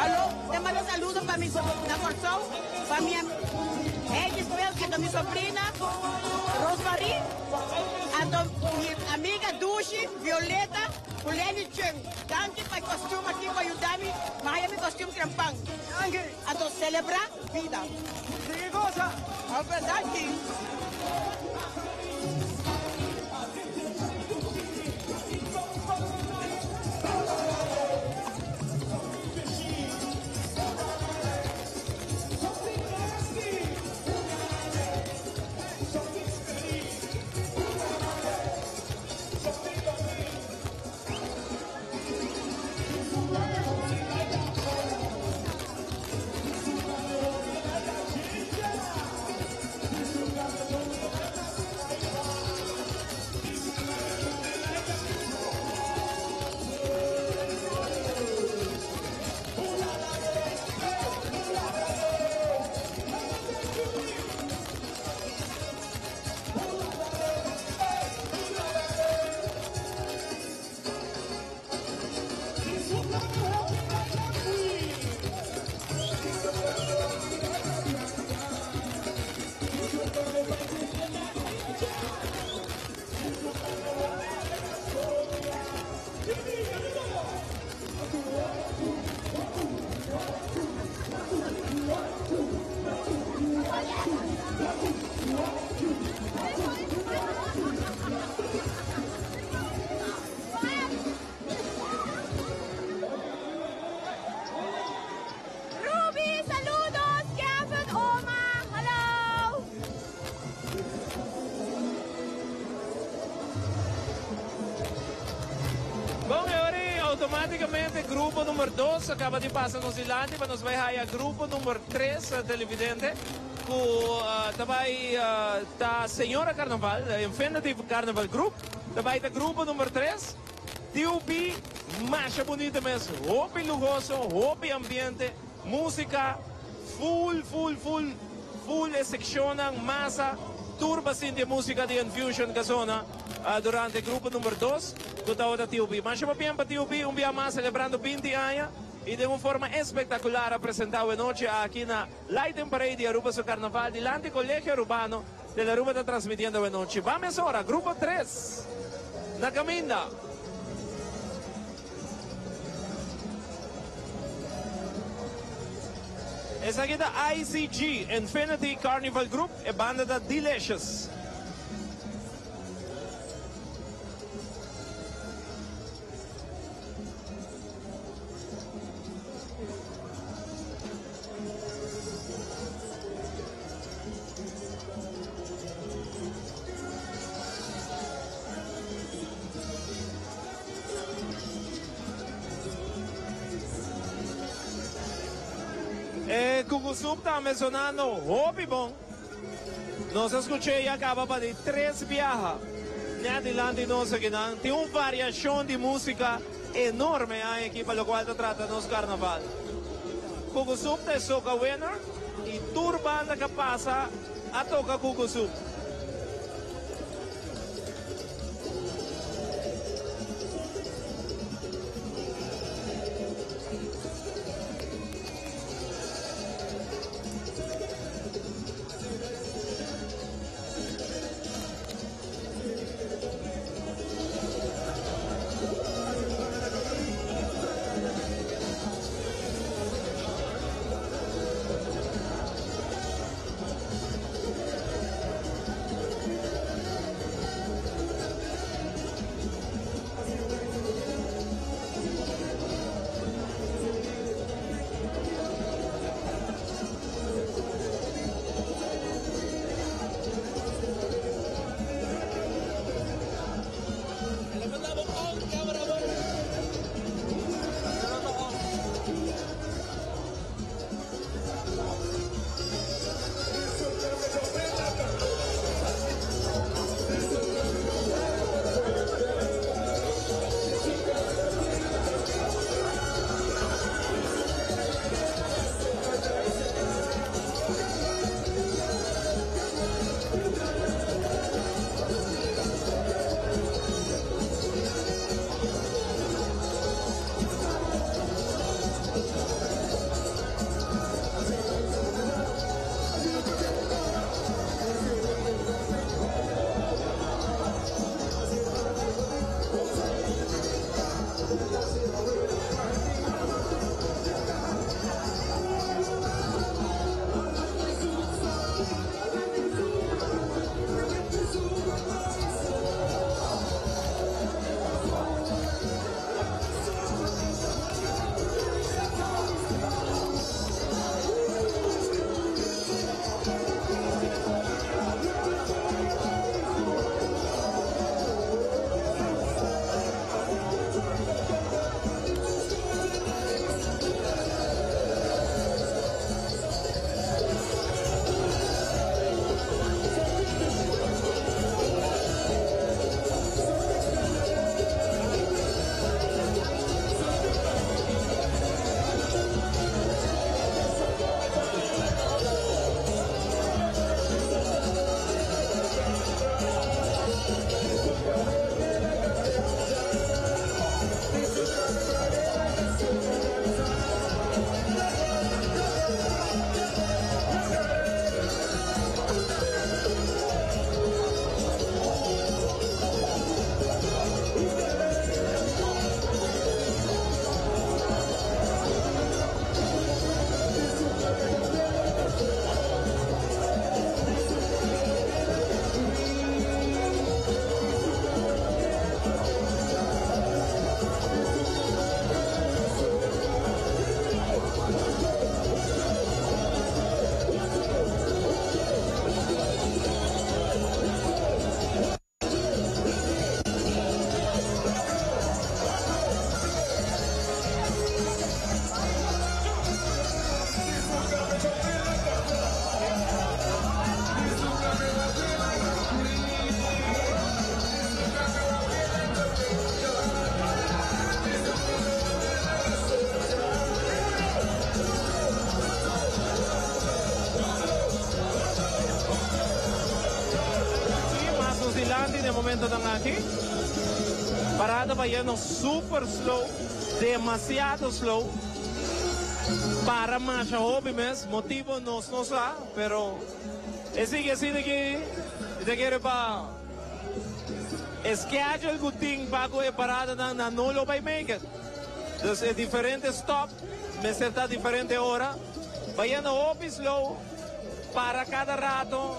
Aló, te mando saludo pa mi na Kòrsou, pa mi Heidi Snoel, anto mi sobrina Rosmarie, anto mi amiga Dushi, Violeta, ku Lenny Chung. Danki pa e kostium aki ku a yuda mi haya mi kostium trempan. Anto selebrá bida. Sigui gosa! Oké, danki. Automáticamente grupo number 2 a caba di pasa nos dilanti pa nos bay haya grupo number 3, televidente, cu ta bay ta Señora Carnaval, Infinity Carnival Group, ta bay ta grupo number 3. TUB masha bunita mes, hopi luhoso, hopi ambiente, musica full full full full e seccionnan, masa, tur pa sinti e musica di Infusion Casona durante grupo number dos cu tabata TUB. Masha pabien pa TUB un bia mas celebrando 20 aña y den un forma espectacular a presenta awe nochi aki na Lighting Parade di Aruba su Carnaval dilanti Colegio Arubano Tele Aruba ta transmitiendo awe nochi. Ba mesora, grupo 3 na caminda. Esaki ta ICG, Infinity Carnival Group, e banda ta Delicious. E cucusup tambe sonando hopi bon. Nos a scuch'e ya caba pa di tres biaha net dilanti nos akinan. Tin un variacion di musica enorme aki pa locual ta trata nos carnaval. Cucusup ta e soca winner y tur banda ca pasa a toca Cucusup. momentonan aki. Parada bayendo super slow, demasiado slow. Para masha hopi mes, motibo nos no sa, pero e sigui asina aki y ta kere pa e schedule cu tin pa cu e paradanan nan no lo bay make it. Dus e diferente stop mester ta diferente ora. Bayendo hopi slow, para cada rato,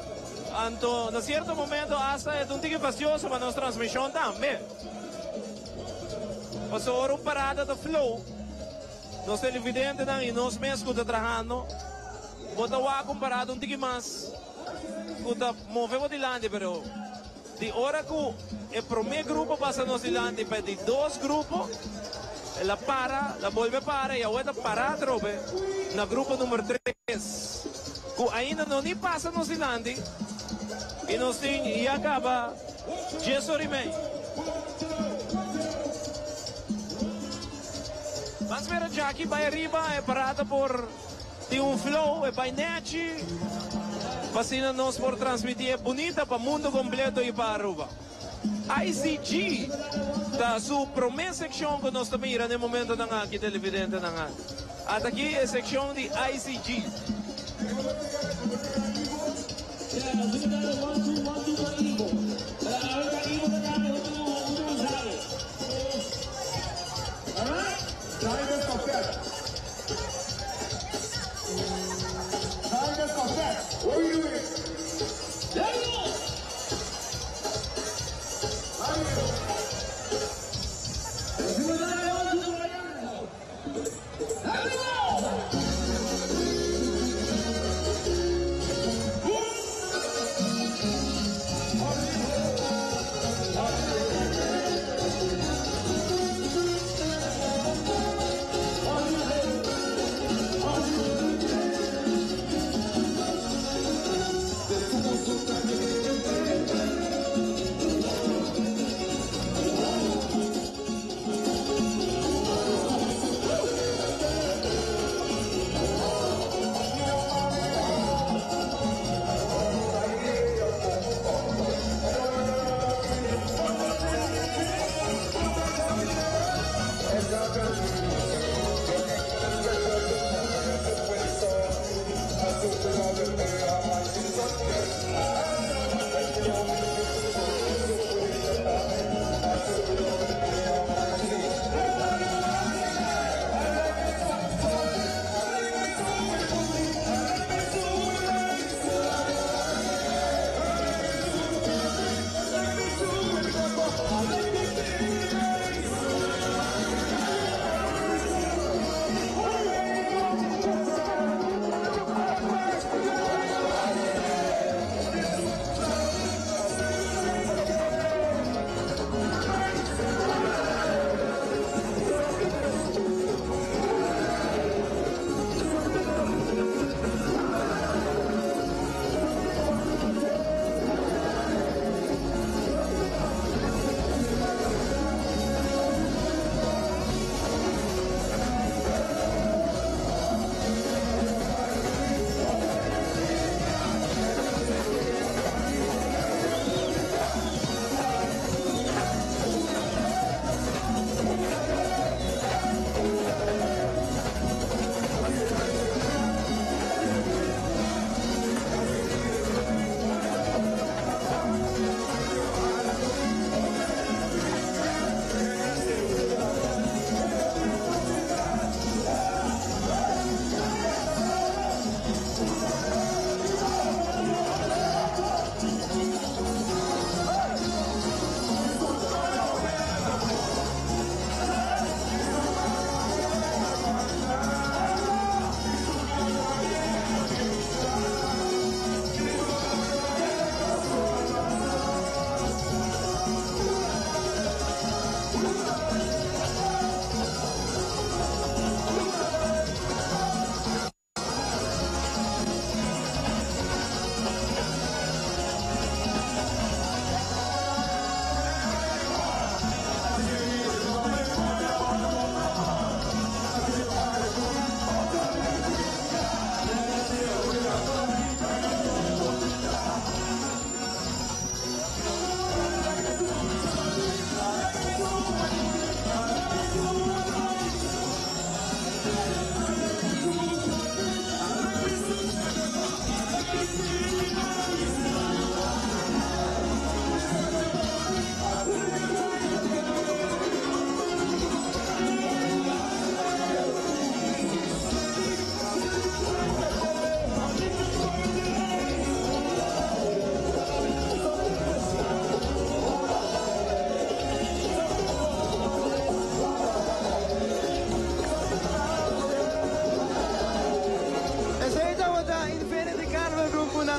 anto na cierto momento hasta e ta un tiki fastioso pa nos transmision tambe. Pasobra ora un parada ta flow, nos televidentenan y nos mes cu ta trahando, bo ta wak un parada un tiki mas cu ta move bo dilanti, pero di ora cu e prome grupo pasa nos dilanti pa e di dos grupo, el a para, el a bolbe para y awe ta para atrobe na grupo number tres, cu ainda no ni pasa nos dilanti y nos tin ya caba dies ora y mei. Ban spera Jackie bay ariba, e parada por tin un flow, e bay nechi, pa asina nos por transmiti e bunita pa mundo completo y pa Aruba. ICG ta su prome seccion cu nos ta mira n'e momentonan aki, televidentenan aki. Ata aki e seccion di ICG.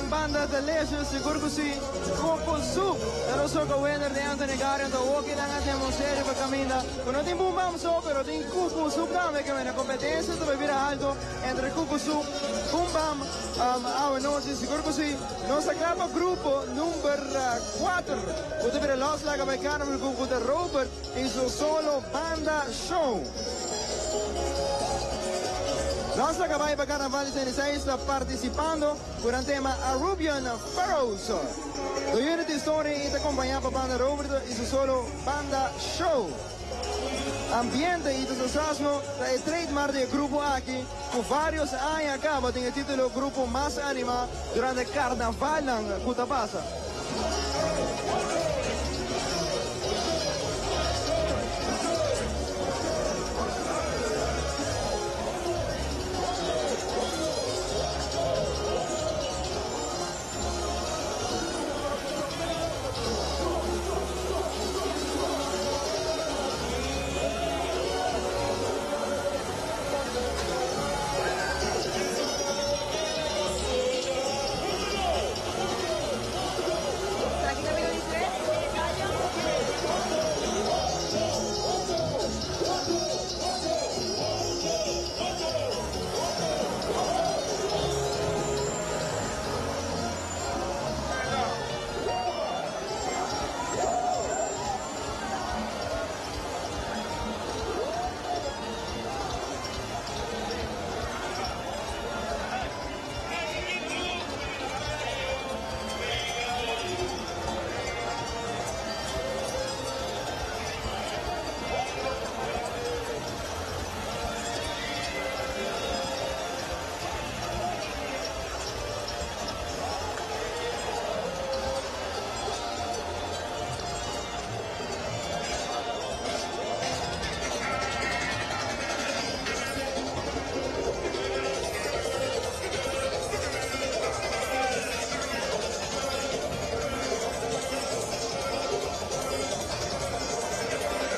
un banda delicious, sigur cu si. Coco Soup ta nos soca winner di Anthony Garden ta hoki nan a demonstra riba caminda cu no tin Boom Bam so pero tin Cucu Soup tambe ke wena competencia ta bay bira alto entre Cucu Soup, Boom Bam awe nochi sigur cu si. Nos a cla pa grupo number 4 cu ta bira Los Laga bay Carnival cu ta Robert y su solo banda show. Los Laga bay pa Carnaval di 66 ta participando cu nan tema Arubian Pharaohs. The Unity Story y ta acompaña pa banda Robert y su solo banda show. Ambiente y entusiasmo ta e trademark di e grupo aki cu varios aña caba tin e titulo grupo mas anima durante carnavalnan cu ta pasa.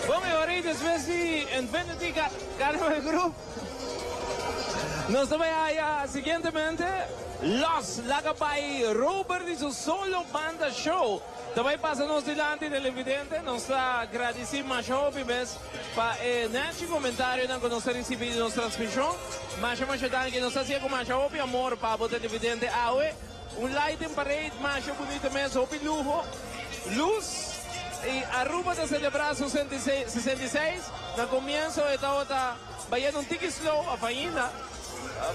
Bon e ora ei despues di Infinity Carnival Group nos ta bai haya siguientemente Los Laga Bai Robert di su solo banda show ta bai pasa nos dilanti televidente. Nos ta gradici masha hopi bes pa e nechi comentarionan cu nos ta ricibi di nos transmision. Masha masha danki. Nos ta haci'e cu masha hopi amor pa bo televidente awe. Un lighting parade masha bunito mes, hopi luho, luz y Aruba ta celebra su 66. Na comienzo e tabata bayendo un tiki slow of ainda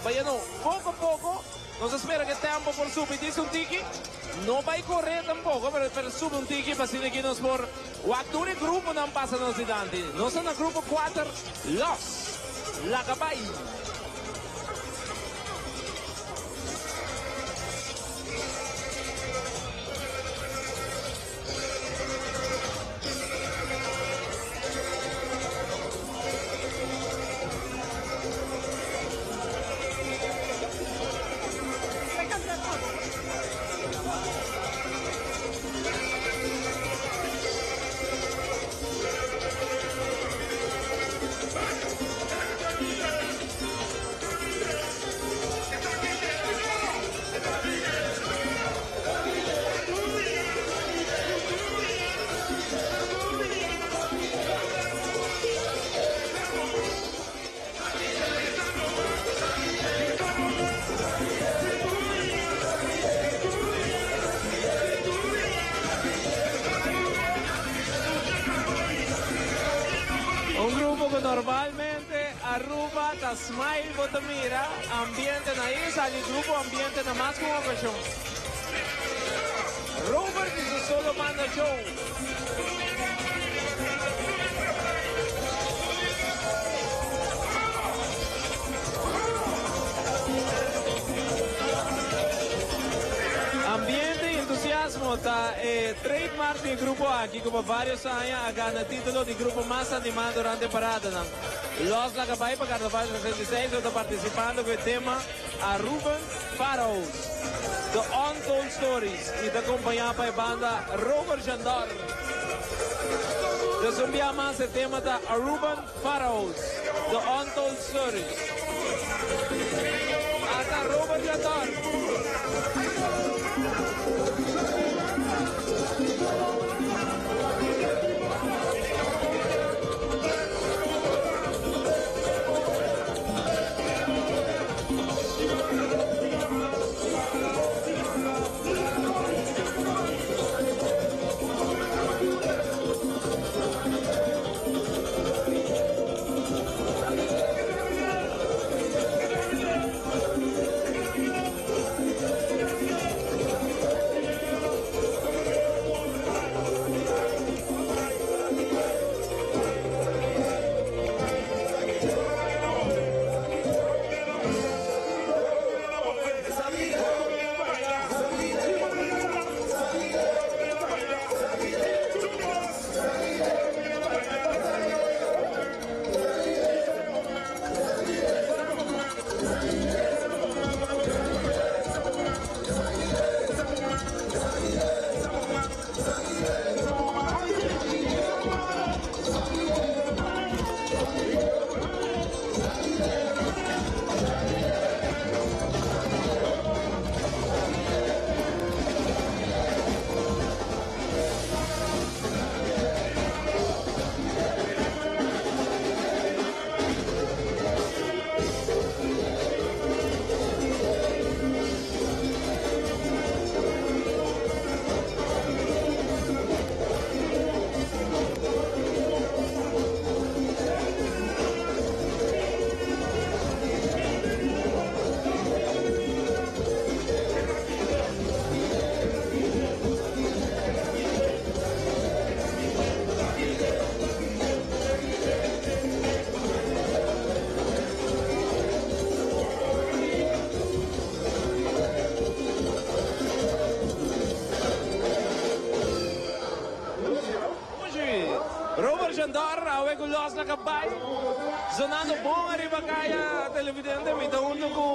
bayendo poco poco. Nos a spera cu e tempo por subi dis un tiki. No bay core tampoco pero pero subi un tiki pa asina aki nos por wak tur e gruponan pasa nos dilanti. Nos ta na grupo cuater, Los Laga Bay. Un grupo cu normalmente Aruba ta smile bo ta mira ambiente na isla di grupo ambiente na mas cu un ocasion. Robert y su solo banda show. Ambiente y entusiasmo ta e trademark di e grupo aki cu pa varios aña a gana titulo di grupo mas anima durante paradanan. Los Laga Bai pa Carnaval 66 lo ta participando cu e tema Aruban Pharaohs, The Untold Stories y ta acompaña pa e banda Robert Jandor. Dus un bia mas e tema ta Aruban Pharaohs, The Untold Stories. Ata Robert Jandor. ku Los Laga Bai. Zonando bon ariba kaya televidente mi ta hunto ku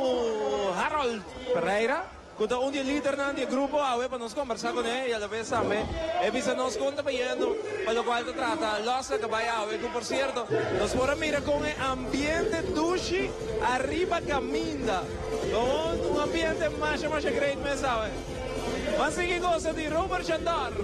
Harold Pereira ku ta un di e lidernan di e grupo awe pa nos kombersá kuné i alabes tambe e bisa nos kon ta bayendo pa lokual ta trata Los Laga Bai awe ku por sierto nos por a mira kon e ambiente dushi ariba kaminda kon un ambiente masha masha great mes awe. Ban sigui gosa di Robert Chandor.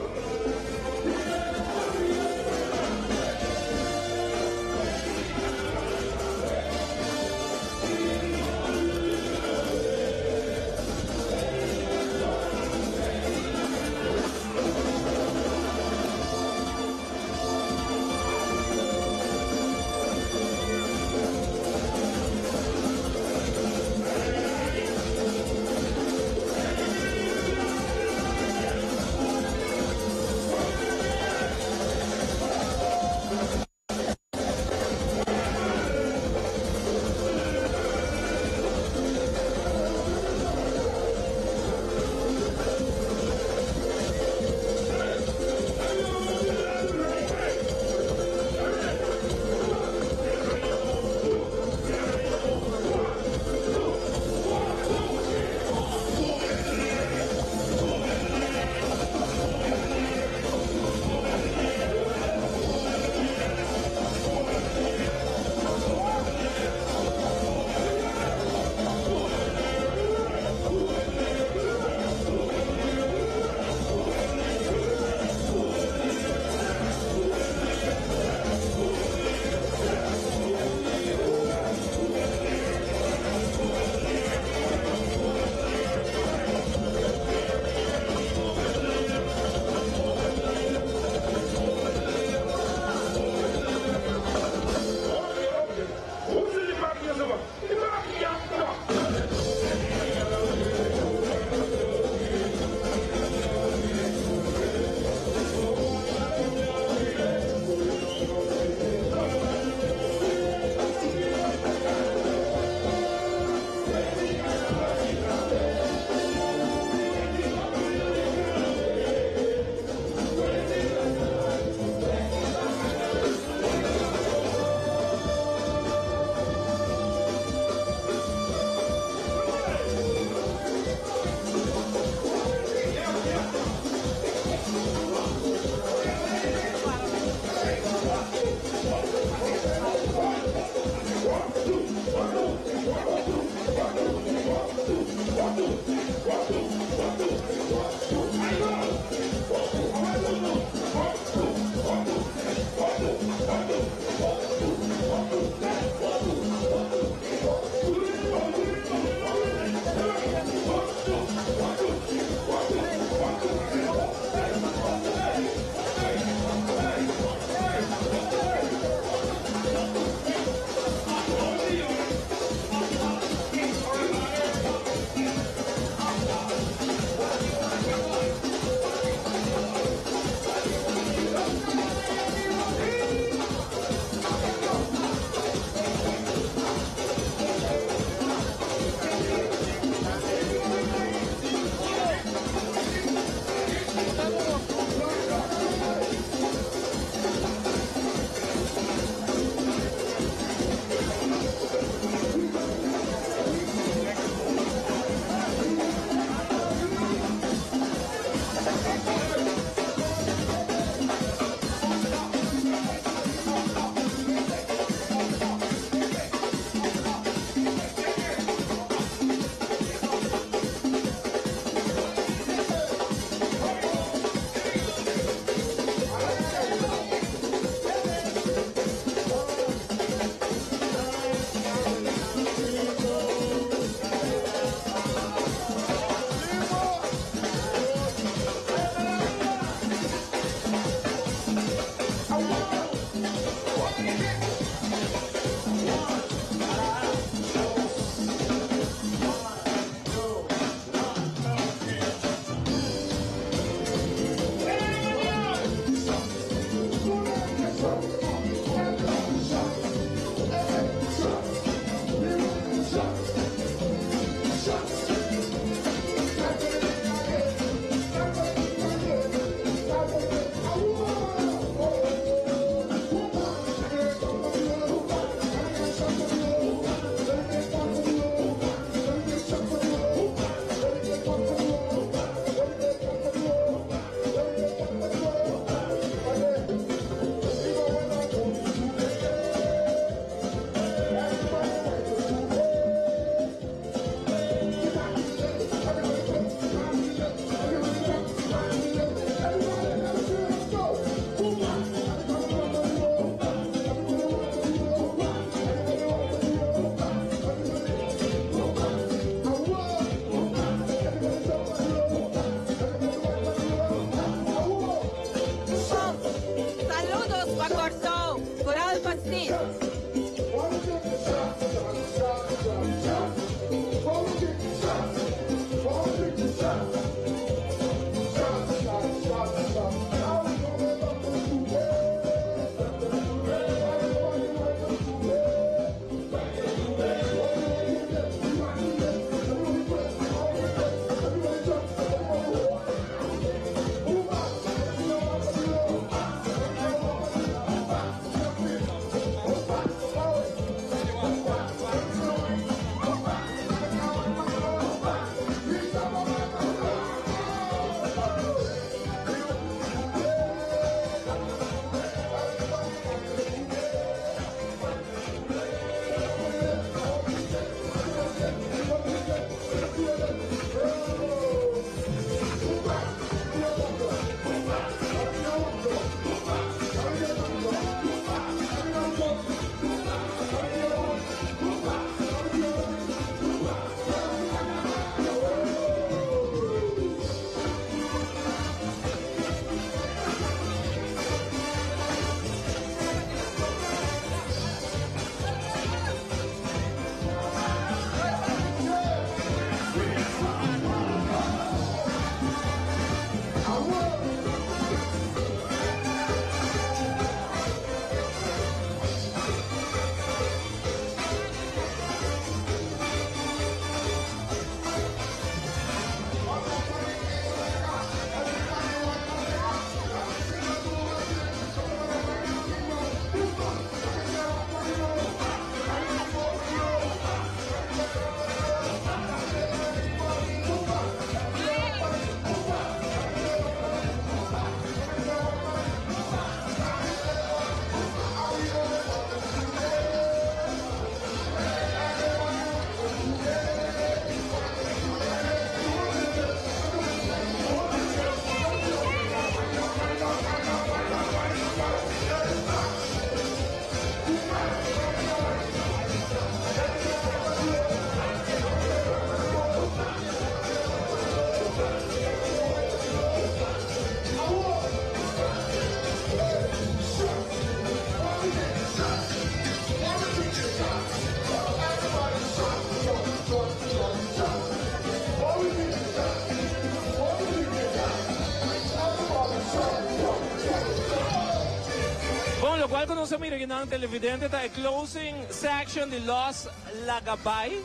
nos a mira akinan televidente ta e closing section di Los Lagabay.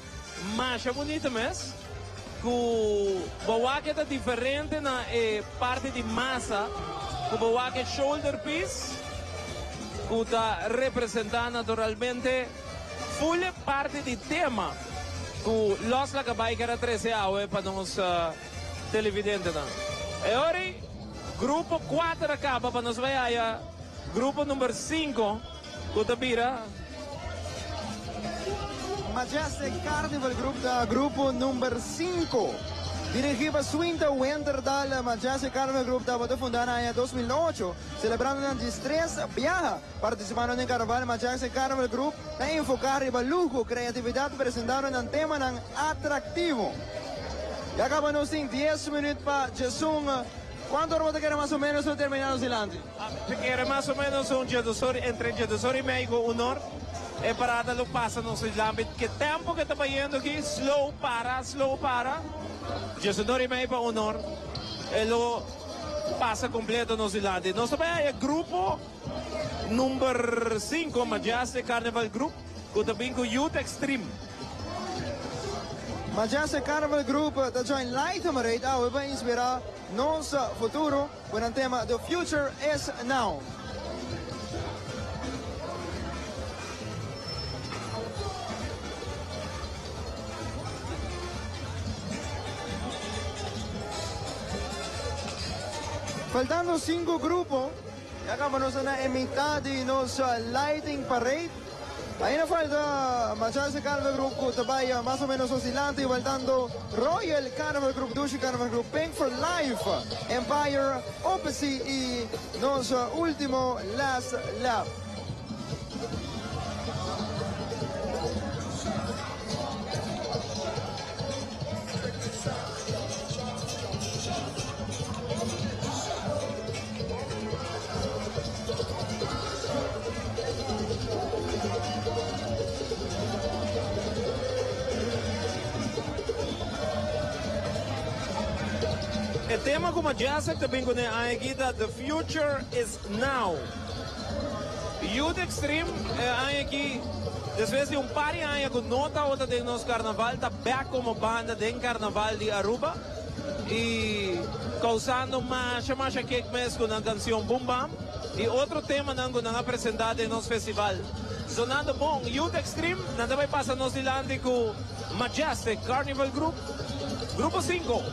Masha bunita mes. Ku bo wak e ta diferente na e parti di masa ku bo wak e shoulder piece ku ta representa naturalmente full e parti di tema ku Los Lagabay ker a trese awe pa nos televidentenan. E ora ei grupo kuater a kaba pa nos bai haya grupo number sinku ku ta bira. Majestic Carnival Group ta grupo number sinku. Dirigí pa Swinta Winterdal, Majestic Carnival Group tabata fundá na aña 2008, selebrando nan diestres biaha. Partisipando den karnaval, Majestic Carnival Group ta enfoká riba luho, kreatividat presentando nan temanan atraktivo. Ya kaba nos tin dies minüt pa djesun. Kuantu ora bo ta kere mas o ménos lo terminá nos dilanti? Ta kere mas o ménos un djedusor, entre djedusor i mei ku un or e parada lo pasa nos dilanti. Ke tempu ke ta bayendo aki, slow para, slow para. Djesunor i mei pa un or e lo pasa kompleto nos dilanti. Nos ta bai haya grupo Number sinku, Majestic Carnival Group ku ta bin ku Youth Extreme. Majestic Carnival Group ta join Light Parade awe pa inspira nos futuro ku nan tema The Future is Now. Faltando sinku grupo. Ya caba nos ta na e mitad di nos lighting parade. Ainda falta Majestic Carnival Group cu ta bay mas o menos nos dilanti, faltando Royal Carnival Group, Dushi Carnival Group, Pink for Life, Empire, OPC y nos ultimo Last Lap. E tema ku Majestic ta bin kuné aña aki ta The Future is Now. Youth Extreme e aña aki despues di un par di aña ku no tabata den nos karnaval ta bèk komo banda den karnaval di Aruba. Y causando masha masha kick mes cu nan cancion Boom Bam y otro temanan cu nan a presenta den nos festival. Sonando bon, Youth Extreme, nan ta bay pasa nos dilanti cu Majestic Carnival Group, Grupo cinco.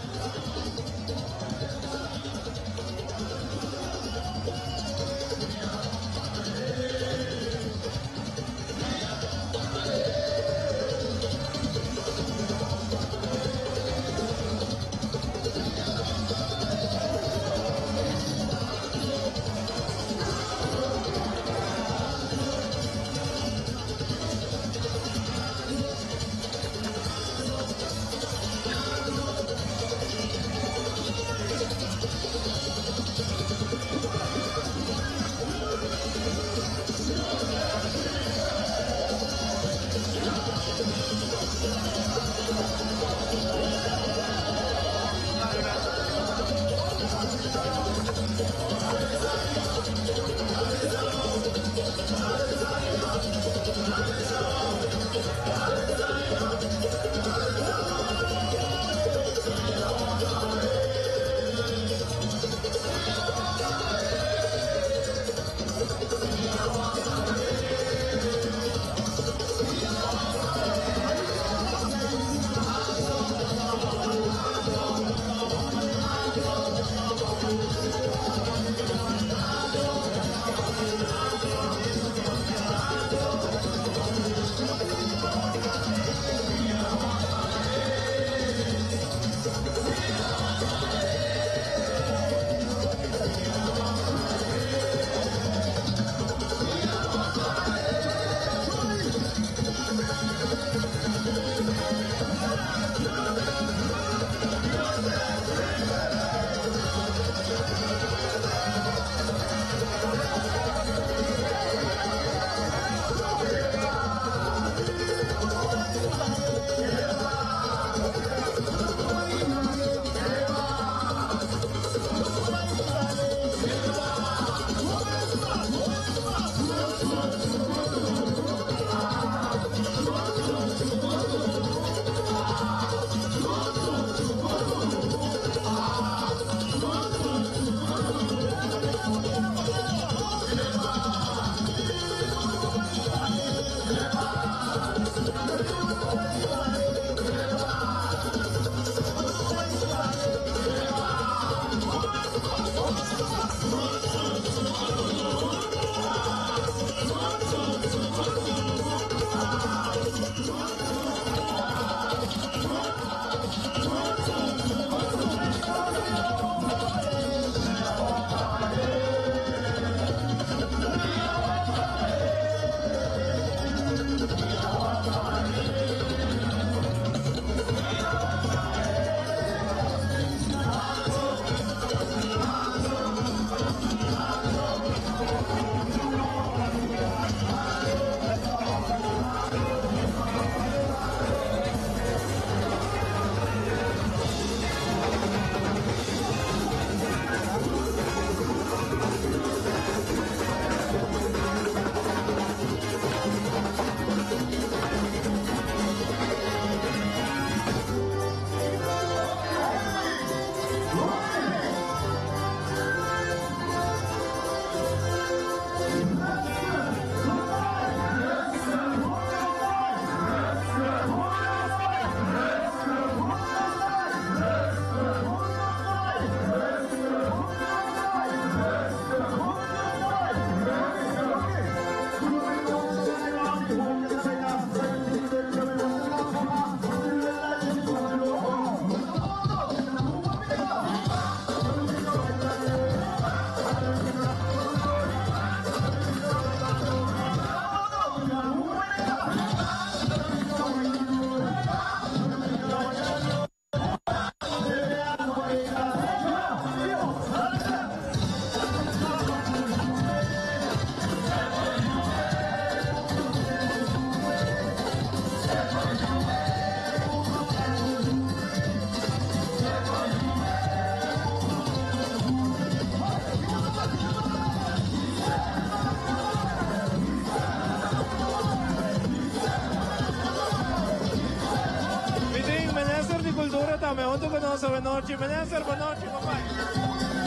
Cultura tambe hunto cu nos awe nochi. Minister, bon nochi, con bai?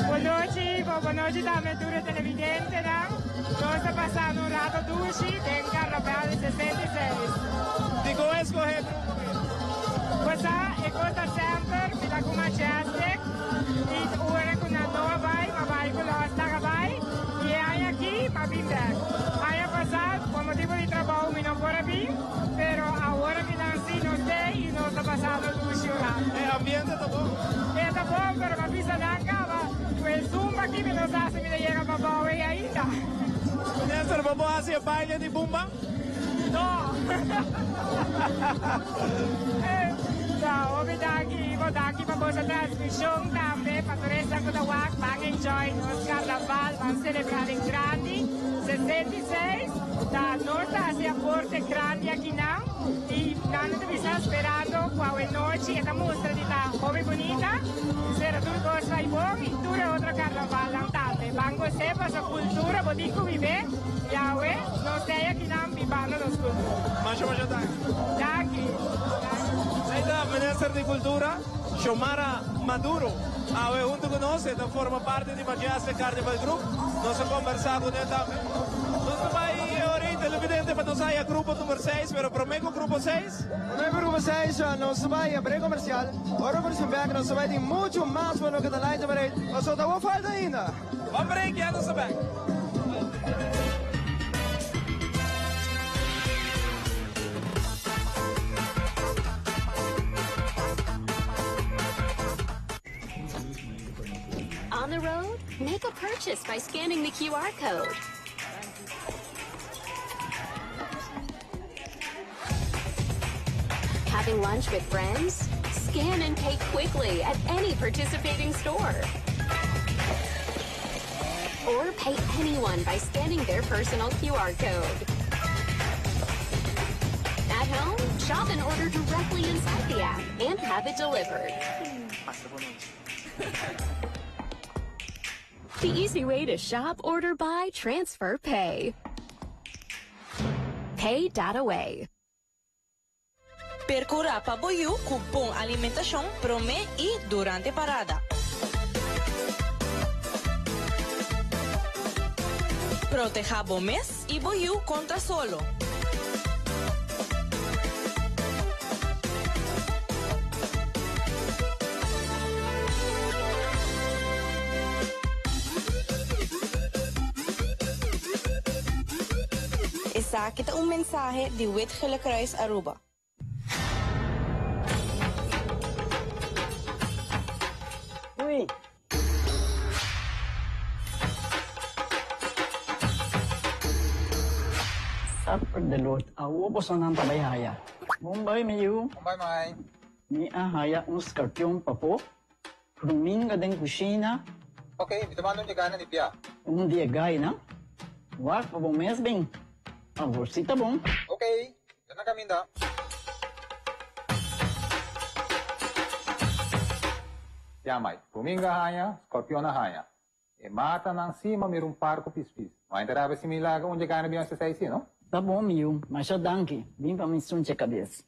Bon nochi, bon bon nochi tambe tur e televidentenan. Nos ta pasando un rato dushi den Carnaval di 66. Dicon a escoge e grupo aki? Cosa, e cos ta semper, mi ta cu Majestic y ora cu nan no a bai, m'a bai cu los laga bai y e aña aki m'a bin bek. Aña pasa, pa motibo di trabou mi no por a bin. Pero awor aki nan si nos te y nos ta pasando dushi un rato. E ambiente ta bon? E ta bon, pero pa bisa nan caba cu e zumba aki mi no sa si mi ta yega pa bou ey ainda. Minister, bo por haci e baile di bumba? No. No, hopi danki Ivo, danki pa boso transmision tambe, pa tur esnan cu ta wak, ban enjoy nos carnaval, ban celebra den grandi, 66. Ta nos ta haci aporte grandi akinan y nan no ta bisa sperando cu awe nochi e ta mustra di ta hopi bunita y sera tur cos bay bon y tur e otro carnavalnan tambe. Ban goce pasobra cultura bo tin cu bibe y awe nos ta akinan bibando nos cultura. Masha masha danki. Danki. Ahí ta Minister di Cultura, Xiomara Maduro. Awe hunto cu nos, e ta forma parti di Majestic Carnival Group. Nos a conversa cu ne tambe. Nos ta bay e ora ey televidente pa nos haya grupo number seis, pero prome cu grupo seis. Prome cu grupo seis nos ta bay a break comercial. Ora cu nos bin bek nos ta bay tin mucho mas pa loke ta Light Parade, pasobra ta awor falta ainda. Ban break ya nos ta bek. On the road, make a purchase by scanning the QR code. Having lunch with friends? Scan and pay quickly at any participating store. Or pay anyone by scanning their personal QR code. At home, shop and order directly inside the app and have it delivered. The easy way to shop, order, buy, transfer, pay. Pay.away. Percura pa bo yiu cu bon alimentacion prome y durante parada. Proteha bo mes y bo yiu contra solo. Esaki ta un mensahe di Wit Gele Kruis Aruba. Ui! Supper de Lord, awo bosonan ta bai haya. Bon bai mi yu. Bon bai mai. Mi a haya un skarpion papo. Ruminga den kushina. Ok, mi ta manda un di gana di bia. Un di e gainan. Wak pa bo mes bin. Awor si ta bon. Ok, mi ta na kaminda. Ya mai, ruminga haña, skorpion a haña. E matanan sima mira un par ku pispis. No a enterá si mi laga un dje gana bin ose si, no? Ta bon mi yu, masha danki. Bin pa mi sunche kabes.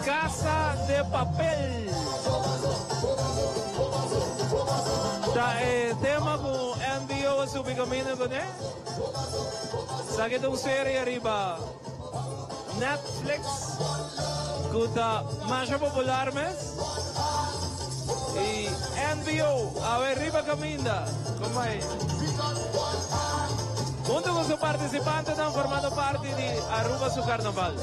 Casa de Papel. Ta e tema ku NBO a subi kaminda kuné. Esaki ta un serie riba Netflix ku ta masha popular mes. I NBO awe riba kaminda komai. Hunto ku su partisipantenan formando parti di Aruba su Karnaval.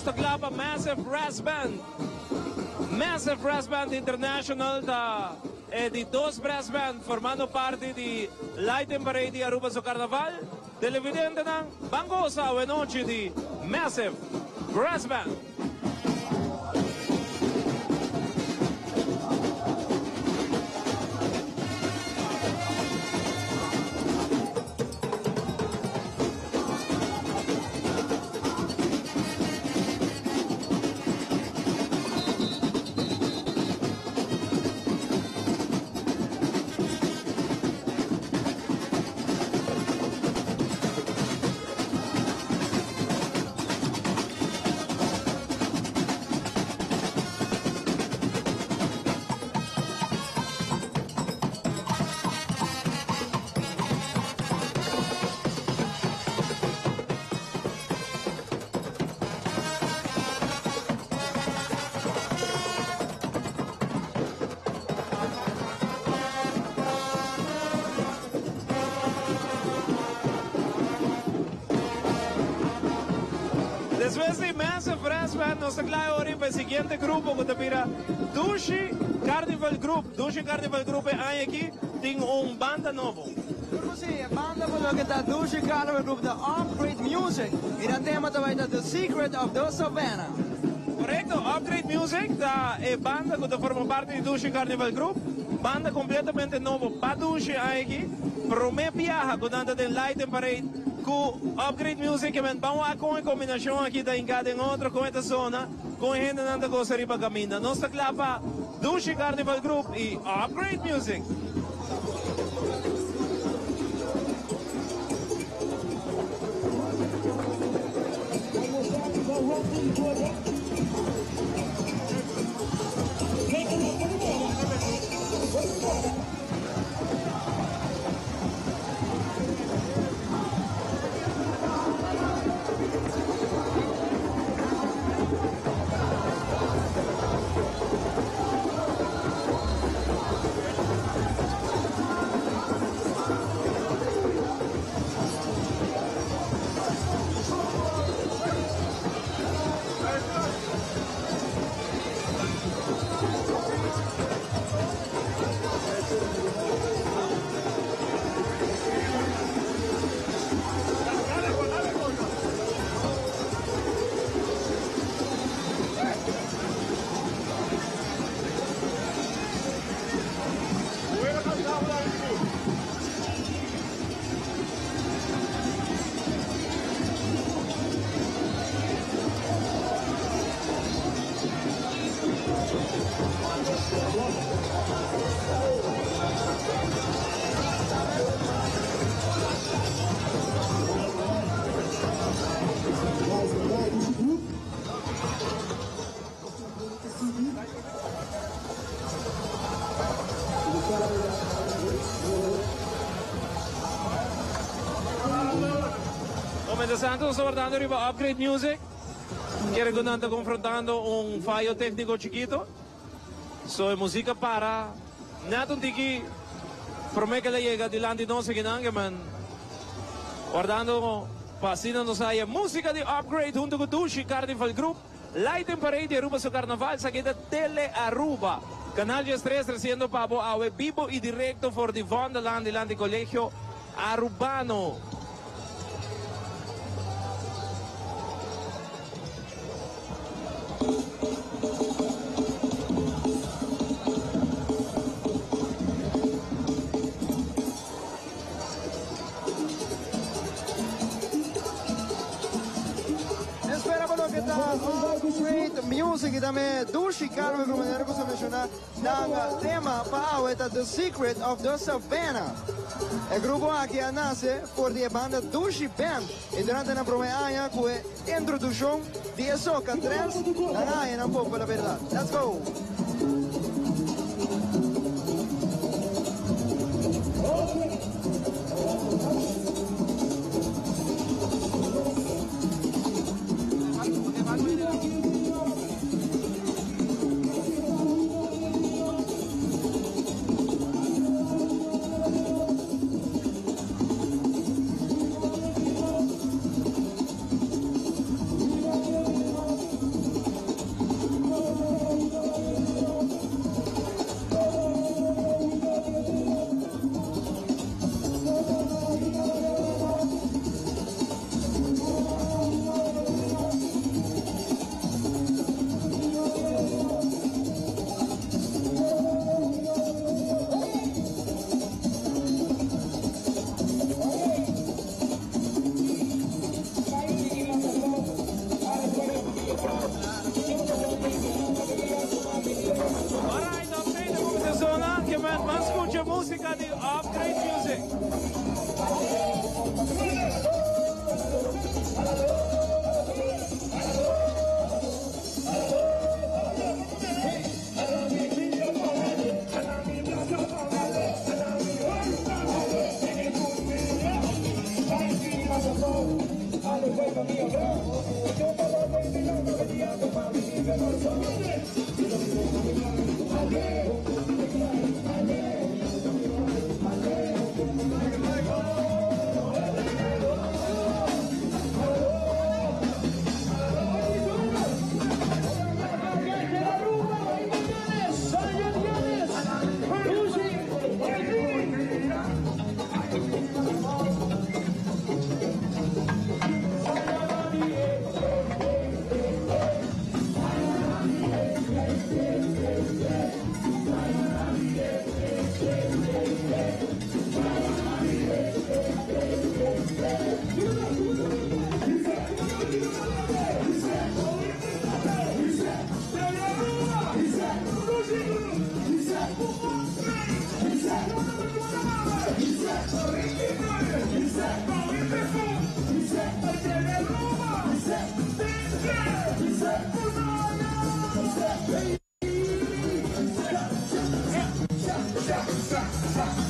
nos ta kla pa Massive Brass Band. Massive Brass Band International ta e di dos brass band formando parti di Lighting Parade di Aruba su Carnaval. Televidentenan, ban gosa awe nochi di Massive Brass Band. Despues di Massive Brass Band nos ta kla ora pa e siguiente grupo ku ta bira Dushi Carnival Group. Dushi Carnival Group e aña aki tin un banda nobo. Grupo si, e banda pa loke ta Dushi Carnival Group ta Upgrade Music y nan tema ta bay ta The Secret of the Savannah. Korekto, Upgrade Music ta e banda ku ta forma parti di Dushi Carnival Group. Banda kompletamente nobo pa Dushi aña aki. Promé biaha ku nan ta den Lighting Parade ku Upgrade Music. E men ban wak kon e kombinashon aki ta hinká den otro, kon e ta sona, kon e hendenan ta gosa riba kaminda. Nos ta kla pa Dushi Carnival Group y Upgrade Music. Mientras tanto nos ta wardando riba Upgrade Music. Kere cu nan ta confrontando un fayo tecnico chikito. So e musica para net un tiki prome cu el a yega dilanti nos akinan ke men wardando pa asina nos haya musica di Upgrade hunto cu Dushi Carnival Group. Lighting Parade di Aruba su Carnaval sa keda Tele Aruba. Canal 13 treciendo pa bo awe bibo y directo for di Vondelland dilanti Colegio Arubano. Espera pa loke ta Upgrade Music y tambe Dushi Carmen cu manera cu sa menciona nan tema pa awe ta The Secret of the Savannah. E grupo aki a nace for di e banda Dushi Band y durante nan prome aña cu e introduccion di e soca trance nan a haña nan popularidad. Let's go!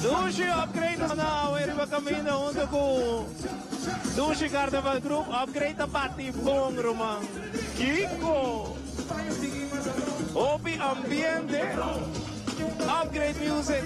Dushi Upgrade ta na awe riba caminda hunto cu Dushi Carnaval Group. Upgrade ta bati bon ruman. Kiko! Hopi ambiente. Upgrade Music.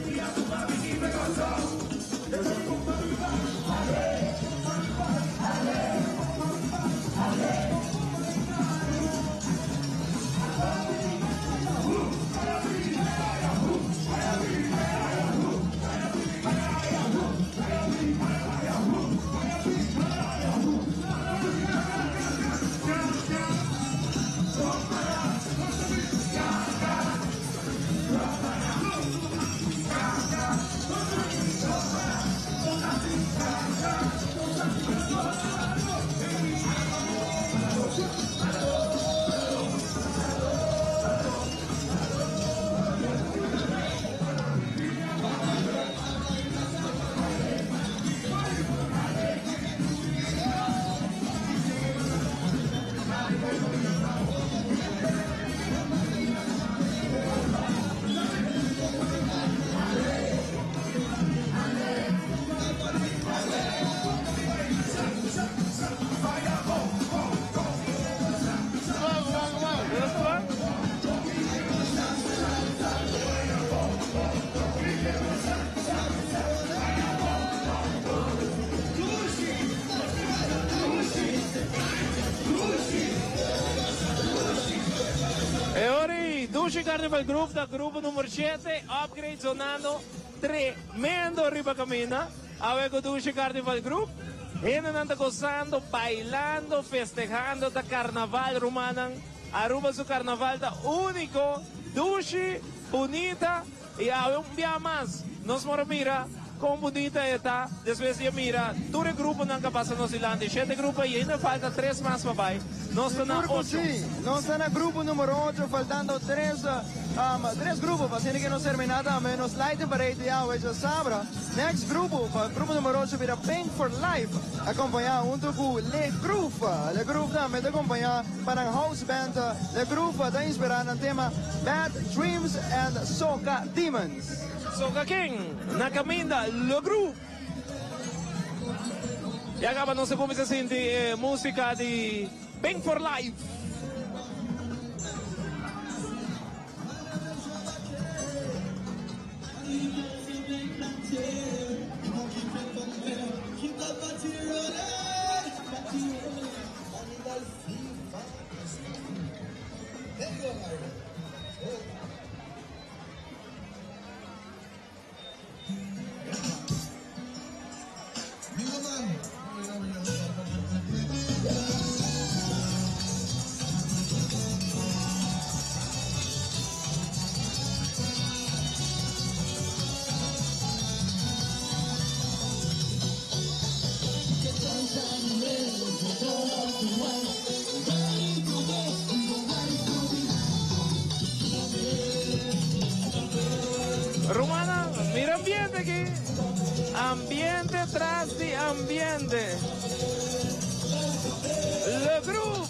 E ora ei, Dushi Carnival Group ta grupo numero shete, Upgrade sonando tremendo riba caminda. Awe cu Dushi Carnival Group, hendenan ta gozando, bailando, festehando, ta carnaval rumannan. Aruba su carnaval ta unico, dushi, bunita y awe un bia mas nos por a mira con bunita e ta despues di a mira tur e gruponan cu a pasa nos dilanti, shete grupo y ainda falta tres mas pa bay. Nos ta na Sigur cu ocho. si, nos ta na grupo numero ocho faltando tres tres grupo pa asina cu nos termina tambe nos lighting parade di awe djasabra. Next grupo pa grupo numero ocho bira Pink for Life acompaña hunto cu Le Groove. Le Groove tambe ta acompaña pa nan house band. Le Groove ta inspira nan tema Bad Dreams and Soca Demons. Soca ken? Na caminda Le Groove. Ya caba nos a cuminsa sinti e musica di Pink for Life. Rumannan, mira ambiente aki. Ambiente tras di ambiente. Le Groove.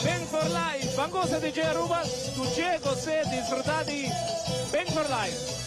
Bang for Life. Ban goza DJ Aruba. Scuché, gocé, disfruta di Bang for Life.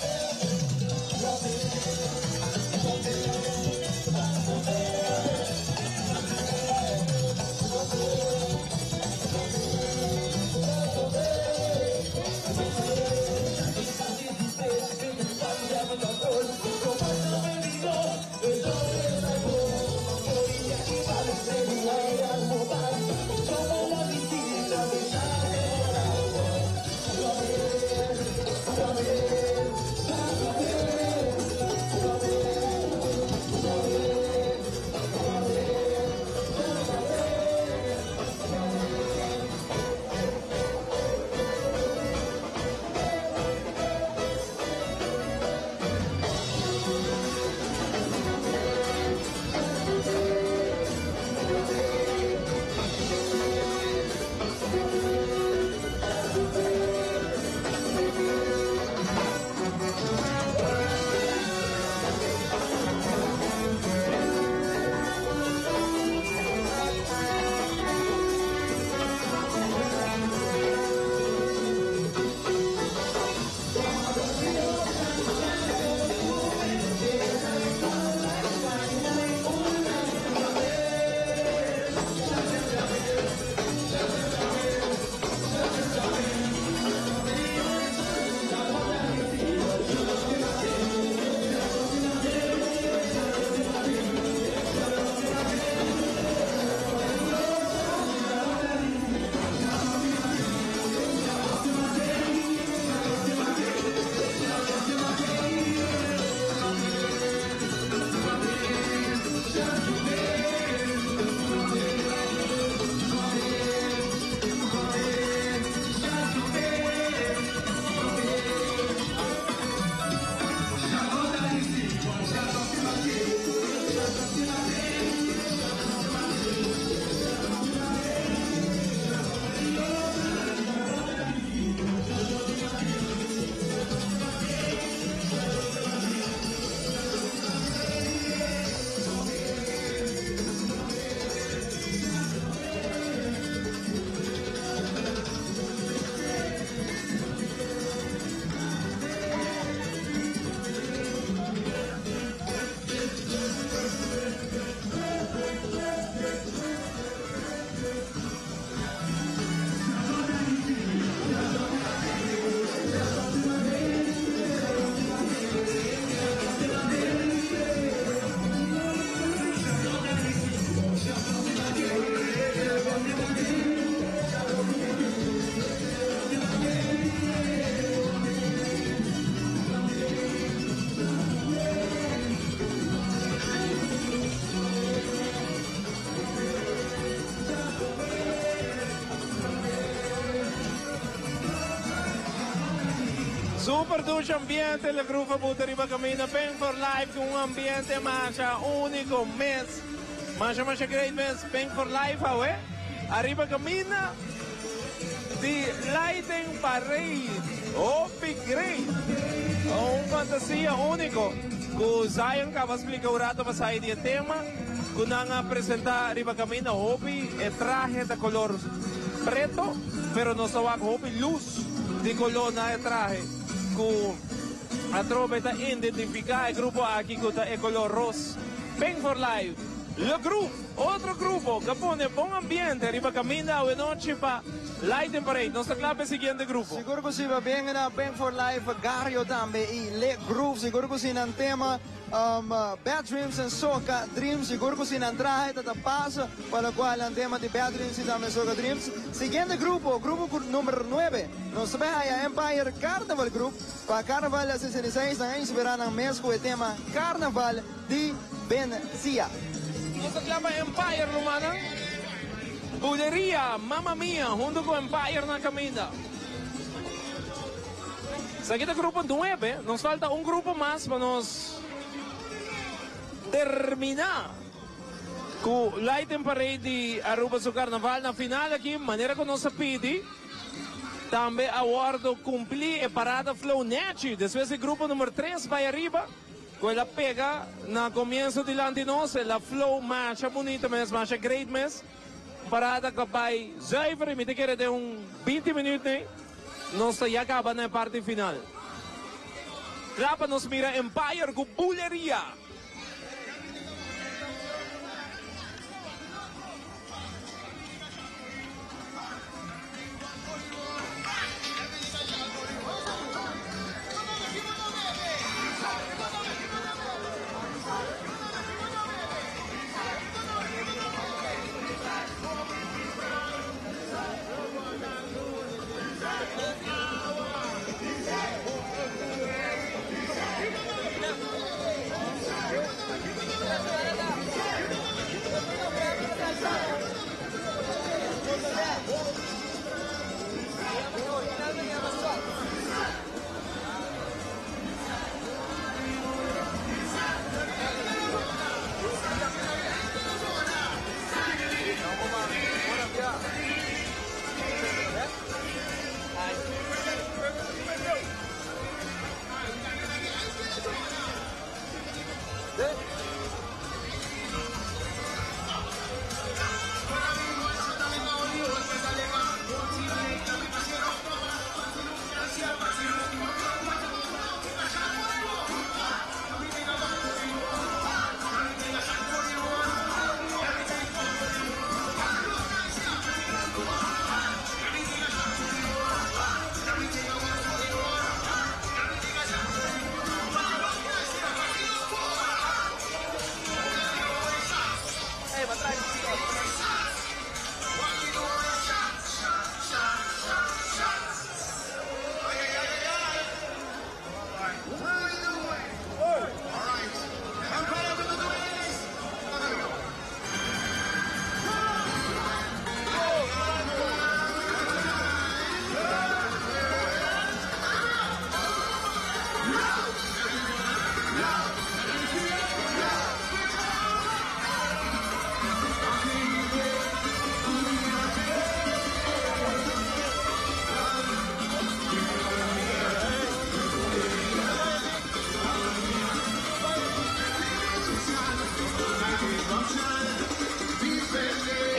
Super dushi ambiente Le Groove a buta riba caminda Pink for Life cu un ambiente masha unico mes. Masha masha great mes Pink for Life awe ariba caminda di Lighting Parade. Hopi great. Un fantasia unico cu Zion caba splica un rato pasai di e tema cu nan a presenta riba caminda. Hopi e trahe ta color preto pero nos ta wak hopi luz. Di koló na e trahe ku atrobe ta identifiká e grupo aki ku ta e koló ros. Pink for Life, Le Groove, otro grupo ku a pone bon ambiente riba kaminda awenochi pa Lighting Parade. Nos ta kla pa e siguiente grupo. Sigur ku si, pabien na Pink for Life, Gario tambe i Le Groove. Sigur ku si nan tema Bad Dreams and Soca Dreams. Sigur ku si nan trahe ta ta pas. Pa locual nan tema di Bad Dreams y tambe Soca Dreams. Siguiente grupo, grupo cu number nuebe, nos ta bay haya Empire Carnival Group. Pa Carnaval 66 nan a inspira nan mes cu e tema Carnaval di Venecia. Nos ta clama Empire rumannan. Buleria Mamma Mia hunto cu Empire na caminda. Esaki ta grupo nuebe, nos falta un grupo mas pa nos termina. Cu Lighting Parade di Aruba su carnaval na final aki, manera cu nos a pidi, tambe a wordo cumpli e parada Flow Nechi. Despues e grupo number tres bay ariba, cu el a pega na comienzo dilanti nos, el a flow masha bunita mes, masha great mes. Un parada cu a bay zuiver y mi ta kere den un binti minuut ney, nos ta ya caba na e parti final. Cla pa nos mira Empire cu Buleria.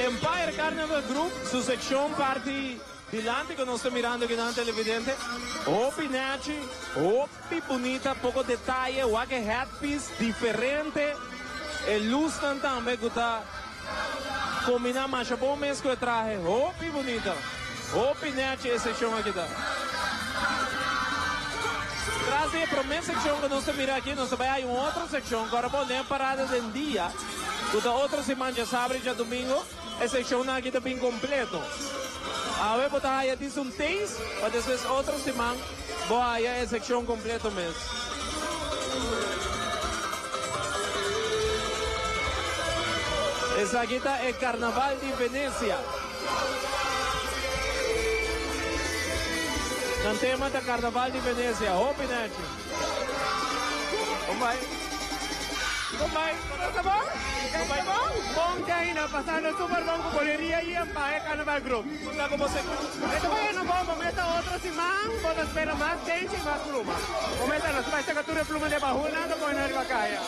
Empire Carnival Group su seccion parti dilanti cu nos ta mirando aki nan televidente. Hopi nechi, hopi bunita, poco detaye, wak e headpiece diferente, e luznan tambe cu ta combina masha bon mes cu e trahe. Hopi bunita, hopi nechi e seccion aki ta. Tras di e prome seccion cu nos ta mira aki, nos ta bay hay un otro seccion cu ora bo den parada den dia, cu ta otro siman djasabra y djadomingo, e seccionnan aki ta bin completo. Awe bo ta haya dis un taste, pa despues otro siman bo haya e seccion completo mes. Esaki ta e Carnaval di Venecia. Nan tema ta Carnaval di Venecia. Hopi nechi. Con bai? Con bai? Con ta bon? Con bai? Bon? Bon China, pasando super bon cu Boleria y Empire Carnaval Group. Con ta como segun? E ta bayendo bon, bo mester otro siman, bo ta spera mas tenchi y mas pluma. Bo mester nos bai saca tur e pluma den bahulnan ta pone riba caya.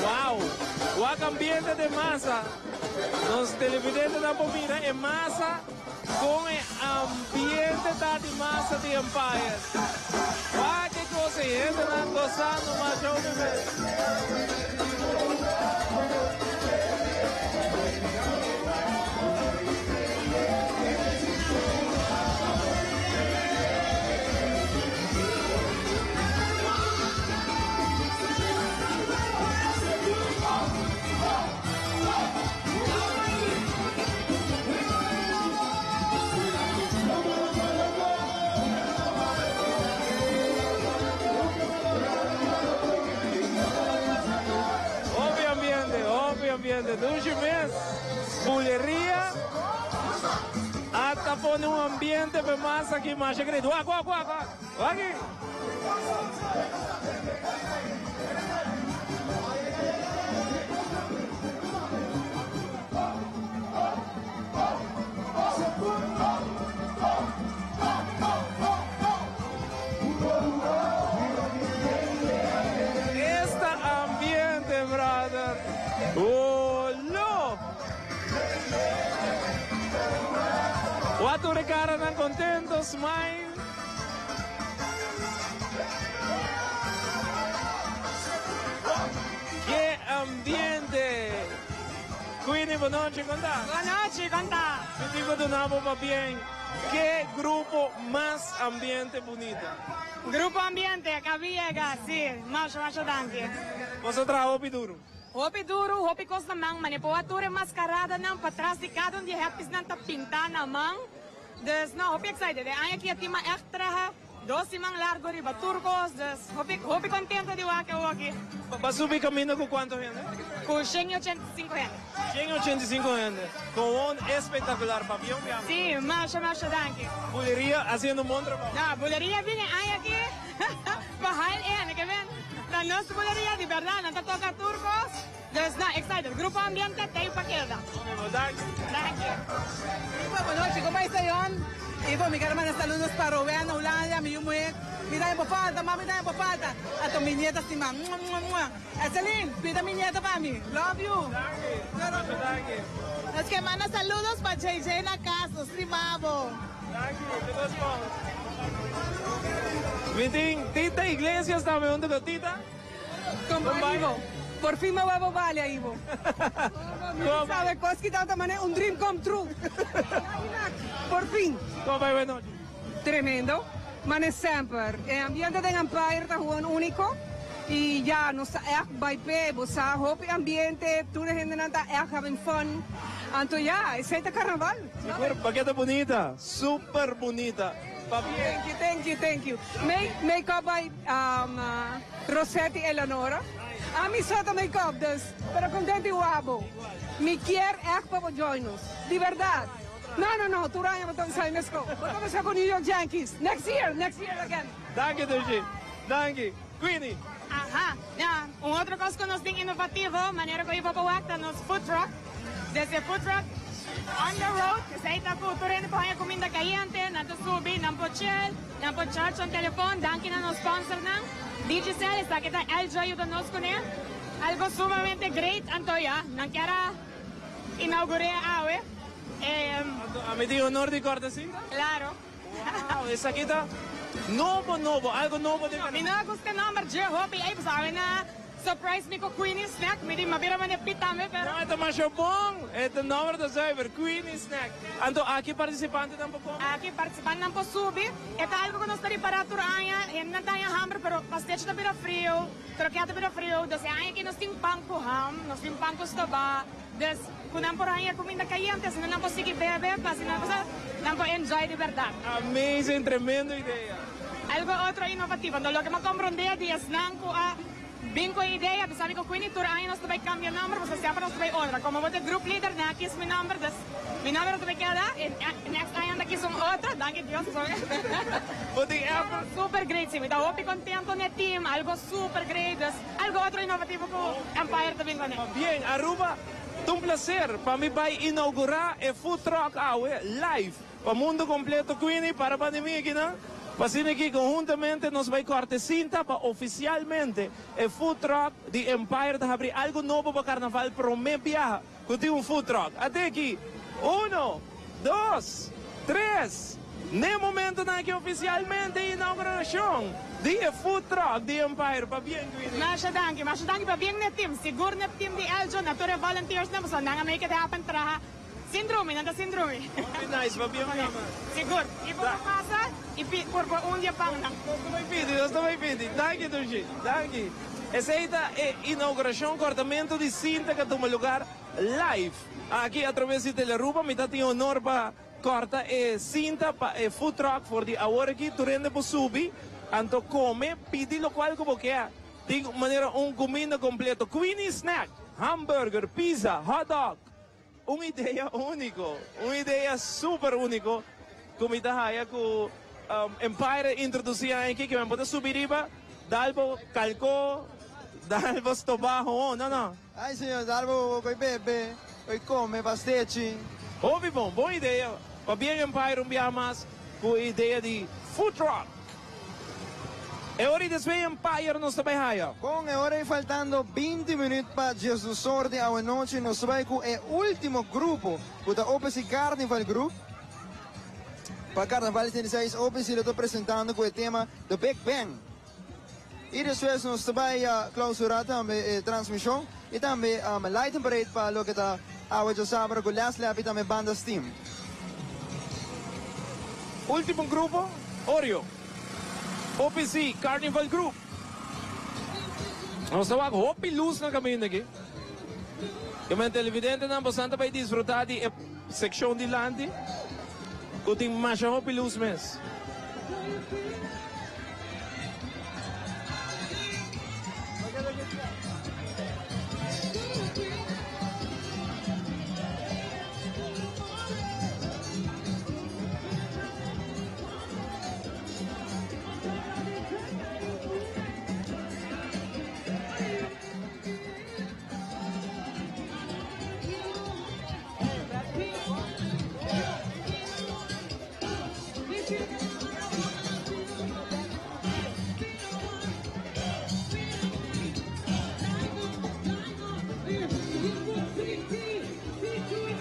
Wow! Wak ambiente den masa. Nos televidentenan por mira e masa con e ambiente ta di masa di Empire. Wak e cos ey, hendenan gozando masha hopi mes. Hopi ambiente, hopi ambiente. Dushi mes, buleria a ta pone un ambiente pe mas aki masha great. Wak, wak, wak, wak. Wak aki. Esta ambiente brother. Olo! Wak tur e caranan contento, smile. Ke ambiente! Queenie, bonochi, con ta? Bonochi, con ta? Mi tin cu duna bo pabien. Ke grupo mas ambiente bunita? Grupo Ambiente, acaba di yega, si. Masha, masha danki. Boso traha hopi duru. Hopi duru, hopi cos na man. Mane por wak tur e mascaradanan patras di cada un di e happiesnan ta pinta na man. Dus no, hopi excited. E aña aki a tin mas echt traha dos siman largo riba tur cos, dus hopi hopi contento di wak awoki. Bo a subi caminda cu cuanto hende? Cu 185 hende. 185 hende. Gewoon espectacular. Pabia un biaha. Si, masha masha danki. Buleria haciendo un bon trabao. No, buleria bin e aña aki pa hail e, ke men ta nos buleria di berdad, nan ta toca tur cos. Dus no, excited. Grupo Ambiente tei pa keda. Danki. Danki. Ivo, bonochi. Como esta yon? Ivo, mi quiero manda saludos pa Rowena, Hulanda, mi yu muher. Mi ta bo falta, mami ta bo falta. Anto mi nieta stima. Mua, mua, mua. Etseline, cuida mi nieta pa mi. Love you. Danki. Masha danki. Nos ke manda saludos pa JJ na cas. Nos stima bo. Danki. Te nos bon. Mi tin Tita Iglesias tambe hunto cu Tita. Compa Ivo, por fin mi webo balia Ivo. Mi no sabe cos ki tabata mane un dream come true. Por fin. Compa Ivo nochi. Tremendo. Mane semper. E ambiente den Empire ta gewoon unico. Y ya nos ta echt bay p'e. Bo sa hopi ambiente, tur e hendenan ta echt having fun. Anto ya, esey ta carnaval. Sigur, paket bunita. Super bunita. Thank you, thank you, thank you. Make make up by um, Rosetti Eleonora. Ami so ta make up, dus, pero contento y wabo. Mi kier echt pa bo join nos. Di berdad. No, no, no, tur aña bo ta bisa e mesco. Bo ta bisa cu New York Yankees. Next year, next year again. Danki Dushi. Danki. Queenie. Aha. Ya, un otro cos cu nos tin innovativo, manera cu Ivo por wak, ta nos food truck. Desde food truck on the road, esey ta cu tur hende por haña cuminda cayente, nan ta subi, nan por chill, nan por charge nan telefon. Danki na nos sponsornan, Digicel, esaki ta Eljo a yuda nos cune. Algo sumamente great, anto ya, nan kier a inaugur'e awe. Anto ami tin honor di corta cinta? Claro. Wow, esaki ta nobo nobo, algo nobo den Mi no a gusta e nomber dje hopi ey, pasobra awe na surprise mi cu Queenie Snack, mi di mi a bira mane pit tambe, pero. No, e ta masha bon, e ta nomber ta zuiver, Queenie Snack. Anto aki participantenan por come? Aki participantenan por subi, e ta algo cu nos ta ripara tur aña, hendenan ta haña hamber, pero pastechi ta bira frio, Trokia ta bira friu, dus e aña aki nos tin pan ku ham, nos tin pan ku stobá, dus ku nan por haña kuminda kayente, asina nan por sigui bebe, pa asina nan por sa, nan por enjoy di bèrdat. Amazing, tremendo idea. Algo otro inovativo, anto loke mi a komprondé di esnan ku a bin ku e idea, bisa mi ku Queenie tur aña nos ta bai kambia nòmber, pasobra semper nos ta bai honra, komo bo ta e group leader, nan a kis mi nòmber, dus Mi nomber ta keda y next aña ta kisa un otro, danki Dios. Bo tin effort. Super great si, mi ta hopi contento n'e team, algo super great, dus algo otro innovativo cu Empire ta bin cune. Bien, Aruba, ta un placer pa mi bay inaugura e food truck awe live pa mundo completo. Queenie, para banda di mi akinan, pa asina aki conhuntamente nos bay corta e cinta pa oficialmente e food truck di Empire ta habri algo nobo pa Carnaval prome biaha. Ku tin un food truck. Ate aki, uno, dos, tres. N'e momentonan aki ofisialmente e inaugurashon di e food truck di Empire. Pabien Queenie. Masha danki, masha danki. Pabien n'e team, sigur n'e team di Eljo, na tur e volunteersnan, pasobra nan a make it happen traha sin drumi, nan ta sin drumi. Hopi nice, pabien mi ama. Sigur. I bo por pasa i por por un di e pannan. Nos ta bai pidi, nos ta bai pidi. Danki Dushi, danki. Esey ta e inauguracion cortamento di cinta cu a tuma lugar live aki a traves di Telearuba. Mi ta tin honor pa corta e cinta pa e food truck for di awor aki. Tur hende por subi anto come, pidi locual cu bo kier. Tin manera un cuminda completo, Queenie Snack, hamburger, pizza, hot dog. Un idea unico, un idea super unico cu mi ta haya cu Empire a introduci aki, cu men por ta subi riba, dal bo calco, dal bo stoba, ho, no, no. Ay señor, dal bo coy bebe, coy come, pastechi. Hopi bon, bon idea. Pabien Empire un biaha mas cu e idea di food truck. E ora y despues Empire nos ta bay haya. Bon, e ora ey faltando 20 minuut pa diesdosor di awanochi nos ta bay cu e ultimo grupo cu ta OPC Carnival Group. Pa Carnaval 76 OPC lo ta presentando cu e tema The Big Bang. Y despues nos ta bay clausura tambe e transmision y tambe Lighting Parade pa loke ta awe djasabra cu Leslie Happy tambe Banda Steam. Ultimo grupo, Oreo. OPC, Carnival Group. Nos ta wak hopi luz na caminda aki. Yo men televidentenan bosan ta bay disfruta di e seccion dilanti cu tin masha hopi luz mes.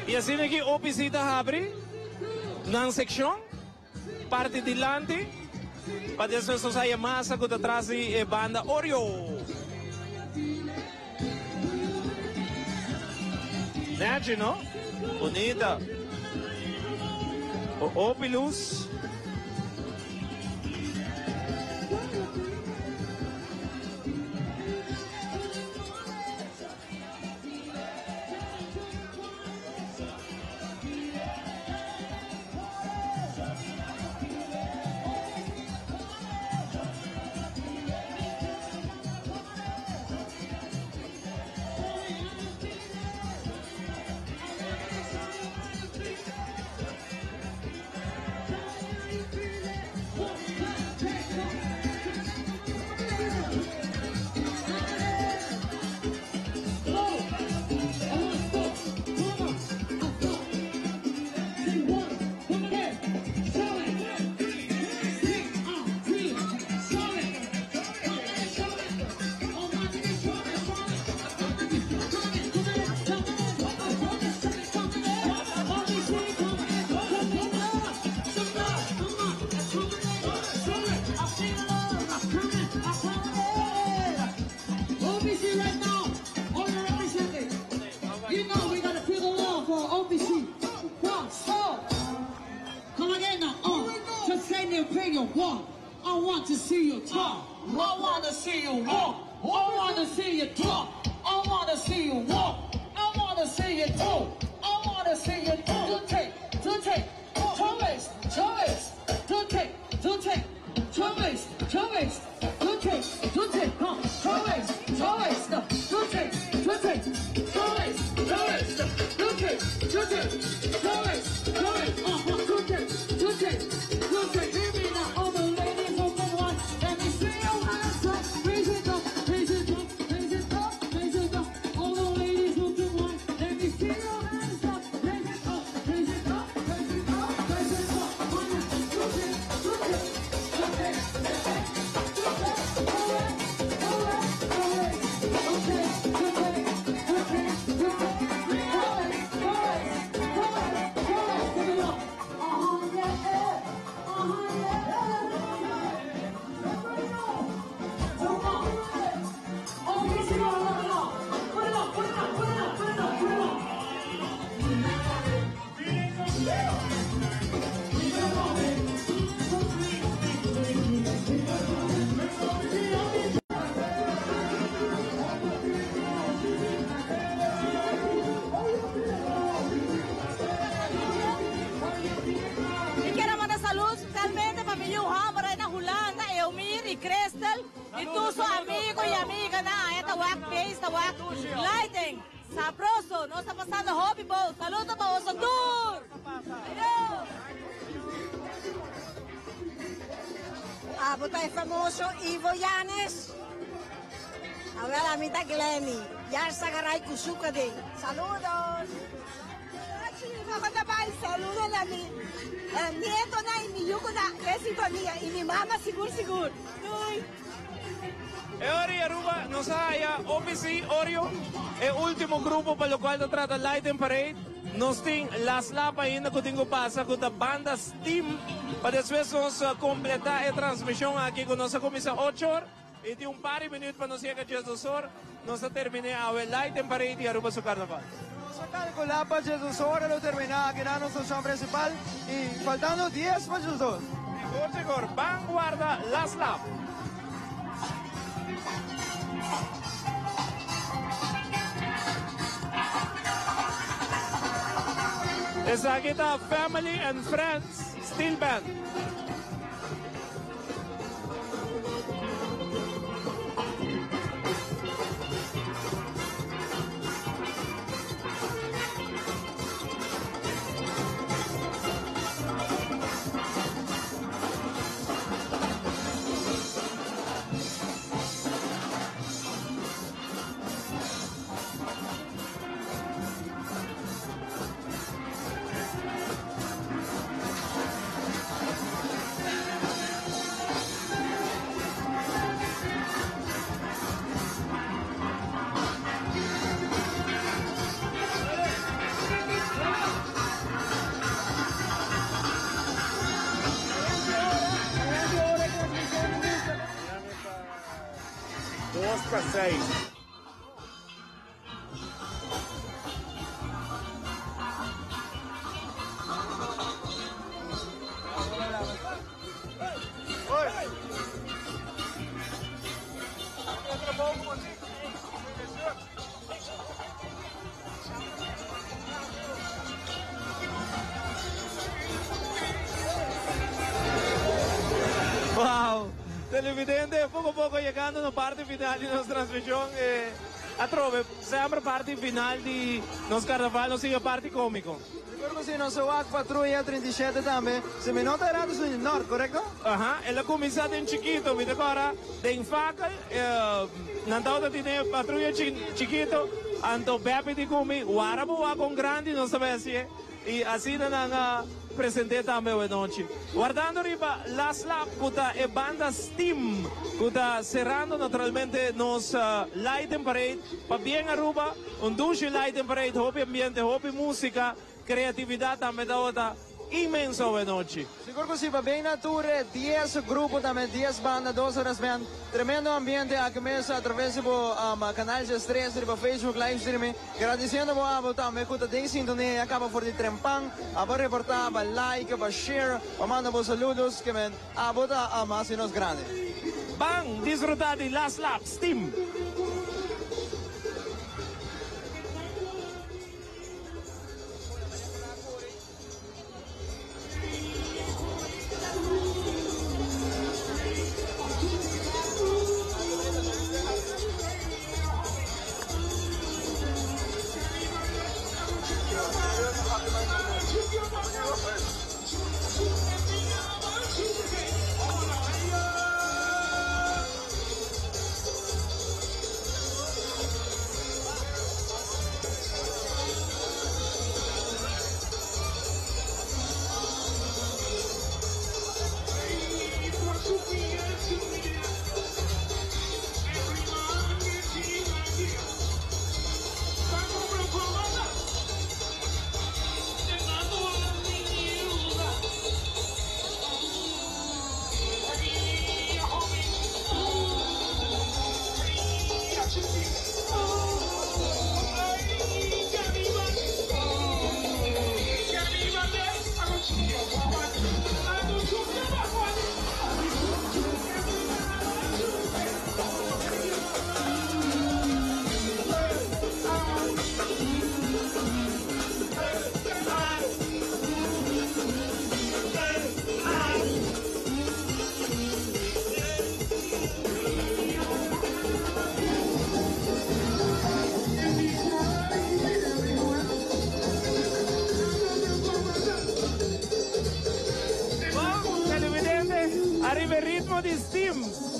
Y asina aki OPC ta habri nan seccion. Parti dilanti pa despues nos haya masa cu ta tras di e banda Oreo. Nechi no? Bunita. Hopi luz. can you walk. I want to see you talk. I want to see you walk. I want to see you talk. I want to see you walk. I want to see you talk. I want to see you do take, do take, Chavez, Chavez, do take, do take, Chavez, Chavez, do take, do take, huh? Chavez, Chavez, do take, do take, Chavez, Chavez, do take, do take, Chavez, Chavez, uh-huh, do take, do take, do take. Hear me now, all the ladies open wide. Let me see your hands up, raise it up, raise it up, raise it up, raise it up. All the ladies open wide. Let me see your hands up, raise it up, raise it up, raise it up, raise it up. One, two, three, two, three, two, three, two, three, two, three. Away, away, away. Okay, two, three, two, three, two, three. Away, away, away, away. Give it up. Uh-huh, yeah, yeah. Uh-huh, yeah. Mi kier a manda saludo specialmente pa mi yiu homber na Hulanda, Eumir y Christel y tur su amigo y amiganan. Aya ta wak feest, ta wak lighting. Sabroso, nos ta pasando hopi bon. Saludo pa boso tur! Ayo! Abo ta e famoso Ivo Yanes? Awel ami ta Glenny, Yarsagaray cu su cadén. Saludos! Ivo ta bay saludo na mi nietonan y mi yucunan den sintonia y mi mama sigur sigur. Doei! E ora y Aruba nos a haya OPC Oreo, e ultimo grupo pa locual ta trata Lighting Parade. Nos tin Las Lap ainda cu tin cu pasa cu ta banda Steam pa despues nos completa e transmision aki cu nos a cuminsa ocho or y tin un par di minuut pa nos yega 12 or. Nos a termine awe Lighting Parade di Aruba su Carnaval. Nos a calcula pa 12 ora lo termina aki na nos stacion principal y faltando 10 pa 12. Sigur sigur, ban warda Las Lap. Esaki ta Family and Friends Steel Band. Dos pa seis. Wow! Televidente, poco poco yegando na parti final di nos transmision. Eh, atrobe, semper parti final di nos carnaval nos sigue parti comico. Sigur cu si, nos a wak Patruya 37 tambe. Si mi no ta errado su di Nort, corecto? Aha, el a cuminsa den chikito, mi ta cora den Fakel, eh, nan tabata tine Patruya chikito, anto Beppy di cu mi, wara bo wak con grandi nos ta bay hacié. Y asina nan a presente tambe awe nochi. Wardando riba Last Lap cu ta e banda Steam cu ta cerando naturalmente nos Lighting Parade pa bien Aruba. Un dushi Lighting Parade, hopi ambiente, hopi musica, creatividad tambe tabata. Inmenso awe nochi. Sigur cu si, pabien na tur e dies grupo tambe dies banda dos horas band. Tremendo ambiente aki mes a traves di bo canal 13 riba Facebook live streaming. Gradiciendo bo abo tambe cu ta den sintonia y a caba for di trempan. Abo reporta, abo like, abo share, abo manda bo saludos ke men abo ta haci nos grandi. Ban disfruta di Last Lap Steam. Bon, televidente, ariba e ritmo di Steam,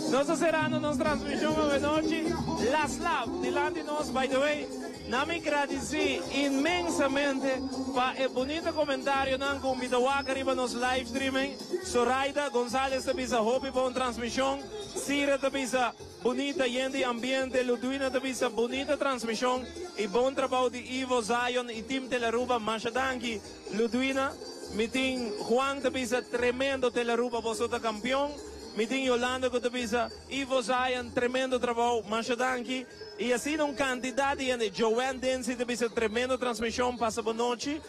nos ta cerando nos transmision awenochi. Las Lab, dilanti nos, by the way, na mi gradici inmensamente pa e bunita comentarionan cu mi ta wak ariba nos live streaming. Zoraida Gonzalez ta bisa hopi bon transmision, Cira ta bisa bunita yen di ambiente, Ludwina ta bisa bunita transmision y bon trabou di Ivo, Zion y Team Telearuba, masha danki Ludwina. Mi tin Juan ta bisa tremendo Telearuba boso ta campeon. Mi tin Yolanda cu ta bisa Ivo, Zion tremendo trabou, masha danki. Y asina un cantidad di hende, Joanne Dinsley ta bisa tremendo transmision, pasa bo nochi.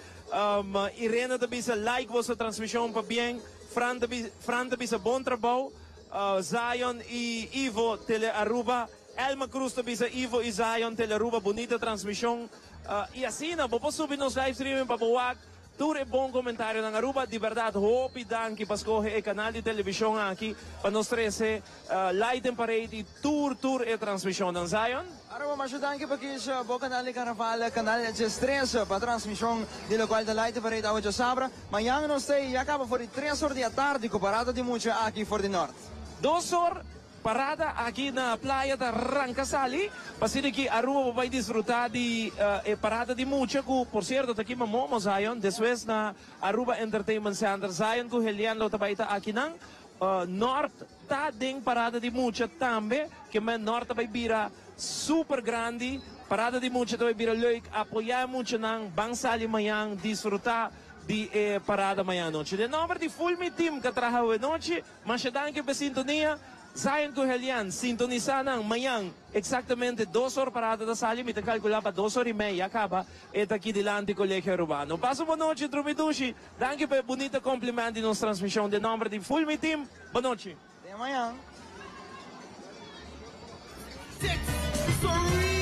Irene ta bisa like boso transmision pabien. Fran ta Fran ta bisa bon trabou. Zion y Ivo Tele Aruba. Elma Cruz ta bisa Ivo y Zion Tele Aruba bunita transmision. Y asina bo por subi nos live streaming pa bo wak tur e bon comentarionan. Aruba di berdad hopi danki pa scoge e canal di television aki pa nos trece Light and Parade y tur tur e transmisionnan. Zion? Aruba masha danki pa kies bo canal di Carnaval, Canal 13 pa transmision di locual ta Light and Parade awe djasabra. Mañan nos ta ya caba for di tres or di atardi cu parada di mucha aki for di Nort. Dos or parada aki na playa ta ranca sali pa asina ki Aruba bo bay disfruta di e parada di mucha cu por cierto ta kima momo Zion despues na Aruba Entertainment Center Zion cu Helian lo ta bay ta akinan. Nort ta den parada di mucha tambe ke men Nort ta bay bira super grandi. Parada di mucha ta bay bira leuk. Apoya e muchanan ban sali mañan disfruta di e parada mañan anochi. Den nomber di full mi team ka traha awenochi, masha danki pa e sintonia. Zion ku Helian sintonisa nan mañan exactamente dos or parada ta sali, mi ta calcula pa dos or y meia caba e ta aki dilanti Colegio Arubano. Pasa un bon nochi drumi dushi. Danki pa e bunita compliment di nos transmision. Den nomber di full mi team, bon nochi. Te mañan. So real.